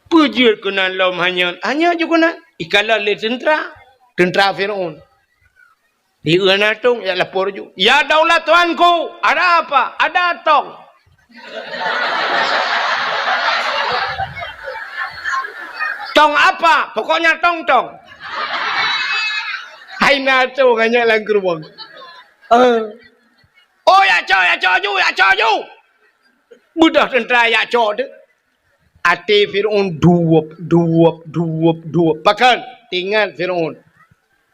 Peue jeuet keunan lom hanyot, hanyot ju keunan. Ikalon lé teuntra, teuntra Firaun. Di uena tong, ya lapor ju. "Ya daulat tuanku, ada apa?" "Ada tong." "Tong apa?" "Pokoknya tong-tong." Hai na tong hanya lam geurubong. Eh. "Oh, ya cok, ya cok ju, ya cok ju." Beudôh teuntra ya cok tu. Até Firaun duwop, duwop, duwop, duwop. Pakon? Teuingat Firaun.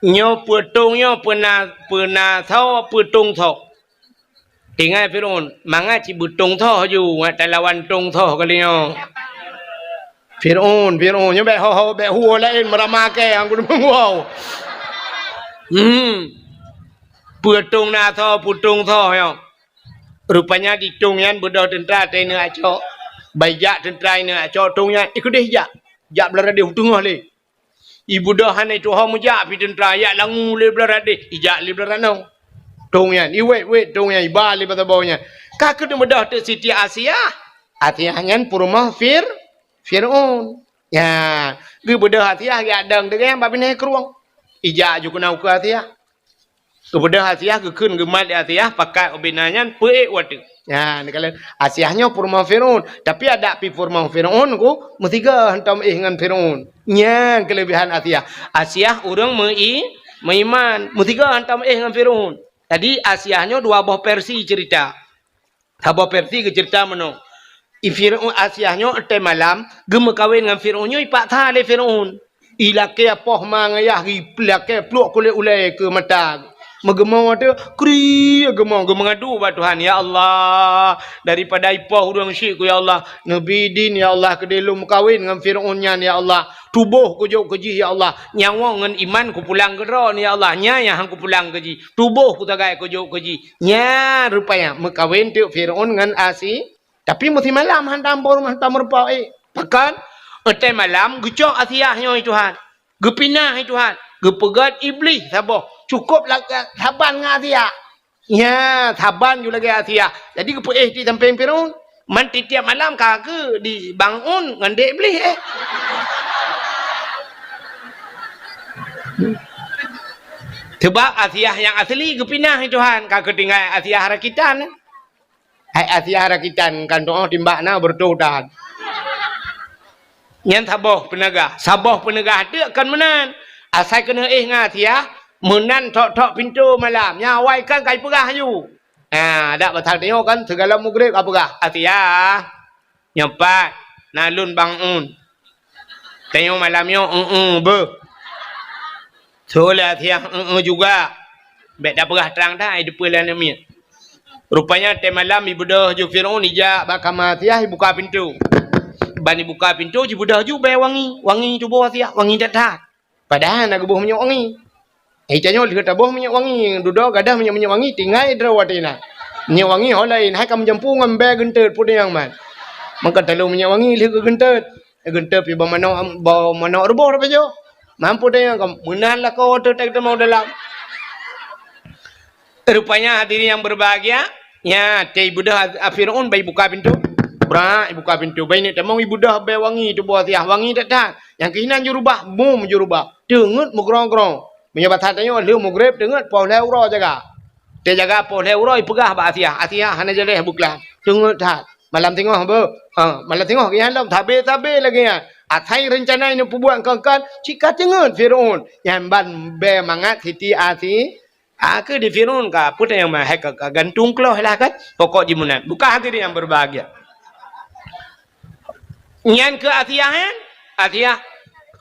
Nyoe peutong nyoe peuna, peuna tho, peutong tho. Teuingat Firaun, mangat cit beutong tho ju, ngat talawan tong tho kali nyoe. Firaun, Firaun, nyoe bék ho-ho, bék huo laén meurama kée, angku deungon wow. Hmm. Peutong na tho, peutong tho nyoe. Rupanya di tong nyan beudôh teuntra teuingat cok. Bai jak teuntra ingat cok tong nyan, ikeudeh jak. Jak blah radeh u teungoh lé. Ibeudôh hana ituho meujak pi teuntra, ijak langue lé blah radeh, ijak lé blah ranoe. Tong nyan, iwét-wét tong nyan, iba lé bak saboh nyan. Ka keuneuk beudôh teuk Siti Asiah. Asiah nyan peurumoh Fir-, Firaun. Nya, geubeudôh Asiah geujak dong deungon bak binéh krueng. Ijak ju keunan ukeue Asiah. Geubeudôh Asiah, geukheun geumat lé Asiah, pakat ubena nyan peuék watée. Nyan, neukalon Asiah nyoe peurumoh Firaun, tapi adak pi peurumoh Firaun ku meusigoe hantom éh ngon Firaun. Nyan keuleubehan Asiah. Asiah ureuëng meu-i-, meuiman, meusigoe hantom éh ngon Firaun. Jadi Asiah nyoe dua boh versi cerita. Saboh versi geuceurita meunoe, i Firaun Asiah nyoe watée malam geumeukawen ngon Firaun nyoe ipaksa lé Firaun. Ilakée poh ma ngon yah, ilakée pluek kulét ulée keu mata. Meugeumong watée kri geumo, geumeungadu bak Tuhan, "Ya Allah, daripada ipoh ureuëng syik ku, ya Allah, neubi idin, ya Allah, keudeh lôn meukawen ngon Firaun nyan, ya Allah. Tuboh kujok keu jih, ya Allah. Nyawöng ngon iman kupulang keu droe, ya Allah. Nyan nyang han kupulang keu jih. Tuboh kusagai kujok keu jih." Nyan rupanya meukawen teuk Firaun ngon Asi-, tapi meusimalam hantom boh rumoh hantom meurumpok ék. Pakon? Watée malam geucok Asiah nyoe Tuhan. Geupinah Tuhan. Geupeugét Iblih saboh. Cukôp la-, saban ngon Asiah. Nya, saban ju lagée Asiah. Jadi geupeuéh di sampéng Firaun. Man tiep-tiep malam ka keu di bangun ngon dék Iblih, eh. Sebab Asiah nyang asli geupinah Tuhan, ka keutinggai Asiah rakitan. Hai Asiah rakitan, kan doh timbak na beureutoh dan. Nyan saboh peuneugah. Saboh peuneugah teuk kon meunan. Asai keuneuk éh ngon Asiah, meunan thok-thok pintoe malam. Nyan awai kan ka ipeugah aju. Ha, dak pasal tanyoe kan, sigohlom mugreb ka peugah, "Asiah, nyoe pat na lôn bangun. Tanyoe malam nyoe, eu-eu beuh." Soe lé Asiah, "Eu-eu juga." Bék tapeugah trang that, ai deupeu lé aneuk miet. Rupanya watée malam ibeudôh ju Firaun ijak bak kama Asiah, ibuka pintoe. Ban ibuka pintoe, jibeudôh ju bée wangi, wangi tuboh Asiah, wangi that-that. Padahai na geuboh minyeuk wangi. Eh, tanyoe lheueh taboh minyeuk wangi, dudoe gadôh minyeuk-minyeuk wangi, tinggai droe watée na. Minyeuk wangi ho laén, hai ka meujampu ngon bée geunteut peue nyang man. Maka talô minyeuk wangi lheueh geugeunteut. Geunteut pi bak manok, bak manok ruboh tapajoh. Mampu tanyoe ka meunan lakoe teutek teumau dalam. Rupanya hadirin yang berbahagia, nya, tée ibeudôh a-, a Firaun bai buka pintoe. Brak, ibuka pintoe. Bai neuk tamong ibeudôh bée wangi tuboh Asiah, wangi that-that. Nyang keuh inan jurubah, bum jurubah. Teungeut meugrong-grong. Meunyoe basa tanyoe lheueh mugreb teungeut poh lhée uroe jaga. Tée jaga poh lhée uroe ipeugah bak Asiah, "Asiah hana jaleh beuklam." Teungeut that. Malam singoh beuh. Ha, malam singoh geuh nyan lom sabe-sabe lagée nyan. Asai reuncana ineuk peubuet kon-kon, cit ka teungeut Firaun. Nyan ban bée mangat Siti Asi-, A, keu di Firaun ka, peue nyang ma-, hai ka, ka gantung kloh lah kan? Pokok jih meunan. Bukan hadirin yang berbahagia. Nyan keu Asiah, eh? Asiah.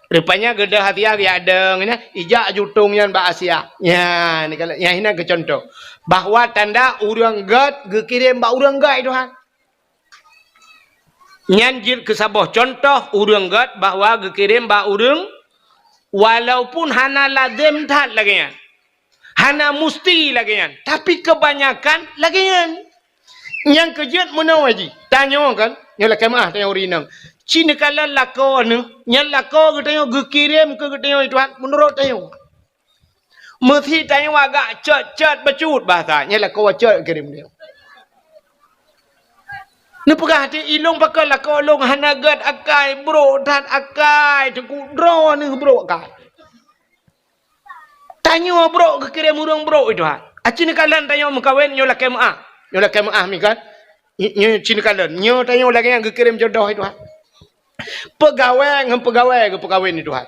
Rupanya geudôh Asiah geujak dong, nyan, ijak jutong nyan bak Asiah. Nyan, ni kalau, nyan inan keu contoh. Bahwa tanda ureuëng gét geukirém bak ureuëng gét Tuhan. Nyan jeuet keu saboh cuntoh ureuëng gét bahwa geukirém bak ureuëng, walaupun hana lazem that lagée nyan. Hana musti lagée nyan, tapi keubanyakan lagée nyan. Nyang keujeuet meunoe jih, tanyoe kan, nyoe lakée meuáh tanyoe ureuëng inong. Ci neukalon lakoe neuh, nyan lakoe geutanyoe geukirém keu geutanyoe, Tuhan, meunurot tanyoe. Meusi tanyoe agak cot-cot bacut bahasa, nyan lakoe cot geukirém tanyoe. Neupeugah até ilong pakon lakoe lôn hana gét akai, brok that akai, teungku droeneuh brok akai. Tanyoe brok geukirém ureuëng brok, Tuhan. Aci neukalon tanyoe meukawen nyoe lakée meuáh. Nyoe lakée meuáh mi kan. Nyoe ci neukalon. Nyoe tanyoe lagée nyang geukirém jodoh, Tuhan. Peugawée ngon peugawée geupeukawén, Tuhan.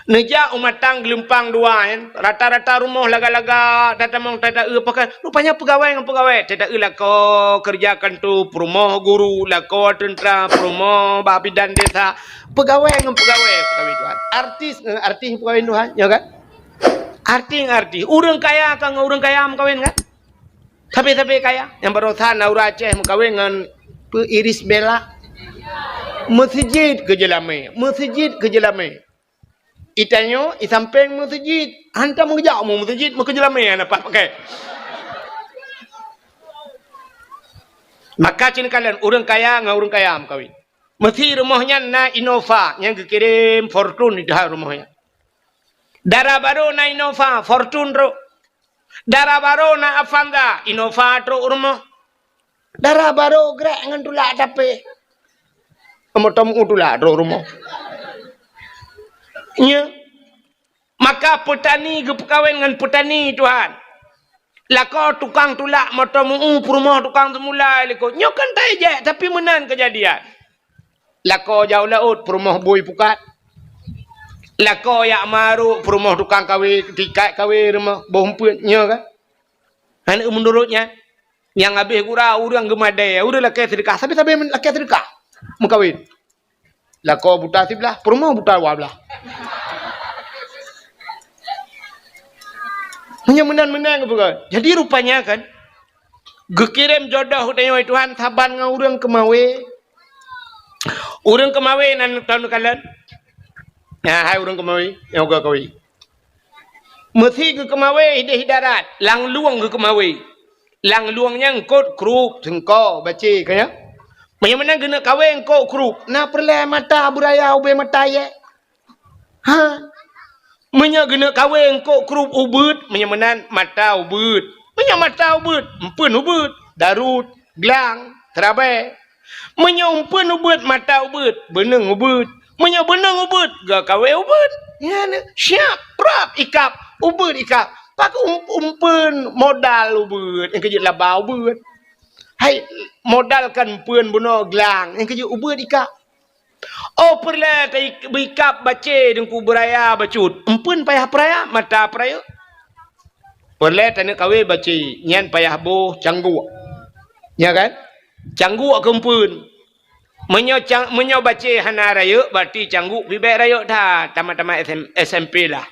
Neujak u matang geulumpang dua, kan. Rata-rata rumoh laga-laga, tatamong tata-eu pakai. Rupanya peugawée ngon peugawée. Tata-eu lakoe keureuja kantô, peurumoh guru, lakoe teuntra, peurumoh bak bidan desa. Peugawée ngon peugawée peukawén, Tuhan. Artis ngon artis peukawén, Tuhan. Ya kan? Artis ngon artis. Ureuëng kaya ka ngon ureuëng kaya meukawen, kan? Sabe-sabe kaya. Nyang barosa na ureuëng Aceh meukawen ngon peu Iris Bella. Meuseujid keu jeulamé. Meuseujid keu jeulamé. Itanyoe, isampéng meuseujid. Hantom geujak mu meuseujid, meukeujeulamé hana pakai. Maka ci neukalon ureuëng kaya ngon ureuëng kaya meukawen. Meusi rumoh nyan na Innova, nyang geukirém Fortuner di dalam rumoh nyan. Dara barô na Innova, Fortuner trok. Dara barô na Avanza, Innova trok rumoh. Dara barô grek ngon tulak tapé. Moto meu tulak trok rumoh. Nya. Maka peutani geupeukawén ngon peutani, Tuhan. Lakoe tukang tulak moto meu peurumoh tukang seumula likot. Nyoe kan tajak, tapi meunan keujadian. Lakoe jak u laôt, peurumoh bui pukat. Lakoe jak marok, peurumoh tukang kawé, tikat kawé rumoh, boh umpeuet, nyoe kan? Hana meunurot nyan. Nyang habéh gura ureuëng geumadée, ureuëng lakée seudeukah, sabe-sabe lakée seudeukah meukawen. Lakoe buta siblah, peurumoh buta dua blah. Meunyoe meunan-meunan geupeugah. Jadi rupanya kan, geukirém jodoh tanyoe Tuhan saban ngon ureuëng keumawé. Ureuëng keumawé nan tahu neukalon? Nah, hai ureuëng keumawé, nyang uga kawé. Meusi geukeumawé idéh darat, lam lueng geukeumawé. Lam lueng nyan eungkôt krup, seungko, bacé, ka nyan. Meunyoe meunan geuneuk kawé eungkôt krup, na peureulée mata beuraya ubé mata yé. Ha. Meunyoe geuneuk kawé eungkôt krup ubeuet, meunyoe meunan mata ubeuet. Meunyoe mata ubeuet, eumpeuen ubeuet, darut, glang, teurabée. Meunyoe eumpeuen ubeuet, mata ubeuet, beuneueng ubeuet. Meunyoe beuneueng ubeuet, geuh kawé ubeuet. Nyan siap, prap ikab, ubeuet ikab. Pakon um-, eumpeuen modal ubeuet, nyang keujeuet laba ubeuet. Hai, modal kan eumpeuen bunoe glang, nyang keujeuet ubeuet ikab. Oh, peureulée ta-, beuikab bacé deungku beuraya bacut. Eumpeuen payah peuraya, mata peurayeuk. Peureulée taneuk kawé bacé, nyan payah boh cangguk. Nya kan? Cangguk keu eumpeuen. Meunyoe cang-, meunyoe bacé hana rayeuk, berarti cangguk pih bék rayeuk that, tamat-tamat S M, S M P lah.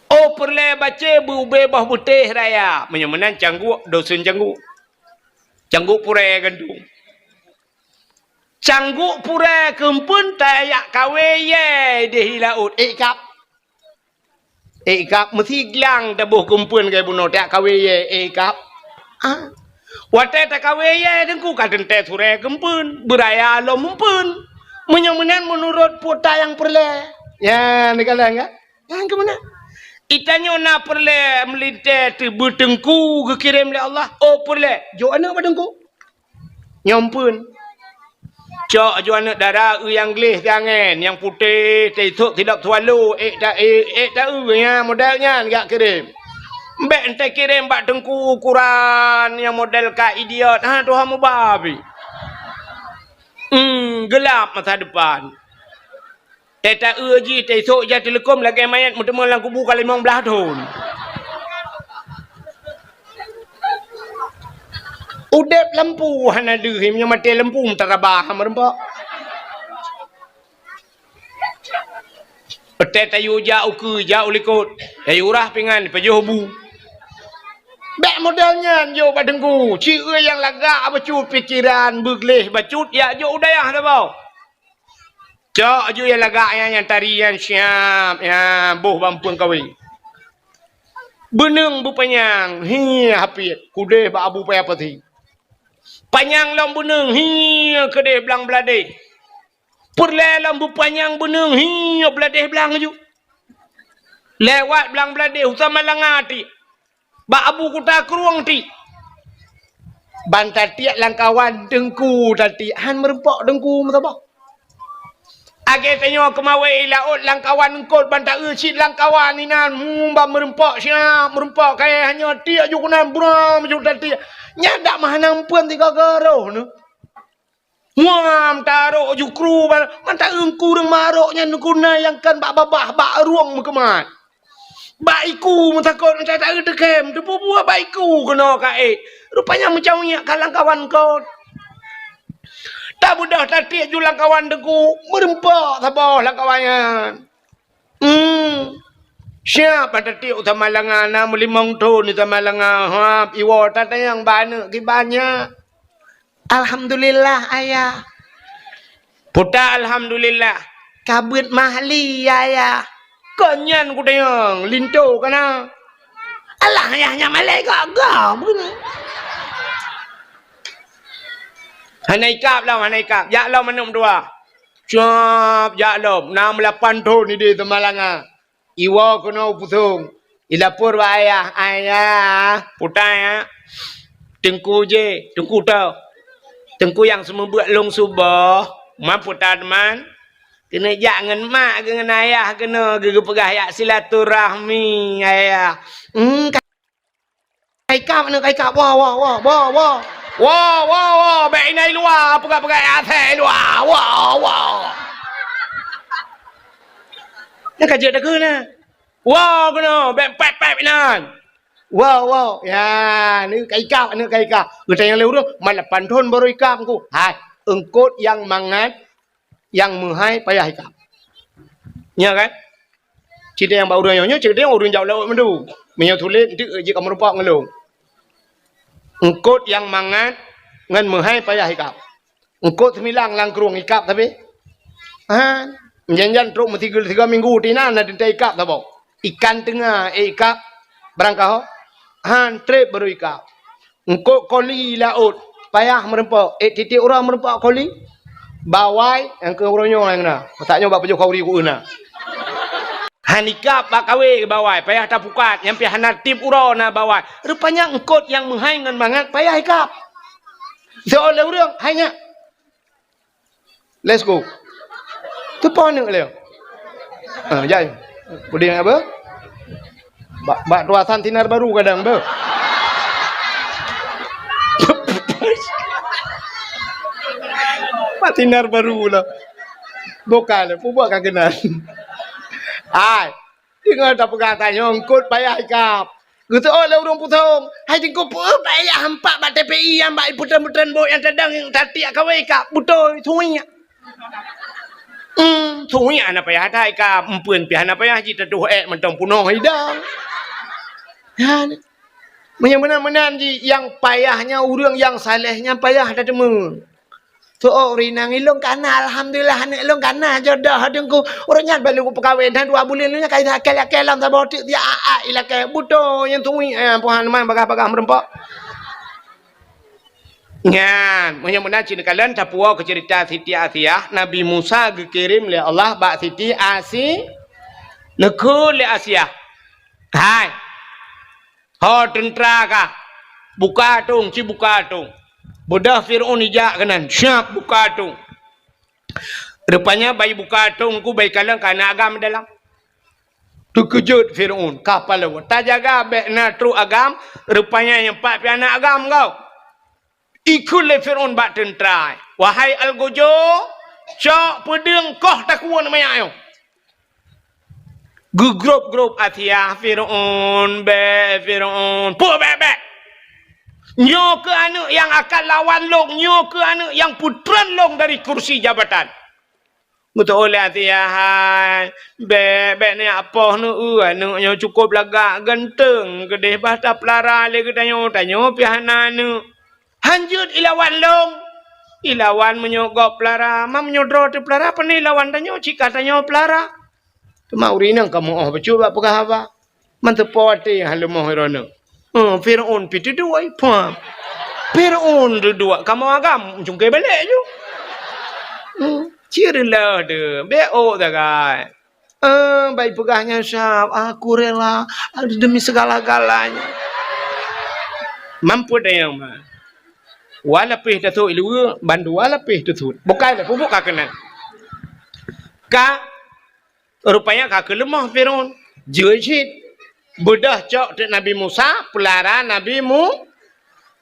Oh, peureulée bacé beu-ubé boh beutéh raya. Meunyoe meunan cangguk, dosen cangguk. Cangguk purée gandong. Cangguk purée keu eumpeuen tajak kawé yé idéh laôt, ék ikab. Ék ikab, meusi glang taboh keu eumpeuen keu bunoe tajak kawé yé, ék ikab. Ah. Watée takawé yé teungku ka teuntée surée keu eumpeuen, beuraya lom eumpeuen. Meunyoe meunan meunurot peue nyang peureulée. Nyan, neukalon kan? Nyan keu meunan. Itanyoe na peureulée meulintée teubeuteungku geukirém lé Allah. Oh, peureulée, jok aneuëk bak teungku. Nyoe eumpeuen. Cok aju aneuëk dara eu nyang gleh siangén, nyang putéh, teusok sidop swallow, ék ta-, ék, ék ta-eu nyan model nyan jak kirém. Bék entée kirém bak teungku ukuran nyang model ka idiot, ha, tuha mubabi. Hmm, gelap masa depan. Tée ta-eu jih, tée sôk jak teuleukom lagée manyét meuteumé lam kubu ka limong blaih thon. Udeb lampu hana deuh, meunyoe maté lampu meutarabah meureumpok. Tée tayue jak ukeue, jak u likot, tayue rah pingan, pajoh bu. Bèk model nyan jok bak teungku. Ci nyang lagak bacut pikeran, beugleh bacut, jak jok u dayah saboh. Cok ju nyang lagak nyan, nyang tari nyan siap, nyan boh bak eumpeuen kawé. Beuneueng beupanyang, hi hapit, kudeh bak Abu Paya Pasi. Panyang lom beuneueng, hi keudeh blang bladeh. Peureulèe lom beupanyang beuneueng, hi bladeh blang ju. Lewat blang bladeh, u Samalanga tiek. Bak Abu Kuta Krueng tiek. Ban tatiek lam kawan teungku tatiek, han meureumpok teungku meusaboh. Lagèe tanyoe keumawé i laôt lam kawan eungkôt ban taeu cit lam kawan inan, hmm, ban meureumpok siap, meureumpok kayèe hanyoe tiek ju keunan, bram ju tatiek. Nyan dak meuhana eumpeuen sigoe-goe roh neuh. Muam tarok ju kru ba-, mata eungku ureueng marok nyan guna nyang kan bak babah, bak rueng meukeumat. Bak iku meutakot, mata taeu teukem, teupeue-peue bak iku keunoe ka ék. Rupanya meucawyak ka lam kawan kot. Tabeudôh tatiek ju lam kawan teungku, meureumpok saboh lam kawan nyan. Hmm. Siap bak tatiek u Samalanga, na meulimong thon di Samalanga. Hap, iwoe tatanyong bak aneuk kiban nyan. Alhamdulillah, Ayah. Peue ta alhamdulillah? Ka beuet mahli, Ayah. Kon nyan kutanyong, linto ka na. Alah, Ayah, nyan malèe gak-gak, bukan? Hana ikab lom, hana ikab. Jak lom aneuk meutuah. Siap, jak lom. Na meulapan thon idéh Samalanga. Iwoe keunoe u Pusong. Ilapor bak ayah, "Ayah, peue ta, ya? Teungku jih, teungku toh. Teungku nyang seumeubeuet lôn suboh, man peue ta teuma? Keuneuk jak ngon mak geuh ngon ayah keunoe geuh geupeugah jak silaturahmi, ayah." Hmm, Ka ikab aneuk, ka ikab. Woe, woe, woe, woe, woe. Woe, woe, woe. Bèk inan i luwa, peugah-peugah asèe i luwa. Woe, woe. Nyan ka jeuet takheun na. Woe keunoe, bèk pèp-pèp inan. Woe, woe. Ya, aneuk ka ikab, aneuk ka ikab. Geutanyong lé ureueng, "Man lapan thon baru ikab, Teungku?" Hai, eungkôt nyang mangat nyang meuhai payah ikab. Nya kan? Cit nyang bak ureueng nyoe, nyoe cit nyang ureueng jak u laôt mandum. Meunyoe tuléh, eunteuk jeuet kamoe rumpok ngon lôn. Eungkôt nyang mangat ngon meuhai payah ikab. Eungkôt seumilang lam krueng ikab tapi. Ha, jan-jan trok meusigeul sigoe minggu, tinan na teuntèe ikab saboh. Ikan teunga, eh, ikab barangkaho. Han trép baru ikab. Eungkôt koli laôt, payah meureumpok. Eh, tiep-tiep uroe meureumpok koli. Bawai, nyang keu uroe nyoe nyang na. Masa nyoe bak pajoh khauri ku na. Han ikab bak kawé bawai, payah tapukat, nyan pih hana tiep uroe na bawai. Rupanya eungkôt nyang meuhai ngon mangat payah ikab. Soe lé ureueng, hai nyak. Let's go. Teupo aneuk lé. Ha, jai. Puding apa? Bak, bak tuasan sinar baru kadang tu. Bak sinar baru lah. Bukan lah, pun buat kan kenal. Hai. Deungon tapeugah tanyoe eungkôt payah ikab. Geuseuôt lé ureueng Pusong, "Hai Teungku, peue payah hampak bak T P I nyang bak ipeutrön-peutrön bot nyang tadong nyang tatiek kawé ikab? Beutôi, suwiek." Hmm, suwiek hana payah that ikab, eumpeuen pih hana payah jitatuh ék mantong punoh idang. Nyan. Meunyoe meunan-meunan jih, nyang payah nyan ureueng nyang saléh nyan payah tateumé. Soe ureueng inong ilôn ka na, alhamdulillah, aneuk lôn ka na jodoh Teungku. Ureueng nyan baru kupeukawén, na dua buleuen lôn nyan ka ilakèe-lakèe lam saboh teuk, siat-at ilakèe. Beutôi nyang tuwi, eh, Tuhan man bagah-bagah meureumpok. Nyan, meunyoe meunan cit neukalon tapuwoe keu ceurita Siti Asiah, Nabi Musa geukirém lé Allah bak Siti Asi-, neukheun lé Asiah. Hai. Ho teuntra kah, buka atong, ci buka atong. Beudôh Fir'aun ijak keunan, siap buka atong. Rupanya bai buka atong ku bai kalon ka na agam dalam. Teukeujot Fir'aun, ka palau. Tajaga bèk na trok agam, rupanya nyang pat pih na agam kau. Ikheun lé Fir'aun bak teuntra, "Wahai algojo, cok peudeueng koh takue manyak nyoe." Geugrôp-grôp Asiah, "Fir'aun, bèk, Fir'aun, peue bèk-bèk? Nyoe keuh aneuk nyang akan lawan lôn, nyoe keuh aneuk nyang peutrön lôn dari kursi jabatan. Beutôi lé Asia hai. Bèk, bèk neujak poh neueu aneuk nyoe cukôp lagak ganteng keudeh bah tapeulara lé geutanyoe, tanyoe pih hana aneuk. Han jeuet ilawan lôn. Ilawan meunyoe gob peulara, ma meunyoe droe teupeulara, pane ilawan tanyoe cit ka tanyoe peulara. Teuma ureueng inong ka meu'oh bacut bak peugah haba. Manteupo até han leumoh droeneuh. Heuh, Fir'aun pih teuduek, pah. Fir'aun teuduek, kamoe agam cungké balek ju. Heuh, cit reuloh teuh, bèk ôk sagai. Eh, bai peugah nyan sab, "Aku rela demi segala-galanya." Mampet dayang ma. Wa lapéh tasut iluwa, bandua lapéh tasut. Bukai lé pubuk ka keunan. Ka Rupanya ka keu leumoh Fir'aun. Jeuet cit. Beudôh cok teuk Nabi Musa, peulara Nabi Mu-,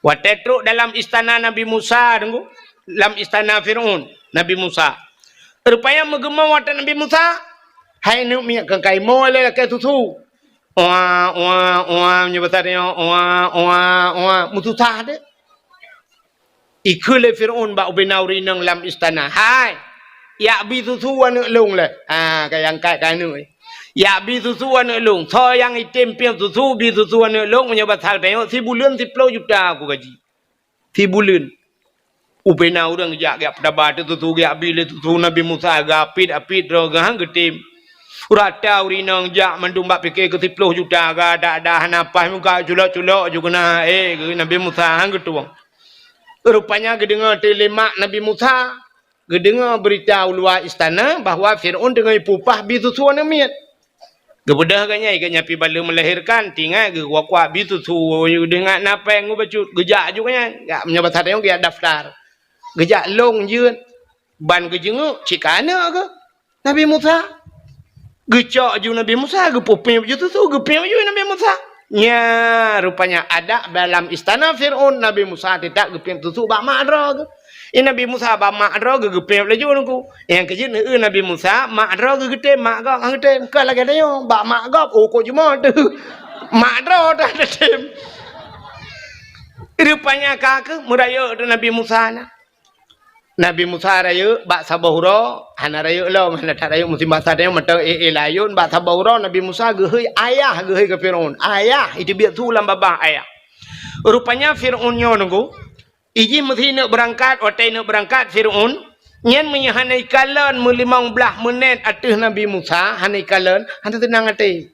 watèe trok dalam istana Nabi Musa, deungö, lam istana Fir'aun, Nabi Musa. Rupanya meugeumong watèe Nabi Musa, hai aneuk miet keu kaimoe lé lakèe susu. Oa, oa, oa, meunyoe basa tanyoe, oa, oa, oa, meususah deh. Ikheun lé Fir'aun bak ubena ureueng inong lam istana, "Hai, jak bi susu aneuk lôn lé." Ha, ka angkat keu aneuk. "Jak bi susu aneuk lôn. Soe nyang item piep susu, bi susu aneuk lôn, meunyoe basa tanyoe, sibuleuen siploh juta aku gaji." Sibuleuen. Ubena ureueng jak, jak peutaba teuk susu, jak bi lé susu Nabi Musa, geuapit-apit droe geuh han geutem. Rata ureueng inong jak mandum bak pike keu siploh juta, geudak-dak hana paih muka culok-culok ju keunan, eh, geu Nabi Musa han geutueng. Rupanya geudeungoe teuk lé mak Nabi Musa, geudeungoe beurita u luwa istana bahwa Fir'aun teungoh ipeupah bi susu aneuk miet. Geubeudôh geuh nyan, geuh nyan pih ban lheueh meulahirkan, tingat geuh kuak-kuak bi susu, geudeungoe na péng geuh bacut, geujak ju geuh nyan. Jak, meunyoe basa tanyoe geujak daftar. Geujak lôn jeuet, ban geujeunguk cit ka aneuk geuh. Nabi Musa. Geucok ju Nabi Musa, geupeupiep ju susu, geupiep ju Nabi Musa. Nya, rupanya adak dalam istana Fir'aun, Nabi Musa teutap geupiep susu bak mak droe geuh. Eh, Nabi Musa bak mak droe geuh geupiep laju nungku. Nyang keujeuet neueu Nabi Musa, mak droe geuh geutem, mak gob han geutem. Keu lagèe tanyoe, bak mak gob, oh, kok jumoe teuh. Mak droe dah teutem. Rupanya ka keuh meurayeuk Nabi Musa na. Nabi Musa rayeuk bak saboh uroe, hana rayeuk lom, hana that rayeuk musim basa tanyoe mantong éh-éh layôn, bak saboh uroe Nabi Musa geuhôi ayah, geuhôi keu Fir'aun. Ayah, iteubiet su lam babah ayah. Rupanya Fir'aun nyoe nungku, ijih meusi neuk beurangkat, watèe neuk beurangkat Fir'aun, nyan meunyoe hana ikalon meulimong blaih meunét ateueh Nabi Musa, hana ikalon, hana teunang até.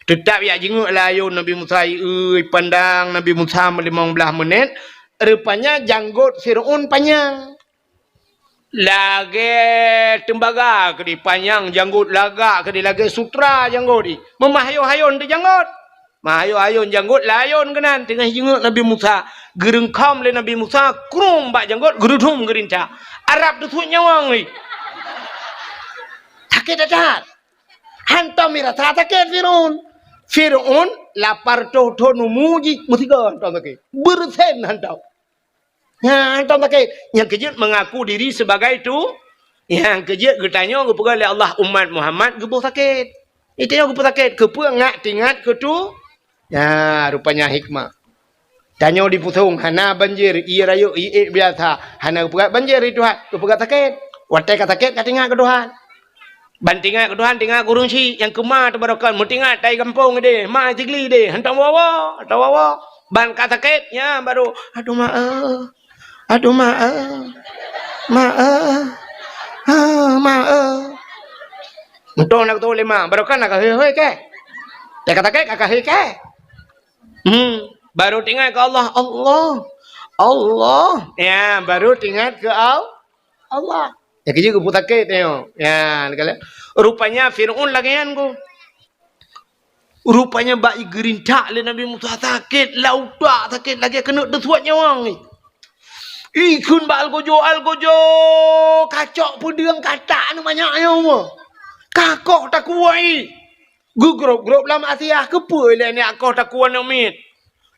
Teutap jak jeungok layôn Nabi Musa, ieu, ipandang Nabi Musa meulimong blaih meunét, rupanya janggot Fir'aun panyang. Lagèe teumbaga keudéh panyang janggot, lagak keudéh lagèe sutra janggot jih. Meumeuhayôn-hayôn teuh janggot. Meuhayôn-hayôn janggot layôn keunan teungoh jeungok Nabi Musa. Geureungkhom lé Nabi Musa, krueng bak janggot, geureudhom geurintak. Arab teusuet nyawöng jih. Sakét that-that. Hantom irasa sakét Fir'aun. Fir'aun lapan reutôh thôn umu jih meusigoe hantom sakét. Beureusen hantom. Nyan hantom sakét. Nyang keujeuet mengaku diri sebagai tu, nyang keujeuet geutanyoe geupeugah lé Allah umat Muhammad geuboh sakét. Geutanyoe geuboh sakét, keupeue ngat teuingat keu tu? Nyan rupanya hikmah. Tanyoe di Pusong hana banjir, ié rayeuk, ié ék biasa. Hana geupeugah banjir di Tuhan, geupeugah sakét. Watèe ka sakét ka teuingat keu Tuhan. Ban teuingat keu Tuhan, teuingat keu ureueng chik nyang keu ma teubarokan, meuteuingat tai gampông idéh, ma Sigli idéh, hantom woe-woe, hantom woe-woe. Ban ka sakét, nyan baru, "Aduh ma eh, aduh ma eh, ma eh, ah, ma eh." Mantong na geutôh lé ma, barokan na ka hôi-hôi kèe. Teuka sakét ka hôi kèe. Hmm, baru teuingat keu Allah, Allah, Allah. Ya, baru teuingat keu Al-, Allah. Nyang keujeuet geupeusakét nyoe. Ya, rupanya Fir'aun lagèe nyan ku. Rupanya bak igeurintak lé Nabi Musa sakét, lam utak sakét lagèe keuneuk teusuet nyawöng. Ikheun bak algojo, "Algojo, kacok peudeueng katak nyoe manyak nyoe. Kakoh takue." Geugrôp-grôp lam asiah, keupeue ilèe nyak koh takue aneuk miet.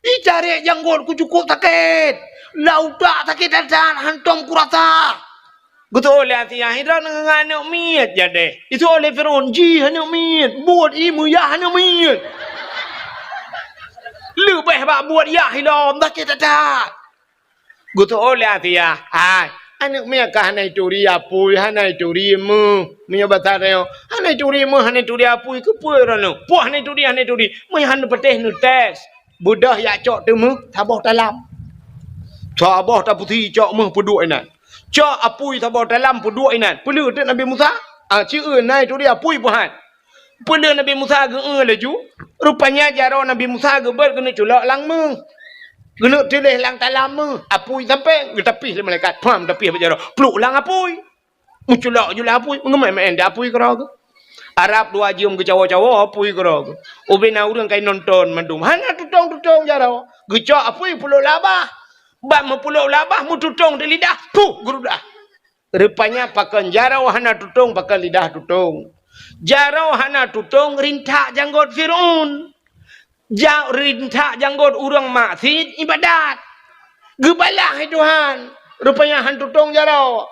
Itarek janggot ku cukôp sakét. Lam utak sakét that-that, hantom kurasa. Geutôh lé asiah, "Droeneuh ngon aneuk miet jadeh." Geutôh lé Fir'aun, "Jih aneuk miet, buet ie meuyah aneuk miet." Leubeh bak buet yah ilom, sakét that-that. Geutôh lé asiah, "Hai, Aneuk miet ka hana ituri apui, hana ituri meuh. Meunyoe basa tanyoe, hana ituri meuh, hana ituri apui, keupeue droeneuh? Peue hana ituri, hana ituri? Meunyoe hana patéh neutés, beudôh jak cok teumeuh saboh talam. Saboh tapeusi cok meuh peuduek inan. Cok apui saboh talam peuduek inan. Peuleueh teuk Nabi Musa? Ah, ci eu na ituri apui peuhat. Peuleueh Nabi Musa geu-eu laju, rupanya jaroe Nabi Musa geubeuet keuneuk culok lam meuh. Keuneuk tuléh lam talam meuh, apui sampoe geutapih lé malaikat. Pam, tapih bak jaroe. Pluek lam apui. Meuculok ju lam apui, meugeumé-mé di apui keudroe geuh. Arab dua jeuem geucawoe-cawoe apui keudroe geuh. Ubé na ureuëng ka inonton mandum. Hana tutong-tutong jaroe. Geucok apui peuloh labah. Bak meupeuloh labah meututong di lidah. Puh, geurudah. Rupanya pakon jaroe hana tutong, pakon lidah tutong. Jaroe hana tutong rintak janggot Firaun. Ja-, rintak janggot ureuëng maksiet ibadat. Geubalah lé Tuhan. Rupanya han tutong jaroe.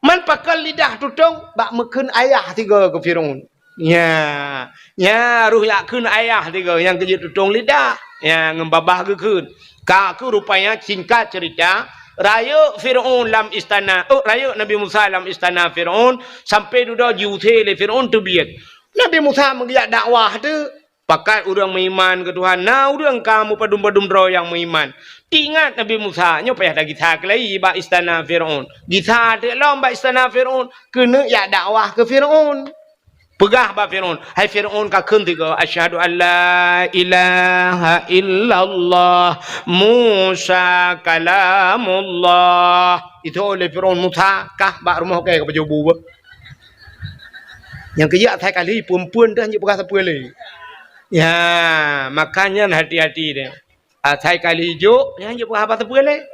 Man pakon lidah tutong bak meukheun ayah sigoe keu Firaun. Nya, nya roh jak kheun ayah tiga nyang keujeuet tutong lidah. Nya ngon babah geukheun. Ka keuh rupanya singkat cerita, rayeuk Firaun lam istana, oh, rayeuk Nabi Musa lam istana Firaun, sampai dudoe jiusé lé Firaun teubiet. Nabi Musa meugeujak dakwah teuk, pakat ureuëng meuiman keu Tuhan, na ureuëng ka meupadum-padum droe nyang meuiman. Teuingat Nabi Musa, nyoe payah tagisa keulai bak istana Firaun. Gisa teuk lom bak istana Firaun, keuneuk jak dakwah keu Firaun. Peugah bak Firaun, "Hai Firaun, kakheun tiga, 'Asyhadu an la ilaha illallah, Musa kalamullah.'" Itu oleh Firaun, "Musa, kah bak rumoh kèe ka pajoh bu beuh." Nyang keujak asai kali peuempuan dah nyang peugah sapeue lé. Ya, makanya hati-hati deh. Asai kali jok, nyan jeuet peuhaba sapeue lé.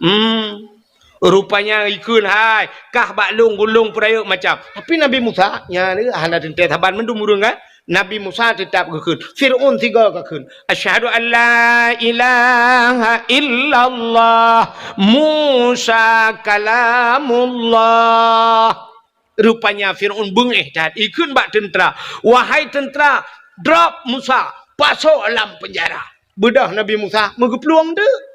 Hmm. Rupanya ikheun hai, kah bak lôn gulong peurayeuk macam. Tapi Nabi Musa, nyan hana teuntèe saban mandum ureueng kan? Nabi Musa teutap geukheun. Firaun sigoe geukheun. "Asyhadu an la ilaha illallah, Musa kalamullah." Rupanya Firaun beungéh that, ikheun bak teuntra, "Wahai teuntra, drop Musa, pasok lam peunjara." Beudôh Nabi Musa meugeuplueng teuk.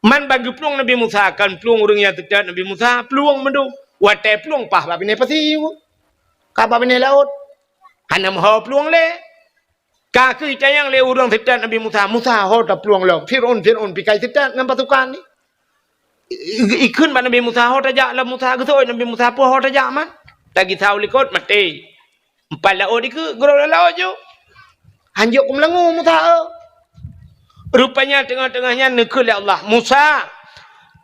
Man ban geuplueng Nabi Musa, kon plueng ureueng nyang teutot Nabi Musa, plueng meudum. Watèe plueng paih bak binéh pasi, ka bak binéh laôt. Hana meuho plueng lé. Ka keuh itanyong lé ureueng teutot Nabi Musa, "Musa, ho taplueng lom? Firaun, Firaun pikai teutot ngon pasukan ni." I-, i-, ikheun bak Nabi Musa, "Ho tajak lom Musa." Geuseuôt Nabi Musa, "Peue ho tajak man?" Tagisa u likot, maté. Empat laôt dikeue, geurôk lam laôt ju. Hanjeuet keumeulangô Musa, eh. Rupanya teungoh-teungoh nyan neukheun lé Allah, "Musa,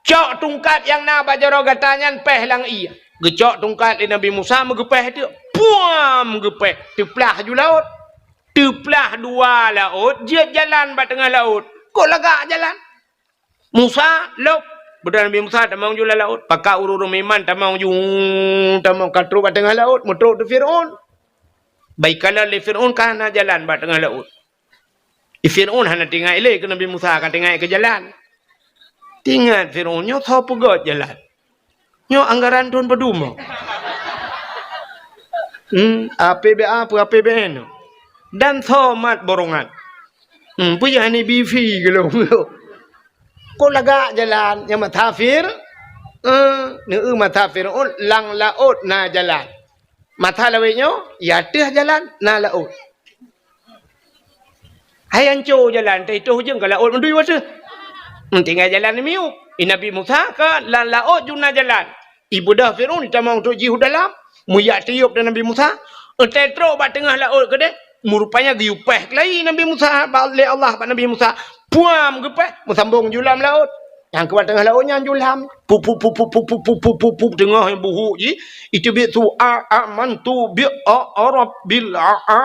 cok tungkat nyang na bak jaroe gata nyan péh lam ié." Geucok tungkat lé Nabi Musa, meugeupéh teuk. Puam! Geupéh, teuplah ju laôt. Teuplah dua laôt, jeuet jalan bak teungoh laôt. Kok lagak jalan? Musa, lôb. Beudôh Nabi Musa tamong ju lam laôt. Pakat ureueng-ureueng meuiman tamong ju, tamong ka trôk bak teungoh laôt, meutrôk teuk Firaun. Bak ikalon lé Firaun ka hana jalan bak teungoh laôt. Di Firaun hana teuingat lé keu Nabi Musa, ka teuingat keu jalan. Teuingat Firaun, nyoe soe peugöt jalan? Nyoe anggaran thôn padum? Hmm, A P B A peue A P B N? Dan soe mat borongan? Hmm, peue jih hana bifi geulong. Kon lagak jalan nyang meutasafir? Eh, neu-eu meutasafir, oh, lam laôt na jalan. Masa lawét nyoe, di ateueh jalan na laôt. Hai anco jalan, teuh-teuh jeueng ka laôt meudui wateueh. Tinggai jalan miyueb. Di Nabi Musa ka lam laôt ju na jalan. Di beudôh Firaun tamong trôk jih u dalam, meujak tiyôb di Nabi Musa. Watèe trôk bak teungoh laôt keudéh, meurupanya geuyue péh keulai Nabi Musa bak, lé Allah bak Nabi Musa. Puam geupéh, meusambong ju lam laôt. Nyang keubat teungoh laôt nyan ju lam. Pup, pup, pup, teungoh buhuk jih. Itu biet su a, amantu bi a, a rabbil a, a,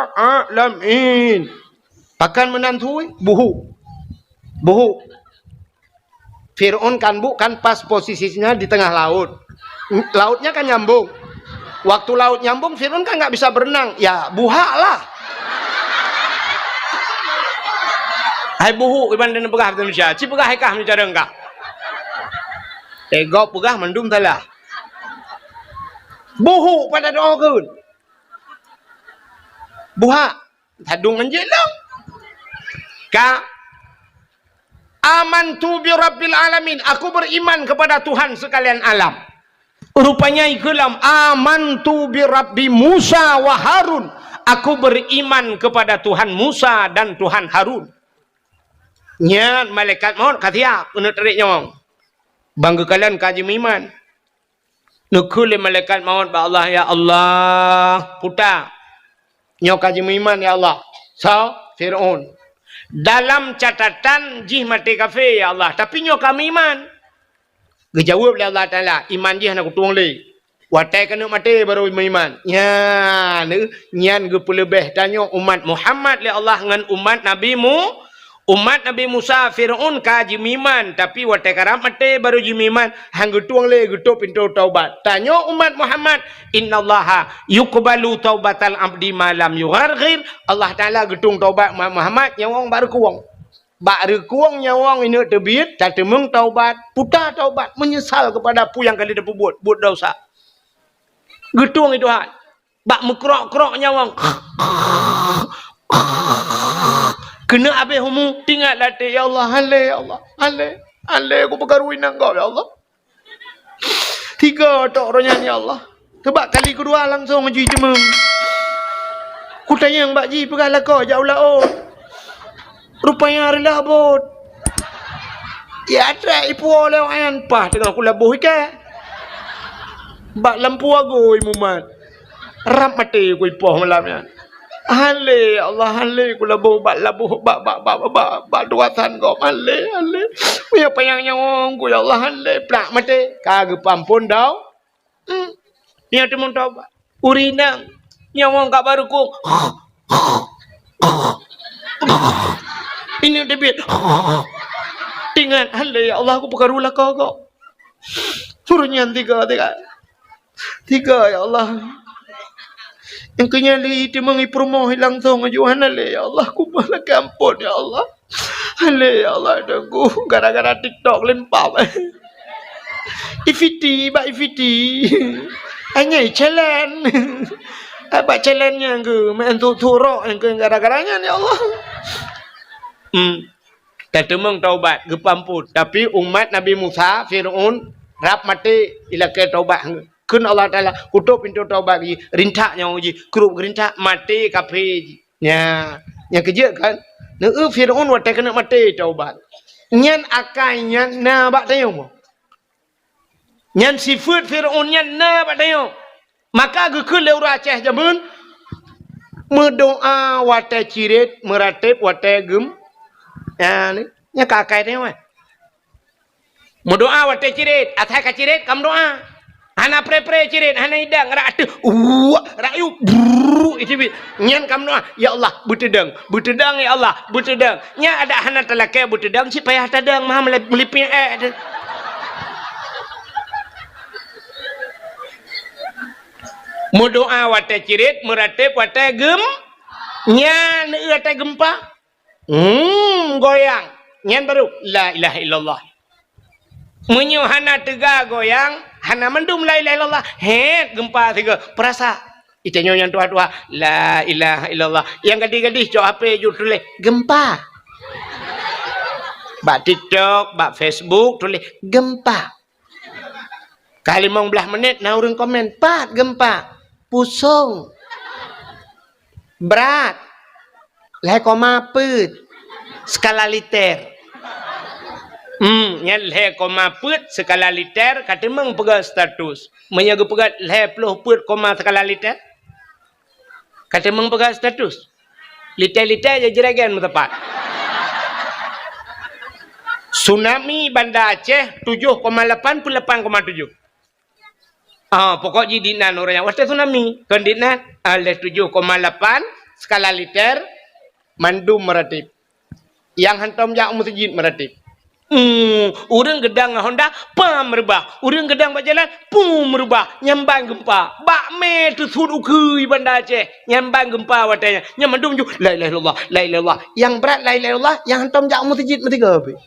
alamin. Pakon meunan su, buhuk. Buhuk. Firaun kan bu, kan pas posisinya di tengah laut. Lautnya kan nyambung. Waktu laut nyambung, Firaun kan nggak bisa berenang. Ya, buhak lah. Hai buhuk, iban dan peugah bahasa Indonesia. Ci peugah hai kah meucara kah. Tegok peugah mandum salah. Buhuk pada doa keun. Buhak. Sadung anjeut lom. Ka. Amantu bi rabbil alamin. Aku beriman kepada Tuhan sekalian alam. Rupanya ikeulam, "Amantu bi Rabbi Musa wa Harun." Aku beriman kepada Tuhan Musa dan Tuhan Harun. Nyan malaikat maut ka siap keuneuk tarék nyawöng. Ban geukalon ka jimeuiman. Neukheun lé malaikat maut bak Allah, "Ya Allah, puta, nyoe ka jimeuiman, ya Allah." Soe? Fir'aun. "Dalam catatan jih maté kafé, ya Allah, tapi nyoe ka meuiman." Geujaweueb lé Allah Taala, "Iman jih hana kutueng lé. Watée keuneuk maté barô meuiman." Nyan, nyan geupeuleubeh tanyoe umat Muhammad lé Allah ngon umat Nabi Mu-, umat Nabi Musa. Fir'aun ka jimeuiman, tapi watée karab maté barô jimeuiman, han geutueng lé geutôp pintoe taubat. Tanyoe umat Muhammad, "Innallaha yuqbalu taubatal abdi ma lam yugharghir." Allah Taala geutueng taubat umat Muhammad nyawöng bak reukueng. Bak reukueng nyawöng ineuk teubiet, tateumeung taubat, puta taubat, meunyeusal keupada peue nyang ka lheueh tapeubuet, buet desya. Geutueng i Tuhan. Bak meukrok-krok nyawöng. Keuneuk abéh umu, tingat lam até, "Ya Allah, han lé, ya Allah, han lé, han lé, kupeukaru inong gob, ya Allah." Tiga tok roh nyan, ya Allah. Teubak kali keudua langsong jiteumeung. Kutanyong bak jih peugah lakoe jak u laôt. Rupanya reulah bot. Ya trek ipuwoe lé awak nyan, paih teungoh kulaboh iké. Bak lampu agui mumat. Rab maté kuipoh malam nyan. "Han lé, ya Allah, han lé kulaboh bak laboh, bak, bak, bak, bak, bak tugasan gob, han lé, han lé. Meunyoe panyang nyawöng ku, ya Allah, han lé." Plak maté, ka geupeuamphon dau-, hmm, nyang teumeung taubat. Ureueng inong, nyawöng ka bak reukueng. Ineuk teubiet. Tingat, "Han lé, ya Allah, kupeukaru lakoe gob." Ureueng nyan tiga, tiga. Tiga, ya Allah. Nyang keu nyan lheueh teumeung i peurumoh langsong aju, "Han lé, ya Allah, kumoh lakée amphon, ya Allah. Han lé, ya Allah, Tuhanku, gara-gara TikTok limpah." I Fiti, bak i Fiti. Anyai challenge. Bak challenge nyan geu, main tu-, turok nyang keu gara-gara nyan, ya Allah. Hmm. Tateumeung taubat, geupeuamphon. Tapi umat Nabi Musa, Fir'aun, rab maté, ilakée taubat. Kheun Allah Taala, "Kutôp pintoe taubat jih, rintak nyawöng jih, krup geurintak, maté kafé jih." Nya, nyang keujeuet kan? Neu Fir'aun watée keuneuk maté taubat. Nyan akai nyan na bak tanyoe. Nyan sifeuet Fir'aun nyan na bak tanyoe. Maka geukheun lé ureueng Aceh jameun, meudoá watée cirét, meuratéb watée geum-, nyan, nyan ka akai tanyoe, eh. Meudoá watée cirét, asai ka cirét ka meudoá. Hana pré-pré cirét, hana idang, rak ateueh, uwak, rak yub, brrrr, iteubiet. Nyan ka meudoá, "Ya Allah, beuteudong, beuteudong, ya Allah, beuteudong." Nyan adak hana talakée beuteudong, cit payah tadong, meuha meulipéng ék teuh. Meudoá watée cirét, meuratéb watée geum-, nyan watée geumpa. Hmm, goyang. Nyan baru, "La ilaha illallah." Meunyoe hana teuga goyang, hana mandum la ilaha illallah. Hét, geumpa sigoe. Peurasa. Itanyoe nyang tuha-tuha, "La ilaha illallah." Nyang gadih-gadih cok H P ju tuléh, "Geumpa." Bak TikTok, bak Facebook tuléh, "Geumpa." Ka limong blaih menit na ureueng komen, "Pat geumpa?" "Pusong." "Brat." "Lhée koma peuet skala liter." Hmm, nyan lhée koma peuet skala liter ka teumeung peugah status. Meunyoe geupeugah lhée ploh peuet koma skala liter, ka teumeung peugah status. Liter-liter jeuet jiragen meuteumpat. Tsunami Banda Aceh tujoh koma lapan peuet lapan koma tujoh. Ah, pokok jih dinan ureueng nyang watée tsunami. Kon dinan, ah, lhée tujoh koma lapan skala liter mandum meuratéb. Nyang hantom jak u meuseujid meuratéb. Hmm, ureueng geudang ngon honda, pam reubah. Ureueng geudang bak jalan, pum reubah. Nyan ban geumpa. Bak mé teusut ukeue Banda Aceh. Nyan ban geumpa watée nyan. Nyan mandum ju, "La ilaha illallah, la ilaha illallah." Nyang brat la ilaha illallah, nyang hantom jak u meuseujid meusigoe pih.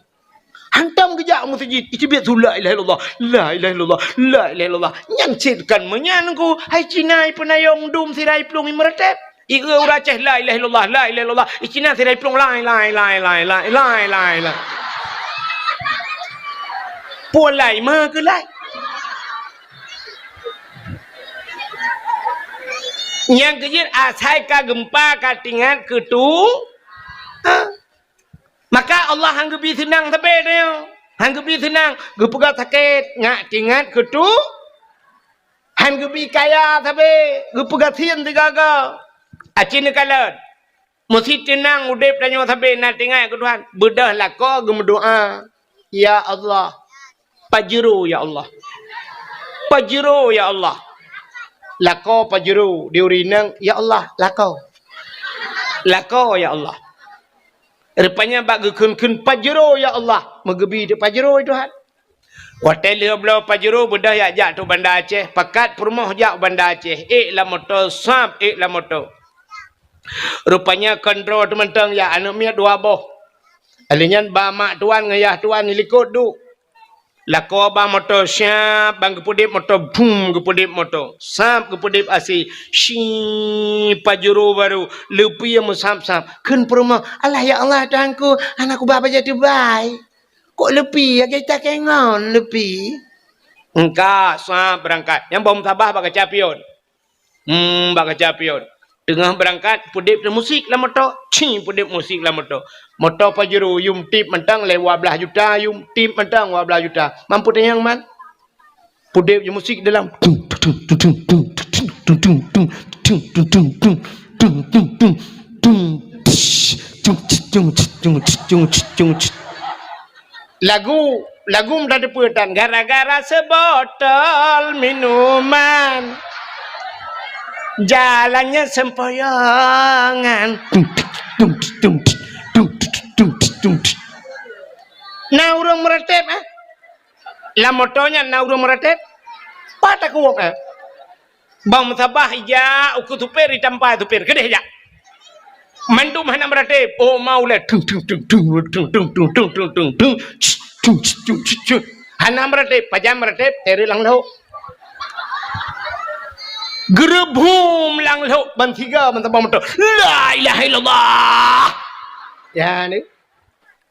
Hantom geujak u meuseujid, iteubiet su la ilaha illallah, la ilaha illallah, la ilaha illallah. Nyan cit kon meunyan ku, hai Cina ipeunayong dum sira iplueng imeuratéb. Ié ureueng Aceh la ilaha illallah, la ilaha illallah. I Cina sira iplueng lai, lai, lai. Puwoe lai ma keu lai. Nyang keujeuet asai ka geumpa ka teuingat keu tu. Ha. Maka Allah han geubi seunang sabe tanyoe. Han geubi seunang, geupeugah sakét, ngat teuingat keu tu. Han geubi kaya sabe, geupeugah sien sigaga. Aci neukalon. Meusi teunang udeb tanyoe sabe na teuingat keu Tuhan. Beudôh lakoe geumeudoá, "Ya Allah, pajero ya Allah. Pajero ya Allah." Lakoe pajero di ureueng inong, "Ya Allah, lakoe. Lakoe ya Allah." Rupanya bak geukheun-kheun, "Pajero ya Allah," meugeubi teuk pajero Tuhan. Watée lheueh bloe pajero beudôh jak, jak tu Banda Aceh, pakat peurumoh jak u Banda Aceh, ék lam moto, sab ék lam moto. Rupanya kontrol teumantong jak, aneuk miet dua boh. Lheueh nyan ba mak tuan ngon yah tuan dilikot duek. Lakoe ba moto, sab ban geupeudeb moto, bum geupeudeb moto. Sab geupeudeb asai, shi pajero barô, leupie meusab-sab. Kheun peurumoh, "Alah ya Allah Tuhanku, hana kuba bajée teubai." Kok leupie, lagée takée ngon leupie? Engka, sab beurangkat. Nyang boh meutabah bak kaca pion. Hmm, bak kaca pion. Teungoh beurangkat, peudeb musik lam moto. Ci, peudeb musik lam moto. Moto pajero, yum tip mantong lé dua blaih juta, yum tip mantong dua blaih juta. Mampu tanyong man? Peudeb musik dalam. Tung, tung, tung. Lagu, lagu meutateupeue tan, gara-gara seubotol minuman, jalannya sempoyongan. Na ureuëng meuratéb, eh? Lam moto nyan na ureuëng meuratéb? Pat takue, eh? Bang meusabah ija ukeue supir, itampa supir, keudeh jak. Mandum hana meuratéb. Oh, mau lé. Tung, tung, tung. Hana meuratéb, pajan meuratéb, teureuk lam lhok. Geureubum lam lhok, ban siga meusabah moto. La ilaha illallah. Ya, ni.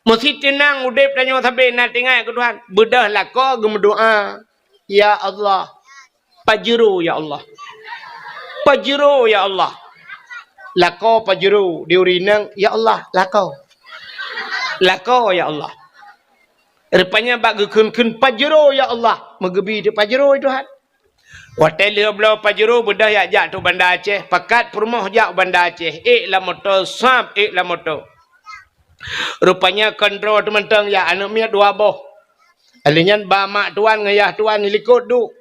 Meusi teunang udeb tanyoe sabe na teuingat keu Tuhan. Beudôh lakoe geumeudoá, "Ya Allah, pajero ya Allah. Pajero ya Allah." Lakoe pajero di ureuëng inong, "Ya Allah, lakoe. Lakoe ya Allah." Rupanya bak geukheun-kheun, "Pajero ya Allah," meugeubi teuk pajero Tuhan. Watée lheueh bloe pajero beudôh jak, jak tu Banda Aceh, pakat peurumoh jak u Banda Aceh, ék lam moto, sab ék lam moto. Rupanya kontrol teumantong jak, aneuk miet dua boh. Lheueh nyan ba mak tuan ngon yah tuan dilikot duek.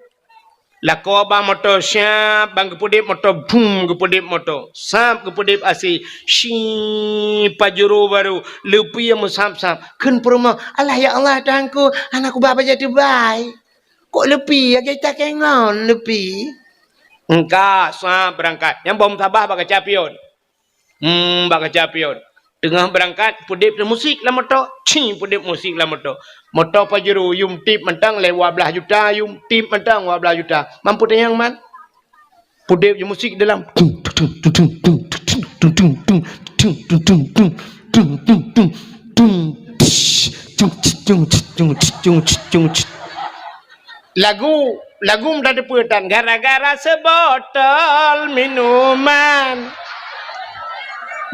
Lakoe ba moto, sab ban geupeudeb moto, bum geupeudeb moto. Sab geupeudeb asai, shi pajero barô, leupie meusab-sab. Kheun peurumoh, "Alah ya Allah Tuhanku, hana kuba bajée teubai." Kok leupie, lagée takée ngon leupie? Engka, sab beurangkat. Nyang boh meutabah bak kaca pion. Hmm, bak kaca pion. Teungoh beurangkat, peudeb musik lam moto. Ci, peudeb musik lam moto. Moto pajero, yum tip mantong lé dua blaih juta, yum tip mantong dua blaih juta. Mampu tanyong man? Peudeb musik dalam. Lagu, lagu meutateupeue tan, gara-gara seubotol minuman,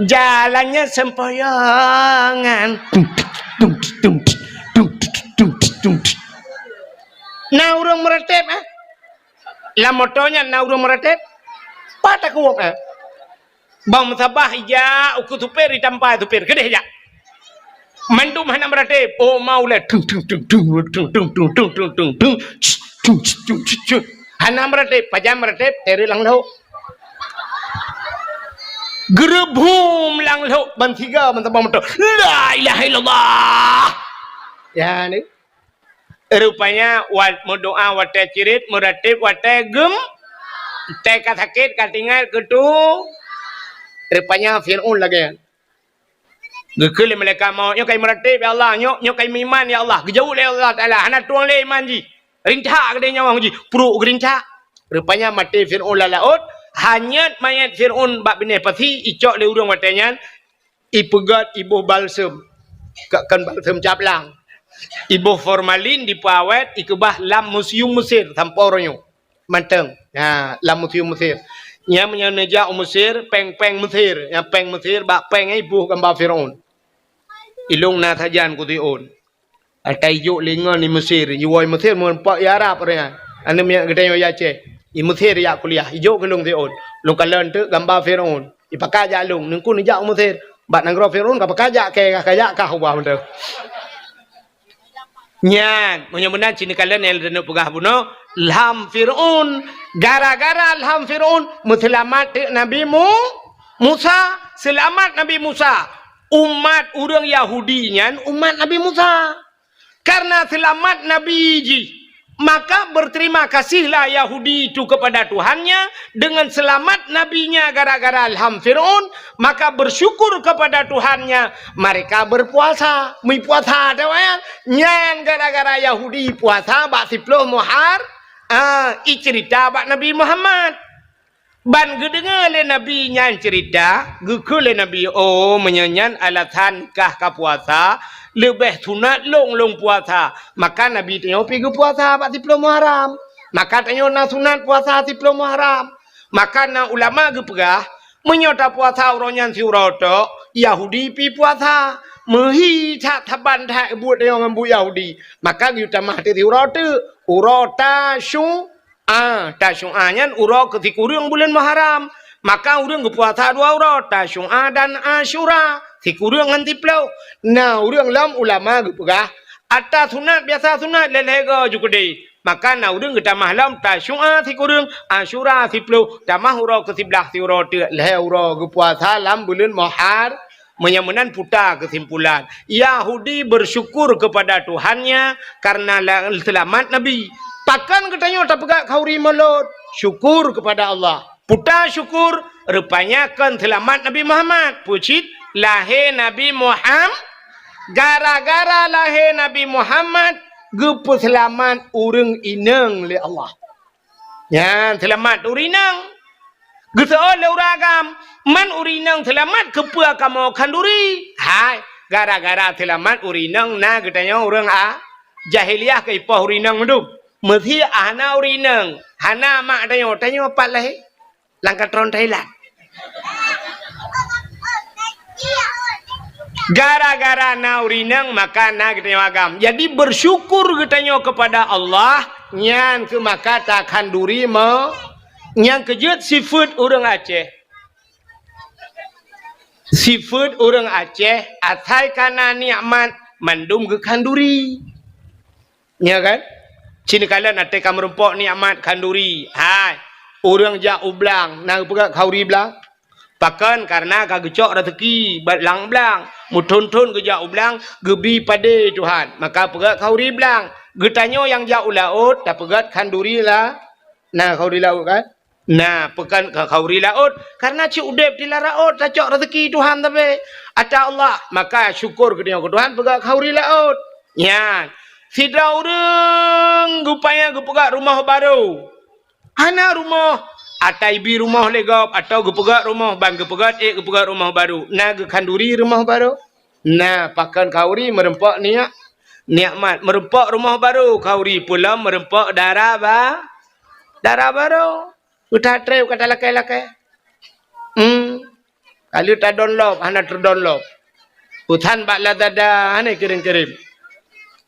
jalannya sempoyongan. Na ureuëng meuratéb, eh? Lam moto nyan na ureuëng meuratéb? Pat takue, eh? Bang meusabah ija ukeue supir, itampa supir, keudeh jak. Mandum hana meuratéb. Oh, mau lé. Tung, tung, tung. Hana meuratéb, pajan meuratéb, teureuk lam lhok. Geureubum lam lhok, ban siga meusabah moto. La ilaha illallah. Ya, ni. Rupanya, wat meudoá watée cirit, meuratéb watée gem, watée ka sakét, ka teuingat keu tu. Rupanya Fir'aun lagée nyan. Geukheun lé malaikat maut, "Nyoe ka meuratéb, ya Allah, nyoe, nyoe ka meuiman, ya Allah." Geujaweueb lé Allah Taala, "Hana tueng lé iman jih. Rintak keudeh nyawöng jih, pruek geurintak." Rupanya maté Fir'aun lam laôt, hanyot manyét Fir'aun bak binéh pasi, icok lé ureuëng watée nyan, ipeugét iboh balsem, ka-, kon balsem caplang. Iboh formalin dipeuawét, ikeubah lam museum Mesir sampoe uroe nyoe. Mantong. Ha, lam museum Mesir. Nyan meunyoe neujak u Mesir, péng-péng Mesir, nyang péng Mesir bak péng nyan iboh gamba Firaun. Ilôn na sajan keu Firaun. Ata ijok lé ngon i Mesir, iwoe i Mesir meureumpok i Arab ureuëng nyan. Aneuk miet geutanyoe i Aceh, i Mesir jak kuliah, ijok keu lôn Firaun. Lôn kalon teuk gamba Firaun. Ipakat jak lôn, neukun ijak u Mesir. Bak nanggroe Firaun ka pakat jak kée, ka jak kah ubah mantong. Nyan, meunyoe meunan cit neukalon nyang leuneuk peugah bunoe, lham Firaun. Gara-gara lham Firaun, meuseulamat teuk Nabi Mu-, Musa. Seulamat Nabi Musa. Umat ureuëng Yahudi nyan umat Nabi Musa. Karena seulamat Nabi jih, maka berterima kasihlah Yahudi itu kepada Tuhannya dengan selamat nabinya gara-gara lham Firaun, maka bersyukur kepada Tuhannya, mereka berpuasa. Meupuasa, ada nyan. Nyan gara-gara Yahudi puasa bak siploh Muhar-, ah, icerita bak Nabi Muhammad. Ban geudeungoe lé Nabi nyan ceurita, geukheun lé Nabi, "Oh, meunyoe nyan alasan kah ka puasa, leubeh sunat lôn lôn puasa." Maka Nabi tanyoe pi geupuasa bak siploh Muharram. Maka tanyoe na sunat puasa siploh Muharram. Maka na ulama geupeugah, meunyoe tapuasa uroe nyan siuroe tok, Yahudi pi puasa. Meuhi that saban that buet tanyoe ngon buet Yahudi. Maka geuyue tamah teuk siuroe teuk, uroe Tasyu-, A, Tasyu'a nyan uroe keu sikureueng buleuen Muharram. Maka ureuëng geupuasa dua uroe, Tasyu'a dan Asyura, sikureueng ngon siploh. Na ureuëng lom ulama geupeugah, ata sunat biasa sunat lhée-lhée goe ju keudeh. Maka na ureuëng geutamah lom Tasyu'a sikureueng, Asyura siploh, tamah uroe keu siblaih siuroe teuk lhée uroe geupuasa lam buleuen Muhar-, Meunyoe meunan puta keusimpulan, Yahudi bersyukur kepada Tuhannya karena la-, seulamat Nabi. Pakon geutanyoe tapeugah khanduri mulod? Syukur kepada Allah. Puta syukur, rupanya kon seulamat Nabi Muhammad. Peue cit? Lahé Nabi Muham-, gara-gara lahé Nabi Muhammad, geupeuseulamat ureuëng inong lé Allah. Nyan seulamat ureuëng inong. Geuseuôt lé ureuëng agam, man ureuëng inong seulamat keupeue kamoe khanduri? Hai, gara-gara seulamat ureuëng inong na geutanyoe ureuëng a-, jahiliah keu ipoh ureuëng inong mandum. Meusé hana ureuëng inong, hana mak tanyoe, tanyoe pat lahé? Lam katron Thailand. Gara-gara na ureuëng inong, maka na geutanyoe agam. Jadi, bersyukur geutanyoe kepada Allah, nyan keuh maka takhanduri mo-, nyang keujeuet sifeuet ureuëng Aceh. Sifeuet ureuëng Aceh, asai ka na nikmat, mandum geukhanduri. Nya kan? Cit neukalon até ka meurumpok nikmat khanduri. Hai, ureuëng jak u blang, na geupeugét khanduri blang? Pakon? Karena ka geucok raseuki bak lam blang. Meuthon-thon geujak u blang, geubi padé Tuhan. Maka peugét khanduri blang. Geutanyoe nyang jak u laôt, tapeugét khanduri la-, na khanduri laôt kan? Na, pakon khanduri laôt? Karena cit udeb di lam laôt tacok raseuki Tuhan tapi ata Allah. Maka syukur geutanyoe keu Tuhan peugét khanduri laôt. Nyan, sidroe ureuëng geupaya geupeugét rumoh barô. Hana rumoh, ata ibi rumoh lé gob, atawa geupeugét rumoh ban geupeugét ék geupeugét rumoh barô. Na geukhanduri rumoh barô? Na, pakon khanduri meurumpok niyak, nikmat. Meurumpok rumoh barô khanduri, peue lom meurumpok dara ba-, dara barô. Uta treb ka talakée-lakée. Hmm. Ka lheueh ta-download, hana teu-download. Utan bak Lazada, hana kirém-kirém.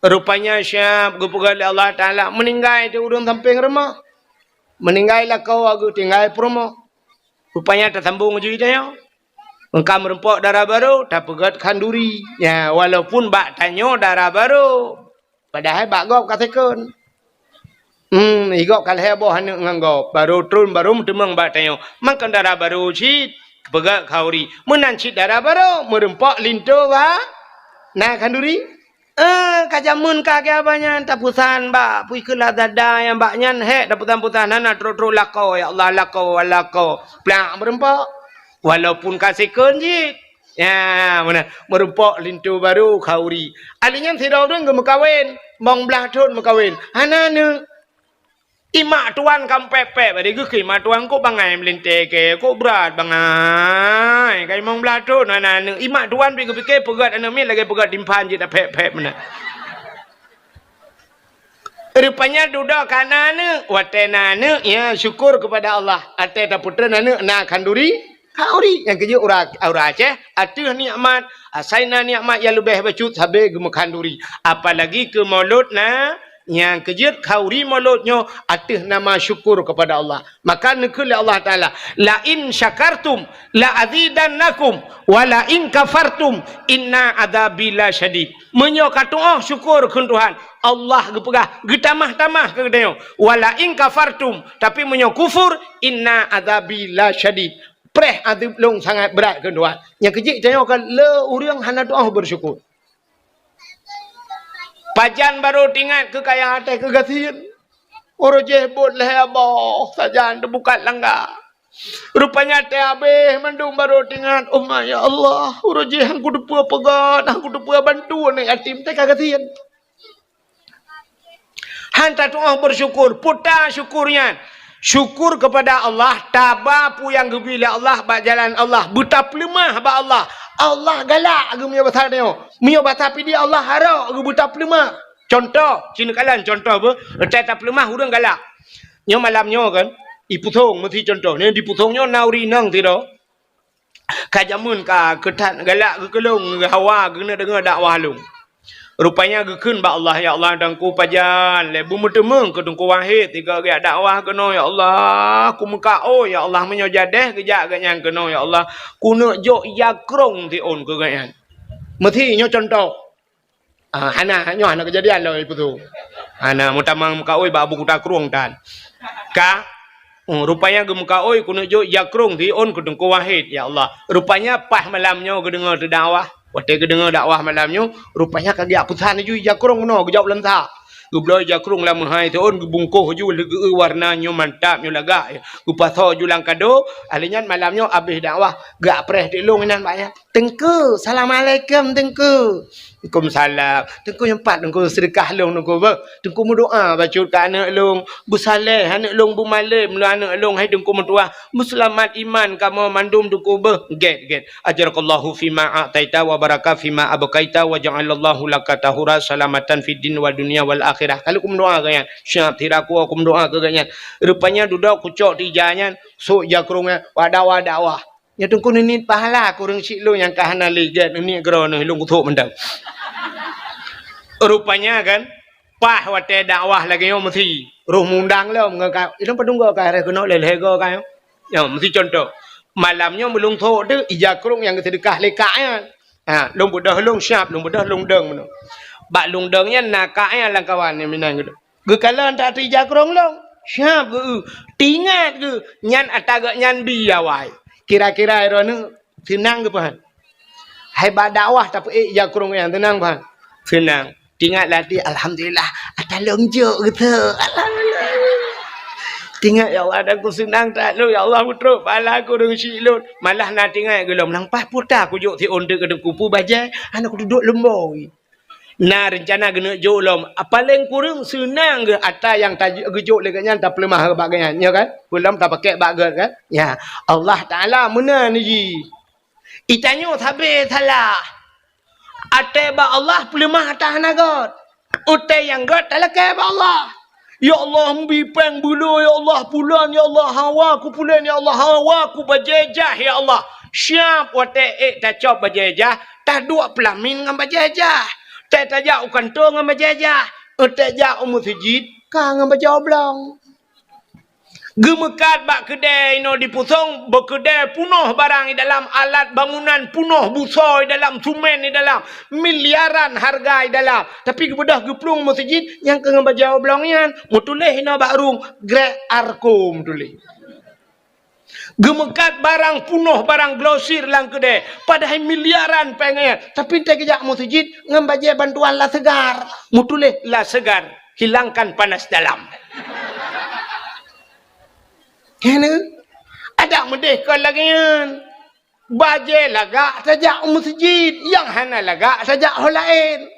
Rupanya siab geupeugét lé Allah Taala, meuninggai teuh ureuëng sampéng rumoh. Meuninggai lakoe geutinggai peurumoh. Rupanya tasambong ju tanyoe. Meuka meurumpok dara barô, tapeugét khanduri. Ya, walaupun bak tanyoe dara barô. Padahai bak gob ka second. Hmm, i gob ka lhée boh aneuëk ngon gob. Barô tron, barô meuteumeung bak tanyoe. Makon dara barô cit, peugét khanduri. Meunan cit dara barô, meurumpok linto ba-, na khanduri. Eh, ka jameun ka geuh abah nyan, tapeusan bak, pui keu Lazada nyang bak nyan, hék, tapeusan-peusan, hana trok-trok lakoe, ya Allah, lakoe, lakoe. Plak meurumpok. Walaupun ka second cit. Ya, meunan. Meurumpok linto barô khanduri. Ahli nyan sidroe ureuëng geumeukawen, limong blaih thon meukawen. Hana aneuëk. Imak tuan ka meupék-pék, bari geukheun imak tuan, "Kok bangai meulintée kée, kok brat bangai. Ka limong blaih thon hana aneuëk." Imak tuan pi geupike peugét aneuëk miet lagée peugét timphan jih tapék-pék meunan. Rupanya dudoe ka na aneuk. Watée na aneuk, ya syukur kepada Allah. Watée tapeutreun aneuk na khanduri, khanduri. Nyang keujeuet ureuëng, ureuëng Aceh, ateueh nikmat, asai na nikmat nyang leubeh bacut sabe geumeukhanduri. Apalagi keu mulod na, nyang keujeuet khanduri mulod nyoe ateueh nama syukur kepada Allah. Maka neukheun lé Allah Taala, "La in syakartum la azidannakum, wa la in kafartum inna adzabi lasyadid." Meunyoe ka tuoh syukur kheun Tuhan, Allah geupeugah, geutamah-tamah keu geutanyoe, "Wa la in kafartum," tapi meunyoe kufur, "inna adzabi lasyadid." Preh azeub lôn sangat brat kheun Tuhan. Nyang keujeuet tanyoe ka le ureuëng hana tuoh beusyukur. Pajan barô teuingat keu kaya até keugasien. Uroe jih bot lhée boh sajan teubukat langga. Rupanya teuh habéh mandum barô teuingat, "Oh ma, ya Allah, uroe jih han kuteupeu peugah, han kuteupeu bantu aneuk yatim teuh ka gasien." Han tatuoh beusyukur, puta syukur nyan. Syukur kepada Allah, taba peue nyang geubri lé Allah bak jalan Allah, beutapeuleumah bak Allah. Allah galak geumeunyoe basa tanyoe. Meunyoe basa Pidie Allah harok geubeutapeuleumah. Contoh, ci neukalon contoh beuh, watée tapeuleumah ureuëng galak. Nyoe malam nyoe kan, ipusong meusi contoh. Nyoe dipusong nyoe na ureuëng inong sidroe. Ka jameun ka keu that galak geukeulong hawa geuneuk deungoe dakwah lôn. Rupanya geukheun bak Allah, "Ya Allah, teungku pajan lé beumeuteumeung keu Teungku Wahid sigoe geujak dakwah keunoe, ya Allah. Kumeukaôi, ya Allah, meunyoe jadeh geujak geuhnyan keunoe, ya Allah, kuneuk jok ija krong siôn keu geuhnyan." Meusi nyoe contoh. Ah, hana, nyoe hana keujadian lom ipusong. Hana, meutamang meukaôi bak Abu Kuta Krueng tan. Ka, hmm, rupanya geumeukaôi kuneuk jok ija krong siôn keu Teungku Wahid, ya Allah. Rupanya paih malam nyoe geudeungoe teudakwah. Watée geudeungoe dakwah malam nyoe, rupanya ka geujak peusan laju ija krong meunoe, geujok lam sa. Geubloe ija krong lam meuhai siôn, geubungkoh laju lagée warna nyoe mantap, nyoe lagak. Geupasoe laju lam kado, ahli nyan malam nyoe abéh dakwah, geupreh teuk lôn inan bak nyan. "Teungku, assalamualaikum, Teungku." "Waalaikumsalam." "Teungku, nyoe pat, Teungku, seudeukah lôn, Teungku, beuh. Teungku, meudoá bacut keu aneuk lôn. Beusaleh aneuk lôn, beumalém lôn aneuk lôn, hai Teungku meutuah. Beuseulamat iman kamoe mandum, Teungku, beuh." "Gét, gét. Ajarakallahu fima a'taita wa baraka fima abqaita wa ja'alallahu laka tahura salamatan fid din wa dunya wal akhirah." Ka lheueh kumeudoá keu nyan. Siap, sira kuwoe kumeudoá keu geuhnyan. Rupanya dudoe kucok teuh ija nyan, sôk ija krong nyan, wada-wada wah. Nyoe Teungku neuniet pahala keu ureuëng syiek lôn nyang ka hana lé gét, neuniet keudroe neuh lôn kuthok mantong. Rupanya kan, paih watée dakwah lagée nyoe meusi, roh mundang lom ngon ka, ilôn padum goe ka, rhah keunoe lhée-lhée goe ka nyoe. Nyoe meusi contoh. Malam nyoe meulôn thok teuh ija krong nyang geuseudeukah lé kak nyan. Ha, lôn beudôh lôn siap, lôn beudôh lôn dong meunoe. Bak lôn dong nyan na kak nyan lam kawan nyang meunan geuh. Geukalon that ija krong lôn, siap geu-eu. Teuingat geuh, nyan ata geuhnyan bi awai. Kira-kira droeneuh seunang geuh peuhan. Hai bak dakwah tapeuék ija krong nyan seunang peuhan. Seunang. Teuingat lam até, "Alhamdulillah, ata lôn jok geuh." Alhamdulillah. Teuingat, "Ya Allah, dan ku seunang that lôn, ya Allah, kutrok pahala keu ureuëng syiek lôn." Malah na teuingat geuh lom, "Nang paih puta kujok siôn teuk keu Teungku, peue bajée, hana kuduek lom boi." Na reuncana geuneuk jok lom, paléng kureueng seunang geuh ata nyang ta-, geujok lé geuhnyan tapeuleumah bak geuhnyan, nyo kan? Peue lom tapakèk bak gét kan? Ya, Allah Taala meunan jih. Geutanyoe sabe salah. Até bak Allah peuleumah ata hana gét. Até nyang gét talakèe bak Allah. "Ya Allah, meubi péng beuloe, ya Allah, pulan, ya Allah, hawa kupulan, ya Allah, hawa kubajée jah, ya Allah." Siap watée ék tacok bajée jah, taduek peulamin ngon bajée jah. Tée tajak u kantô ngon bajée jah, tée jak u meuseujid ka ngon bajée oblong. Geumeukat bak keudée inoe dipusong, beukeudée punoh barang di dalam, alat bangunan punoh, busoe di dalam, sumen di dalam, miliaran hareuga di dalam. Tapi geubeudôh geuplueng meuseujid nyang keu ngon bajée oblong nyan, meutuléh inoe bak rueng, Grek Arko meutuléh. Geumeukat barang punoh, barang glosir lam keudée, padahai miliaran péng nyan. Tapi tée geujak meuseujid ngon bajée bantuan La Segar, meutuléh La Segar, hilangkan panas dalam. Kena adak meudeh kon lagée nyan. Bajée lagak tajak u meuseujid, nyang hana lagak tajak ho laén.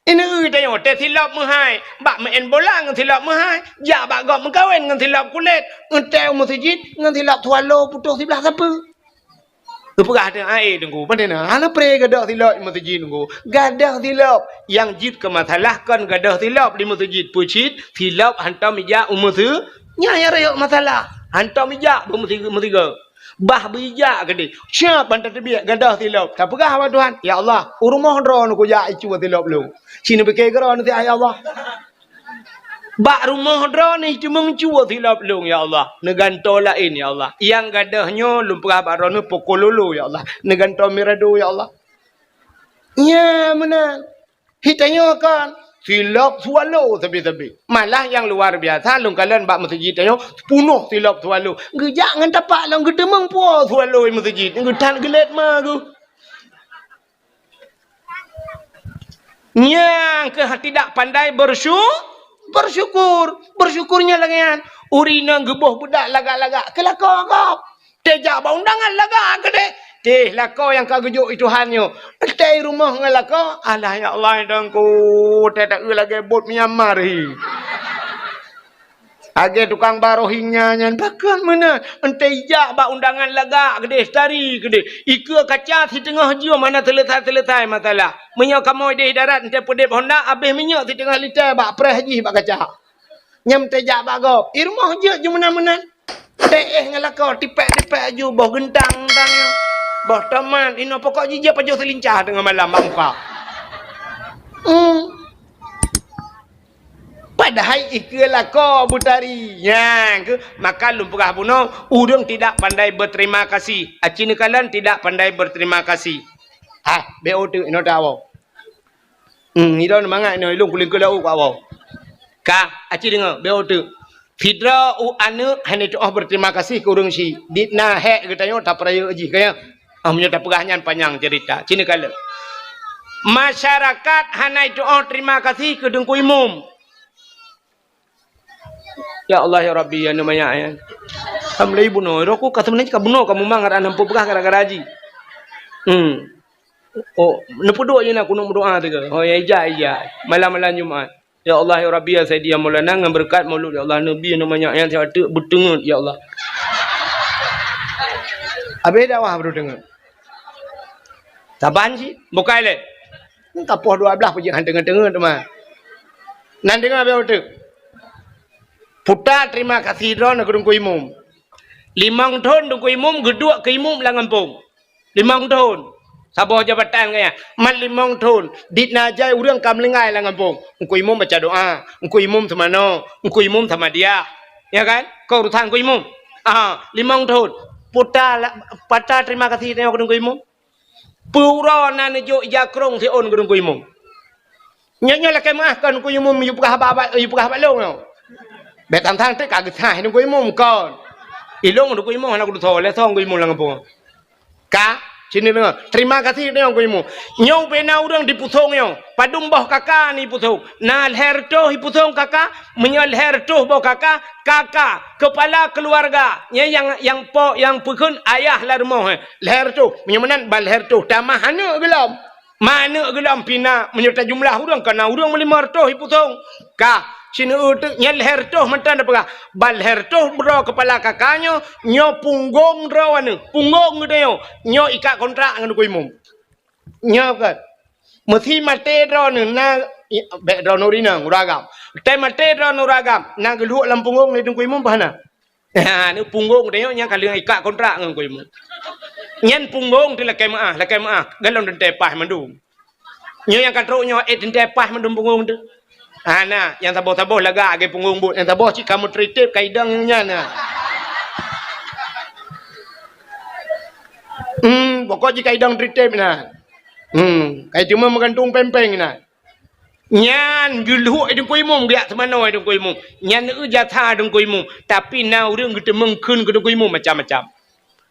Ineuk tanyoe teuh silop meuhai, bak meu'en bola ngon silop meuhai, jak bak gob meukawen ngon silop kulét, eunteuk u meuseujid ngon silop swallow putôh siblah sapeue. Geupeugah teuh, "Ai, Teungku, pane na? Hana pre gadôh silop di meuseujid, Teungku." Gadôh silop. Nyang jeuet keu masalah kon gadôh silop di meuseujid. Peue cit? Silop hantom ijak u meuseu-, nyan nyang rayeuk masalah. Hantom ijak bak meusigoe, meusigoe. Bah beuijak keudeh. Siap ban tateubiet gadôh silop. Tapeugah bak Tuhan, "Ya Allah, u rumoh droeneuh kujak icuba silop lôn." Sineupike keudroe neusiat, "Ya Allah, bak rumoh droeneuh teumeung cuba silop lôn, ya Allah. Neugantoe laén, ya Allah. Nyang gadôh nyoe lôn peugah bak droeneuh poko lolo, ya Allah. Neugantoe mirado, ya Allah." Nyan meunan. Hi tanyoe kon, silop swallow sabe-sabe. Malah nyang luar biasa, lôn kalon bak meuseujid tanyoe, punoh silop swallow. Geujak ngon tapak lom geuteumeung po swallow meuseujid. Geutan geulet ma geuh. Nyang keuh tidak pandai bersyu-, bersyukur. Bersyukur nyan lagèe nyan. Ureueng inong geuboh beudak lagak-lagak, keu lakoe gob. Teuh jak bak undangan lagak keudeh. Teuh lakoe nyang ka geujok i Tuhan nyoe. Teuh rumoh ngon lakoe, alah ya Allah, Teungku, teuh taeu lagèe bot Myanmar hi. Lagèe tukang ba Rohingya nyan, pakon meunan. Entèe ijak bak undangan lagak keudeh, tari keudeh. Ikeue kaca siteungoh jeuem hana seuleusoe-seuleusoe masalah. Meunyoe kamoe deh darat, entèe peudeb honda, abéh minyeuk siteungoh liter bak preh jih bak kaca. Nyan teuh jak bak gob. I rumoh jeuet ju meunan-meunan. Teuh ngon lakoe, tipèk-tipèk aju, boh geuntang-geuntang nyoe. Boh tomat, inoe pokok jih jeuet pajoh seulincah teungoh malam bak muka. Hmm. Padahai ikeue lakoe beutari. Nyan keuh, maka lôn peugah bunoe, ureueng tidak pandai berterima kasih. Aci neukalon tidak pandai berterima kasih. Ah, B O teuk inoe tawoe. Hmm, idong mangat inoe, ilong kulingkeu laôt keu awak. Ka, aci deungoe, B O teuk. Sidroe u aneuk hana tu'oh berterima kasih keu ureueng syiek. Dit na hék geutanyoe tapeurayeuk jih, ka ya. Ah, meunyoe tapeugah nyan panyang cerita. Sini kalon. Masyarakat hana tu'oh terima kasih keu Teungku Imum. Ya Allah, ya Rabbi, ya neumanyak, ya. Ka mulai bunoe, roh ku ka seubeunajih ka bunoe, ka mumang aran hampeue peugah gara-gara jih. Hmm. Oh, neupeuduek jih na kunong meudoa teuka. Oh, ya ija, ija. Malam-malam Jumat. Ya Allah, ya Rabbi, ya Sayyidi, ya Maulana, ngon beureukat Maulud, ya Allah, Nabi, neumanyak, ya, siat teuk beuteungeut, ya Allah. Habéh dakwah baru teungeut. Saban cit, bukai lé. Ka poh dua blaih peujiak han teungeut-teungeut teuma. Nan deungoe beu teuk. Puta terima kasih droeneuh keu Teungku Imum. Limong thon Teungku Imum geuduek keu imum lam gampông. Limong thon. Saboh jabatan gaya. Man limong thon. Dit na jai ureueng ka meulinggai lam gampông. Teungku Imum baca doa. Teungku Imum seumanoe. Teungku Imum sama dia. Ya kan? Keu urusan Teungku Imum. Ah, limong thon. Puta la-, pata terima kasih tanyoe keu Teungku Imum. Peue uroe na neujok ija krong siôn keu Teungku Imum. Nyoe, nyoe lakèe meu'ah kon Teungku Imum yue peugah haba, haba, yue peugah haba lôn nyoe. Bèk tang-tang teuk ka geusaih Teungku Imum kon. Ilôn Teungku Imum hana kudutoe lé song Teungku Imum lam gampông. Ka, sini deungoe. Terima kasih deungoe Teungku Imum. Nyoe ubena ureueng di Pusong nyoe. Padum boh kaka ni Pusong. Na lhèe reutôh i Pusong kaka, meunyoe lhèe reutôh boh kaka, kaka, kepala keluarga. Nyan nyang, nyang po, nyang peukheun ayah lam rumoh, eh. Lhèe reutôh. Meunyoe meunan ban lhèe reutôh, tamah aneuk geulom. Ma aneuk geulom pih na, meunyoe tajumlah ureueng, ka na ureueng meulima reutôh i Pusong. Ka, sineuk teuk nyan lhèe reutôh mantong tapeugah. Ban lhèe reutôh droe kepala kaka nyoe, nyoe punggong droe aneuk. Punggong geutanyoe, nyoe ikat kontrak ngon Teungku Imum. Nyoe kan. Meusi maté droeneuh na, i, bèk droeneuh rinong, ureueng agam. Teuh maté droeneuh ureueng agam, na geulhok lam punggong lé Teungku Imum bah na. Ha, ni punggong tanyoe nyang ka lheueh ikat kontrak ngon Teungku Imum. Nyan punggong teuh lakèe meu'ah, lakèe meu'ah. Galom teuntèe paih mandum. Nyoe nyang ka trok nyoe, eh, teuntèe paih mandum punggong teuh. Hana, nyang saboh-saboh lagak lagèe punggong buet. Nyang saboh cit ka meutritép ka idong nyang nyan na. Hmm, pokok jih ka idong tritép na. Hmm, ka iteumé meugantung péng-péng na. Nyan geulhok Teungku Imum, geujak seumanoe Teungku Imum. Nyan eu jasa Teungku Imum. Tapi na ureueng geuteumeung kheun keu Teungku Imum macam-macam.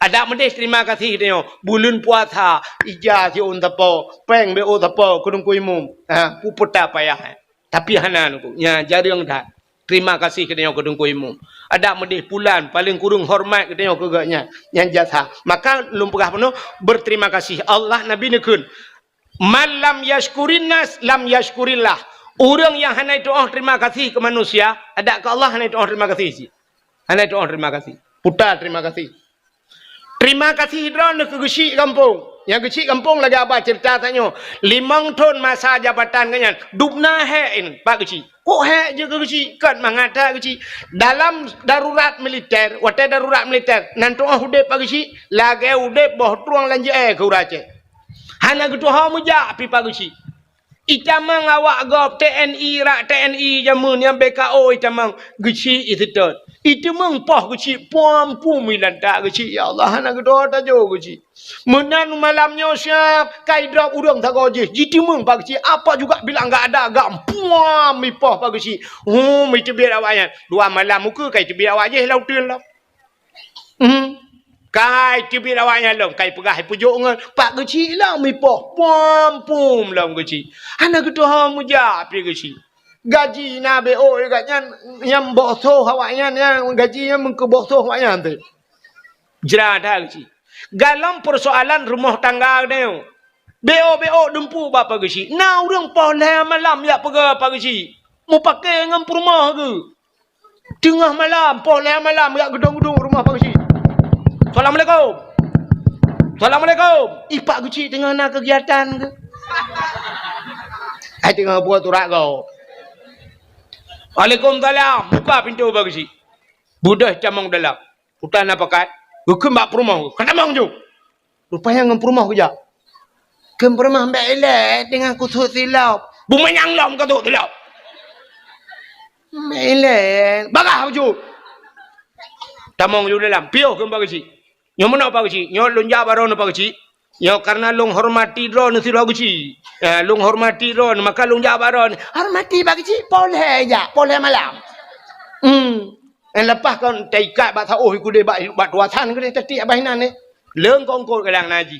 Adak meudeh terima kasih tanyoe. Buleuen puasa, ija siôn sapo, péng beu sapo keu Teungku Imum. Ha, peue puta payah. Tapi hana Teungku. Nyan jareueng that. Terima kasih keu tanyoe keu Teungku Imum. Adak meudeh pulan, paleng kureueng hormat keu tanyoe keu gobnyan. Nyan jasa. Maka lôn peugah bunoe, berterima kasih. Allah Nabi neukheun, "Man lam yashkurin nas, lam yashkurillah." Ureueng nyang hana tu'oh terima kasih keu manusia, adak keu Allah hana tu'oh terima kasih cit. Hana tu'oh terima kasih. Puta terima kasih. Terima kasih droeneuh keu geuchik gampông. Nyang geuchik gampông lagèe haba ceurita tanyoe. Limong thon masa jabatan geuh nyan, dubna hék nyan, Pak Geuchik. Kok hék jeuet keu geuchik? Kon mangat that geuchik. Dalam darurat militer, watèe darurat militer, nan tu'oh udép Pak Geuchik, lagèe udép boh trueng lam jeu'èe keu ureueng Aceh. Hana geutuho meujak pih Pak Geuchik. Itamong awak gob T N I, rak T N I jameun nyan B K O itamong geuchik iseutôt. Iteumeung poh geuchik puam-puam ilantak geuchik, ya Allah, hana geutuho tajok geuchik. Meunan malam nyoe siap, ka idrop ureueng sagoe jih, jiteumeung Pak Geuchik, apa juga bilang gak ada, gak puam ipoh Pak Geuchik. Hum, iteubiet awak nyan. Dua malam muka ka iteubiet awak jih lam uteuen lom. Hmm. Kai teubiet awak nyan lom, kai peugah ipeujok ngon Pak Geuchik lom ipoh, pom-pom lom geuchik. Hana geutuho meujak pih geuchik. Gaji na B O geuh nyan, nyang boh soh awak nyan, nyang gaji nyan meukeu boh soh awak nyan teuh. Jra that geuchik. Galom peusoalan rumoh tangga geutanyoe. B O, B O dumpeue bak Pak Geuchik. Na ureueng poh lhèe malam jak peugah Pak Geuchik. Mupakè ngon peurumoh geuh. Teungoh malam, poh lhèe malam, jak geudong-geudong rumoh Pak Geuchik. "Assalamualaikum. Assalamualaikum." Ih, Pak Geuchik teungoh na keugiatan keuh. Ai teungoh buet urat gob. "Waalaikumsalam." Buka pintoe Pak Geuchik. Beudôh tamong dalam. Utan na pakat. Geukheun bak peurumoh. "Ka tamong ju." Rupanya ngon peurumoh geujak. Kheun peurumoh, "Bèk ilèe, teungoh kusut silop." "Bumanyang lom ka sut silop." "Bèk ilèe, bagah baju." Tamong ju dalam, piôh kheun Pak Geuchik. "Nyoe meunoe Pak Geuchik, nyoe lôn jak bak droeneuh Pak Geuchik. Nyoe karena lôn hormati droeneuh sidroe Geuchik. Eh, lôn hormati droeneuh, maka lôn jak bak droeneuh." "Hormati Pak Geuchik, poh lhèe jak, poh lhèe malam." Hmm. Eh, leupah kon taikat bak saôh keudéh bak, bak tuasan keudéh tatiek abah inan deh. Leungkongkot galang naji.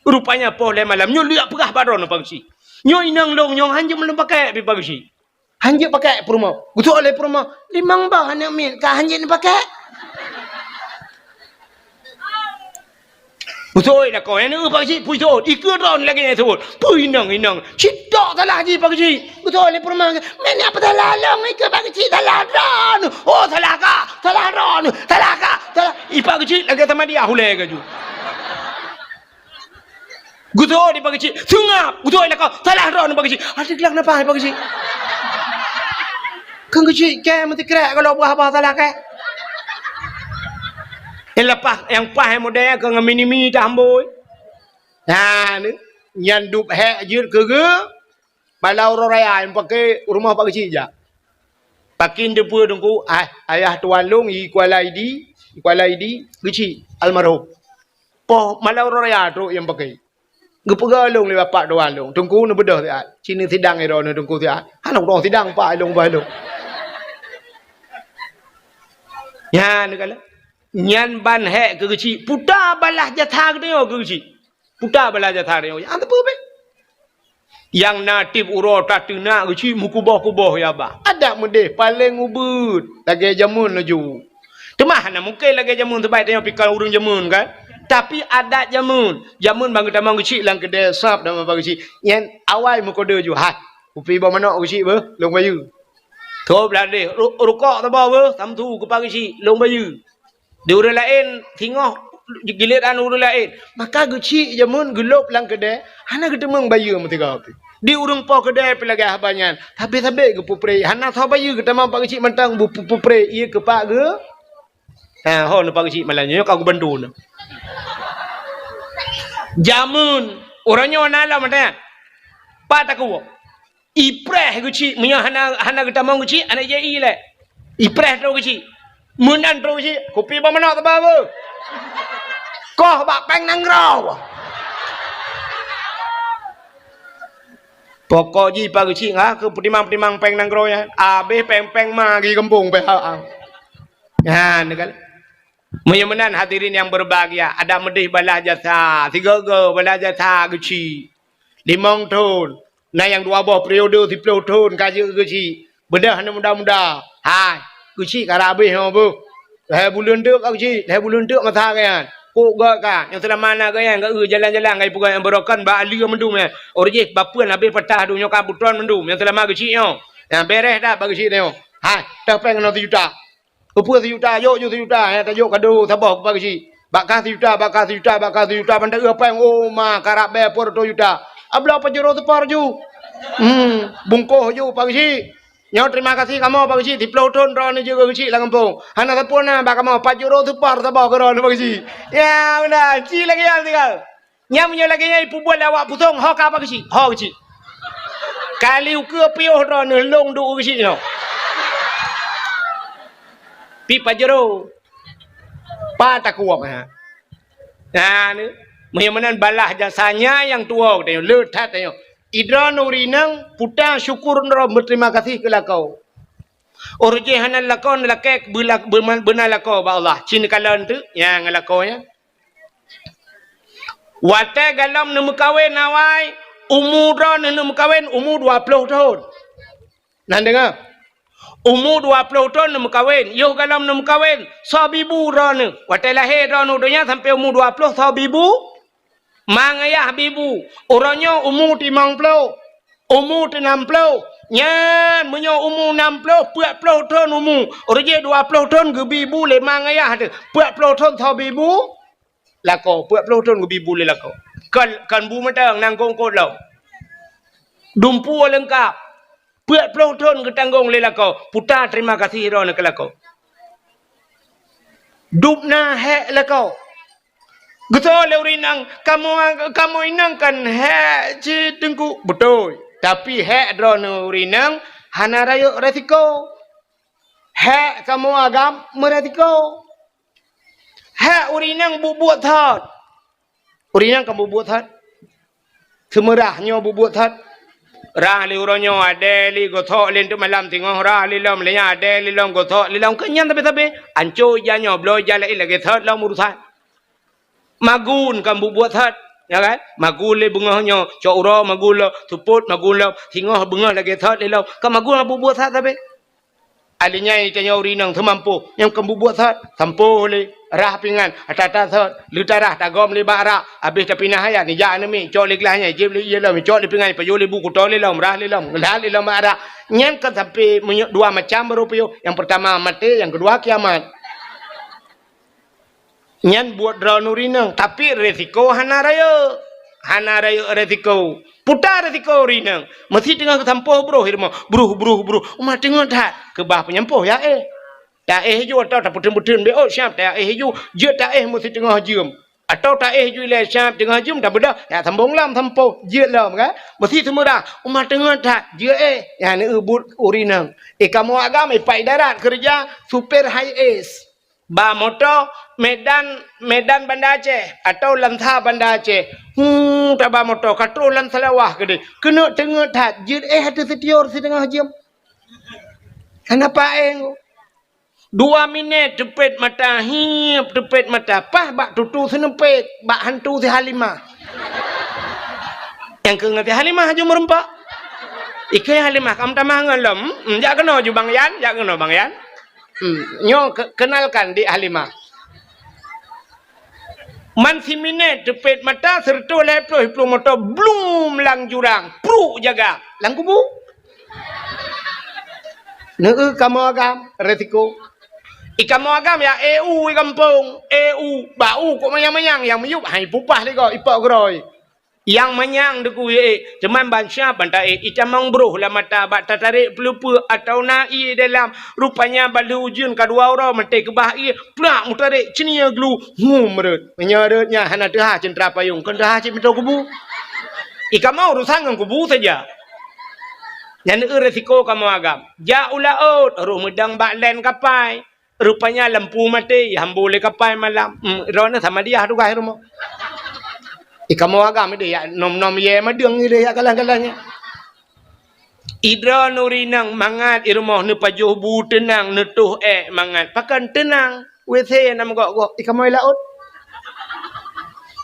Rupanya poh lhèe malam nyoe lheueh peugah bak droeneuh Pak Geuchik. "Nyoe inong lôn nyoe hanjeuet lôn pakèk pih Pak Geuchik. Hanjeuet pakèk peurumoh." Geuseuôt lé peurumoh, "Limong boh aneuk miet ka hanjeuet neupakèk." Geuseuôt lakoe, "Aneuk Pak Geuchik peue seuôt? Ikeue droeneuh lagèe nyan seuôt. Peue inong-inong. Cit tok salah jih Pak Geuchik." Geuseuôt lé peurumoh, "Meunyoe peusalah lôn ikeue Pak Geuchik salah droeneuh. Oh, salah kah, salah droeneuh, salah kah, salah." Ih, Pak Geuchik lagèe samadiah ulèe gaju. Geuseuôt di Pak Geuchik, seungab, geuseuôt lakoe, salah droeneuh Pak Geuchik. Adak glak napa Pak Geuchik? Kheun Geuchik kèe meusikrek kalau buah-buah salah kèe. Eh, leupah nyang paih model keu ngon mini-mini tambôi. Nah, ni, nyan dub hék jeuet keu geu. Malam uroe raya nyang pakè rumoh Pak Geuchik jak. Pakè teupeue Teungku, ah, ayah tuan lôn i Kuala Idi, i Kuala Idi, Geuchik almarhum. Poh malam uroe raya trok nyang pakè. Geupeugah lôn lé bapak tuan lôn, "Teungku neubeudôh siat, ci neusidang droeneuh Teungku siat." Hana udong sidang pak lôn bah lôn. Nyan kala. Nyan ban hék keu Geuchik, puta balah jasa geutanyoe keu Geuchik. Puta balah jasa geutanyoe. Nyang teupeue beh. Nyang na tiep uroe tateunak Geuchik meukuboh-kuboh ya bah. Adak meudeh paleng ubeuet lagèe jameun laju. Teuma hana mungken lagèe jameun, sabab tanyoe pih kon ureueng jameun kan. Tapi adat jameun, jameun ban geutamong Geuchik lam keudè sab dan ban Geuchik. Nyan awai meukode ju, "Hai, kupi boh manok Geuchik beuh, lôn bayeue." Tôb ladeh, "Ru-, rukok saboh beuh, samsu keu Pak Geuchik, lôn bayeue." Di ureueng laén singoh giliran ureueng laén. Maka Geuchik jameun geulôb lam keudè, hana geuteumeung bayeue meusigoe pih. Di ureueng po keudè pih lagèe haba nyan, sabé-sabé geupeupreh, hana soe bayeue geutamong Pak Geuchik mantong beupeupreh, ié keu Pak Geu-, ha, ho neu Pak Geuchik malam nyoe ka geubantu neu. Jameun, uroe nyoe na lom mantong nyan. Pat takue. Ipreh Geuchik, meunyoe hana, hana geutamong Geuchik, hana jai lé. Ipreh trok Geuchik. Meunan trok Geuchik, kupi boh manok teuba beuh. Koh bak péng nanggroe. Pokok jih Pak Geuchik ngon keu peutimang-peutimang péng nanggroe nyan. Abéh péng-péng ma geugampông pih ha. Nyan kan. Meunyoe meunan hadirin yang berbahagia, adak meudeh balah jasa, sigoe-goe balah jasa Geuchik. Limong thon, na nyang dua boh periode siplôh thon ka jeuet Geuchik. Beudôh aneuk muda-muda. Hai, Geuchik ka rab abéh nyoe beuh. Lhèe buleuen teuk ka Geuchik, lhèe buleuen teuk masa geuh nyan. Kok gèt ka, nyang seulama na geuh nyan, geuh jalan-jalan, geuh peugah nyang beurokon bak aleue mandum nyan. Ureueng jih bapeuen abéh patah donya ka butron mandum, nyang seulama Geuchik nyoe. Nyang bèrèh that bak Geuchik nyoe. Hai, toh péng keunoe sijuta. Keupeue sijuta, jok ju sijuta, nyang tajok kado saboh keu Pak Geuchik. Bak kah sijuta, bak kah sijuta, bak kah sijuta, ban ta-eu péng, oh ma, karab bèe peuet reutôh juta. Abloe Pajero Super ju. Hmm, bungkôh ju Pak Geuchik. Nyoe terima kasih kamoe Pak Geuchik, siplôh thon droeneuh jeuet keu Geuchik lam gampông. Hana sapeue na bak kamoe, Pajero Super saboh keu droeneuh Pak Geuchik. Ya, beuna, ci lagèe nyan tinggai. Nyan meunyoe lagèe nyan ipeubuet lé awak Pusong, ho ka Pak Geuchik, ho Geuchik. Kali ukeue piôh droeneuh lôn duek Geuchik nyoe. Pi Pajero. Pat takue meuhat. Nah, ni. Meunyoe meunan balah jasanya nyang tuwoe geutanyoe, le that tanyoe. Droeneuh ureueng inong, puta syukur droe, beuterima kasih keu lakoe. Óh lheueh jih hana lakoe, neulakèe beula-, beuma-, beuna lakoe bak Allah. Ci neukalon teuk nyang lakoe nyan. Watèe galom neumeukawen awai, umu droeneuh neumeukawen umu dua ploh thon. Na deungö? Umu dua ploh thon neumeukawen, yoh galom neumeukawen, soe bibu droeneuh. Watèe lahé droeneuh donya sampoe umu dua ploh, soe bibu? Ma ayah bibu. Uroe nyoe umu limong ploh, umu teunam ploh. Nyan meunyoe umu nam ploh, peuet ploh thon umu. Óh lheueh jih dua ploh thon geubi bu lé ma ayah teuh. Peuet ploh thon soe bibu? Lakoe, peuet ploh thon geubi bu lé lakoe. Kon, kon bu mantong, nangkong kot lom. Dumpeue leungkap. Peuet ploh thon geutanggong lé lakoe. Puta terima kasih droeneuh keu lakoe. Dum na hék lakoe. Geusoe lé ureueng inong, kamoe, kamoe inong kan hék cit Teungku. Beutôi. Tapi hék droeneuh ureueng inong hana rayeuk resiko. Hék kamoe agam meuresiko. Hék ureueng inong buet-buet that. Ureueng inong ka buet-buet that. Seumeurah nyoe buet-buet that. Rah lé uroe nyoe, adèe lé gosok lé teuk malam, singoh rah lé lom, lé nyan adèe lé lom, gosok lé lom. Keu nyan sabe-sabe. Anco ija nyoe, bloe ija laén lagèe that lom urusan. Magun ka buet-buet that, ya kan? Magun lé beungoh nyoe, cok uroe magun lom, seupôt magun lom, singoh beungoh lagèe that lé lom. Ka magun ka buet-buet that sabe. Alèh nyan tanyoe ureueng inong teumampôh, nyang keu bubuet sot, sampôh lé, rah pingan, ata-ata sot, leutarah tagom lé bak rak, abéh tapinah ayat, nijak aneuk miet, cok lé glah nyan, jieb lé ié lom, cok lé pingan, pajoh lé bu, kuto lé lom, rah lé lom, geulat lé lom bak rak. Nyan kan sampé meunyoe dua macam baru piôh. Nyang peurtama maté, nyang keudua kiamat. Nyan buet droeneuh ureueng inong, tapi resiko hana rayeuk. Hana rayeuk resiko. Puta resiko ureueng inong. Meusi teungoh geusampôh broh di rumoh. Broh, broh, broh. Uma teungeut that. Keubah peunyampôh ya éh. Ta éh ju atau tapeuteun-peuteun beuôt siab ta éh ju. Jeuet ta éh meusi teungoh jeuem. Atau ta éh ju ilèe siab teungoh jeuem tabeudôh. Ya sambông lom sampôh. Jeuet lom kan. Meusi seumeurah. Uma teungeut that. Jeuet éh. Nyan neubuet ureueng inong. Éh kamoe agam, éh Pak Idarat keureuja supir high S. Ba moto Medan, Medan Banda Aceh atau Lansa Banda Aceh. Hu, taba moto ka troh lam Seulawah keudeh. Keuneuk teungeut that, jeuet éh ateueh sitior siteungoh jeuem. Hana paéng. Dua minèt teupet mata, hiep teupet mata, paih bak tutu seuneupet, bak hantu si Halimah. Nyang keu ngon si Halimah aju meureumpok. Ikeu Halimah ka meutamah ngon lom. Hmm, jak keunoe ju Bang Yan, jak keunoe Bang Yan. Hmm, nyoe ke-, kenalkan Dik Halimah. Man siminèt teupet mata, seureutôh lhèe ploh, ploh moto, blum lam jurang, pruk jaga, lam kubu. Neu-eu kamoe agam, resiko. I kamoe agam ya, éh u i gampông, éh u, bak u kok manyang-manyang, nyang miyueb hai pupah lé gob, ipok keudroe. Nyang manyang deuku éh, teuma ban siab ban ta éh, itamong broh lam mata bak tatarek peuleupeue atau na ié dalam. Rupanya ban lheueh ujeuen ka dua uroe maté keubah ié, plak meutarek ceunie glu, hum rhot. Meunyoe rhot nyan hana teuhah ceuntera payong, kon teuhah cit meutoe kubu. I kamoe urusan ngon kubu saja. Nyan eu resiko kamoe agam. Jak u laôt, roh meudong bak len kapai. Rupanya lampu maté, ihambô lé kapai malam. Hmm, droeneuh sama diah tugaih rumoh. I kamoe agam ideh yak nom-nom yé madeueng ideh yak galah-galah nyan. I droeneuh ureueng inong mangat i rumoh neupajoh bu teunang, neutoh ék mangat. Pakon teunang? W C na meugok-gok. I kamoe laôt.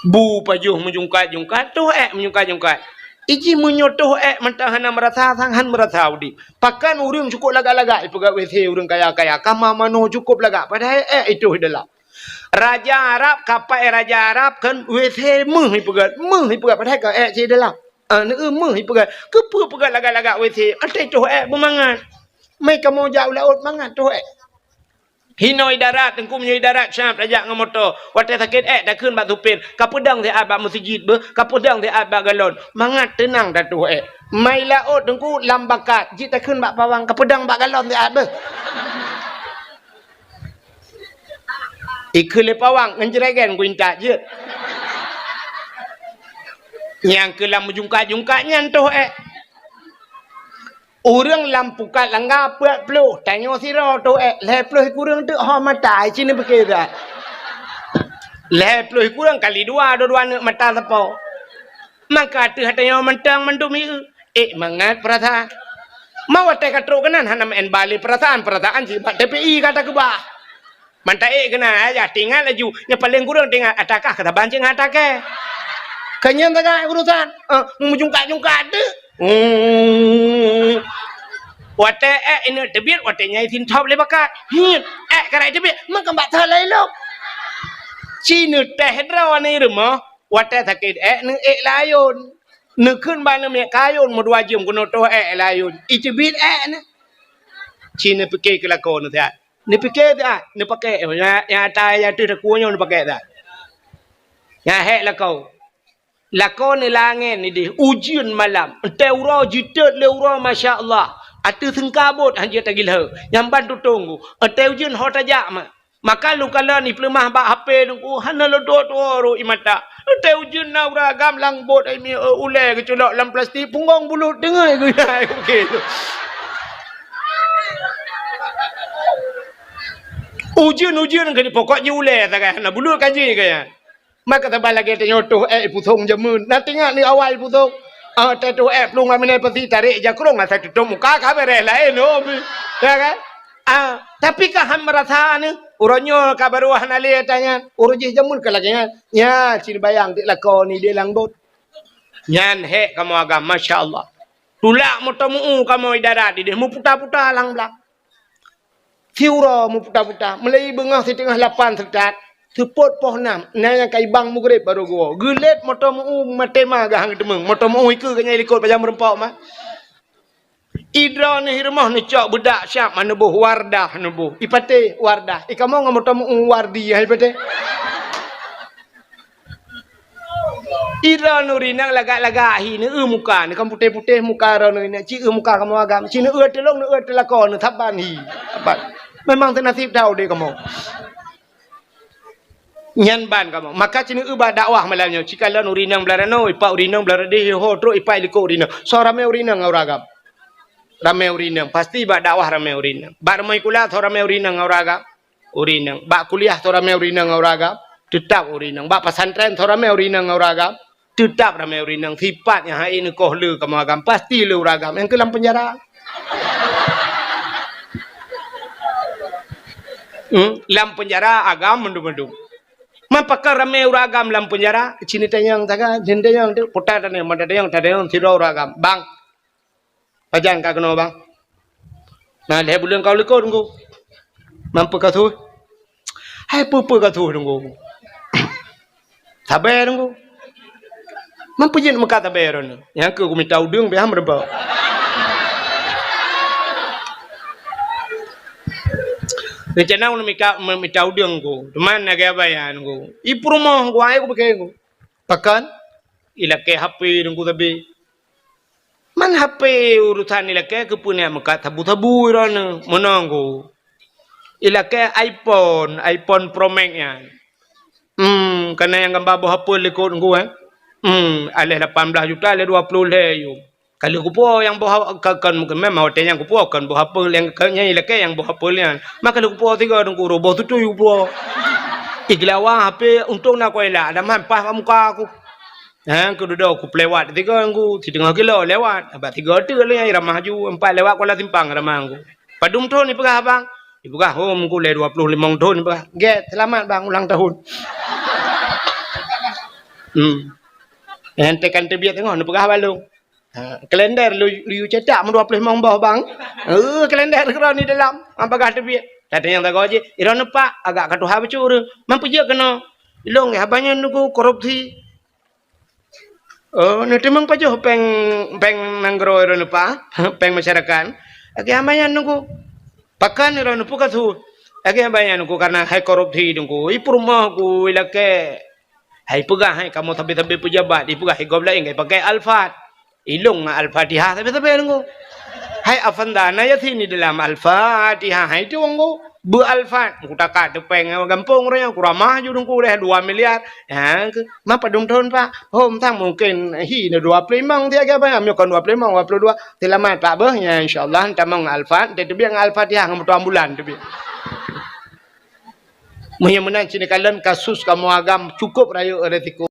Bu pajoh meujungkat-jungkat, toh ék meujungkat-jungkat. Iji meunyoe toh ék mantong hana meurasa, sang han meurasa udeb. Pakon ureueng cukôp lagak-lagak ipeugöt W C ureueng kaya-kaya, kama manoe cukôp lagak, padahai ék itoh i dalam. Raja Arab, kapai raja Arab kan W C meuh ipeugöt, meuh ipeugöt, padahai ka ék cit i dalam. Ah, neu meuh ipeugöt. Keupeue peugöt lagak-lagak W C? Até toh ék beumangat. Mé kamoe jak u laôt mangat toh ék. Hinoe idarat, Teungku, meunyoe idarat siat tajak ngon moto. Watèe sakét èk takheun bak supir, "Kapeudong siat bak meuseujid beuh, kapeudong siat bak galon." Mangat teunang tatoh èk. Mai laôt, Teungku, lam bakat, jeuet takheun bak pawang, "Kapeudong bak galon siat beuh." Ikheun lé pawang, ngon jregen kuintat jeuet. Nyang keu lam meujungkat-jungkat nyan toh èk. Ureueng lam pukat langga peuet ploh, tanyoe sidroe toh èk, lhèe ploh kureueng teuk ho mata, ci neupike that. Lhèe ploh kureueng kali dua, dua-dua neuk mata sapo. Maka ateueh tanyoe mantong mandum ieu, ék mangat peurasaan. Ma watèe ka trok keunan hana meu'en ba lé peurasaan, peurasaan cit bak T P I ka takeubah. Mantong ék keunan, ayah teuingat laju, nyang paleng kureueng teuingat, ata kah ka saban cit ngon ata kèe. Ka nyan sagai urusan, eh, meujungkat-jungkat teuk. Hmm. Watèe èk ineuk teubiet, watèe nyan sintop lé bakat. Hiet, èk karai teubiet, meukeubah that laén lom. Ci neuteh droe aneuk rumoh, watèe sakét èk, neuék layôn. Neukheun bak aneuk miet kayôn meudua jeuem keunoe toh èk layôn. Iteubiet èk nyan. Ci neupike keu lakoe neuh siat. Neupike siat, neupakèk, nyang, nyang ata nyang ateueh takue nyoe neupakèk siat. Nyang hék lakoe. Lakoe neulangèe nideh, ujeuen malam. Watèe uroe jiteuet lé uroe, masya Allah. Ateueh seungkabot hanjeuet tagilheu. Nyang ban tutông ku. Watèe ujeuen ho tajak ma. Maka lôn kalon ipeuleumah bak H P lôn ku, hana lôn tuwoe-tuwoe rot ie mata. Watèe ujeuen na ureueng agam lam bot, ai mi, ulèe geuculok lam plastik, punggong bulut teungeut geuh. Ujeuen-ujeuen keu pokok jih ulèe sagai, hana bulut ka jih kaya. Maka saban lagèe tanyoe toh èk ipusong jameun. Na teuingat neuk awai ipusong? Ah, watèe toh èk plueng lam inan pasi tarek jakrong asai tutôp muka ka bèrèh laén, oh, bi. Ya kan? Ah, tapi ka han meurasa neuh. Uroe nyoe ka barô hana lé ata nyan. Uroe jih jameun ka lagèe nyan. Nyan, ci neubayang teuk lakoe nideh lam bot. Nyan hék kamoe agam, masya Allah. Tulak moto meu-u kamoe idarat ideh, meuputa-puta lam blang. Siuroe meuputa-puta, mulai beungoh siteungoh lapan seutôt, seupôt poh nam, na nyang ka ibang mugreb barô geuwoe. Geulét moto meu-u, maté ma geuh han geuteumeung. Moto meu-u ikeue geuh nyan ilikot pajan meureumpok ma. Idroeneuh i rumoh neucok beudak siab ma neuboh, Wardah neuboh. Ipatéh Wardah. Ikamoe ngon moto meu-u Wardi, hai patéh. Idroeneuh rinang lagak-lagak hi, neueu muka, neukan putéh-putéh muka droeneuh inong, ci eu muka kamoe agam, ci neueu teulông, neueu teulakô, neusaban hi. Saban. Memang teunasib that udép kamoe. Nyan ban kamoe. Maka ci neueu bak dakwah malam nyoe, ci kalon ureueng inong Beularanoe, ipak ureueng inong Beularadieh, iho trok ipak ilikot ureueng inong. Soe ramé ureueng inong ngon ureueng agam? Ramé ureueng inong. Pasti bak dakwah ramé ureueng inong. Bak rumoh sikula soe ramé ureueng inong ngon ureueng agam? Ureueng inong. Bak kuliah soe ramé ureueng inong ngon ureueng agam? Teutap ureueng inong. Bak pesantren soe ramé ureueng inong ngon ureueng agam? Teutap ramé ureueng inong. Sipat nyang hai neukoh le kamoe agam, pasti le ureueng agam. Nyang keu lam peunjara. Hmm, lam peunjara agam mandum-mandum. Man pakon ramé ureueng agam lam peunjara? Ci neutanyong sagai, ci neutanyong tu, puta tanyong, mata tanyong, tanyong sidroe ureueng agam. Bang, Pajan ka keunoe, Bang? Na lhèe buleuen ka u likot, Teungku. Man peue ka su? Hai peue-peue ka su, Teungku. Sabe, Teungku. Man peue jeuet meukat sabe droeneuh? Nyang keu kumita udeueng pih han meureubah. Reuncana ulôn mika, meumita udeueng, Teungku. Teuma na gaya bayan, Teungku. I peurumoh, Teungku, ai kupike, Teungku. Pakon? Ilakèe H P, Teungku, sabe. Man H P urusan ilakèe keupeue neujak meukat sabu-sabu droeneuh, meunan, Teungku. Ilakèe iPhone, iPhone Pro Max nyan. Hmm, kana nyang gamba boh apel likot, Teungku, eh. Hmm, aléh lapan blah juta, aléh dua ploh lhèe yum. Ka lheueh kupuwoe nyang boh ha-, ka, kon, memang watèe nyan kupuwoe kon boh apel nyang ka, nyang ilakèe nyang boh apel nyan. Maka lheueh kupuwoe sigoe, Teungku, roh boh tutui kupuwoe. Igeulawa H P, untông na kuela, ada man paih bak muka ku. Ha, keu dudoe kupeuliwat sigoe, Teungku, siteungoh kilo liwat. Abah sigoe teuk lé nyang iramah ju, empat liwat Kuala Simpang ramah, Teungku. Padum thon ipeugah, Abang? Ipeugah, "Oh, Teungku, lé dua ploh limong thon," ipeugah. "Gèt, seulamat, Bang, ulang tahun." Hmm. Nyang tekan teubiet teungoh neupeugah bak lôn. Ha, kalender lu, lu cetak meudua ploh limong boh, Bang. Eh, kalender keudroe di dalam, han bagah teubiet. Tatanyong sagoe jih, "Droeneuh, Pak, agak ka tuha bacut ureueng. Man peue jeuet keunoe?" "Ilôn, haba nyan, Teungku, korupsi." "Oh, neuteumeung pajoh péng, péng nanggroe droeneuh, Pak? Péng masyarakat?" "Lagèe haba nyan, Teungku." "Pakon droeneuh, peue ka su?" Lagèe nyan Teungku, karena hai korupsi Teungku, i peurumoh ku, i lakèe. Hai peugah hai kamoe sabe-sabe peujabat, i peugah i gob laén, hai pakai Al-Fat. I lôn ngon Al-Fatihah sabe-sabe Teungku. Hai Avanda na Yasin di dalam Al-Fatihah, hai Teungku. Beu Al-Fat, ku taka teupeng gampông ureueng nyan, ku ramah ju Teungku deh dua miliar. Ha, ke, ma padum thôn, Pak? Hom sang mungkin hi na dua ploh limong tiep geuh, Pak. Meunyoe kon dua ploh limong, dua puluh dua. Seulamat, Pak, beuh. Nyan, insya Allah, tamong Al-Fat, teubiet ngon Al-Fatihah ngon moto ambulan teubiet. Meunyoe meunan, sinoe kalon kasus kamoe agam cukup rayeuk resiko.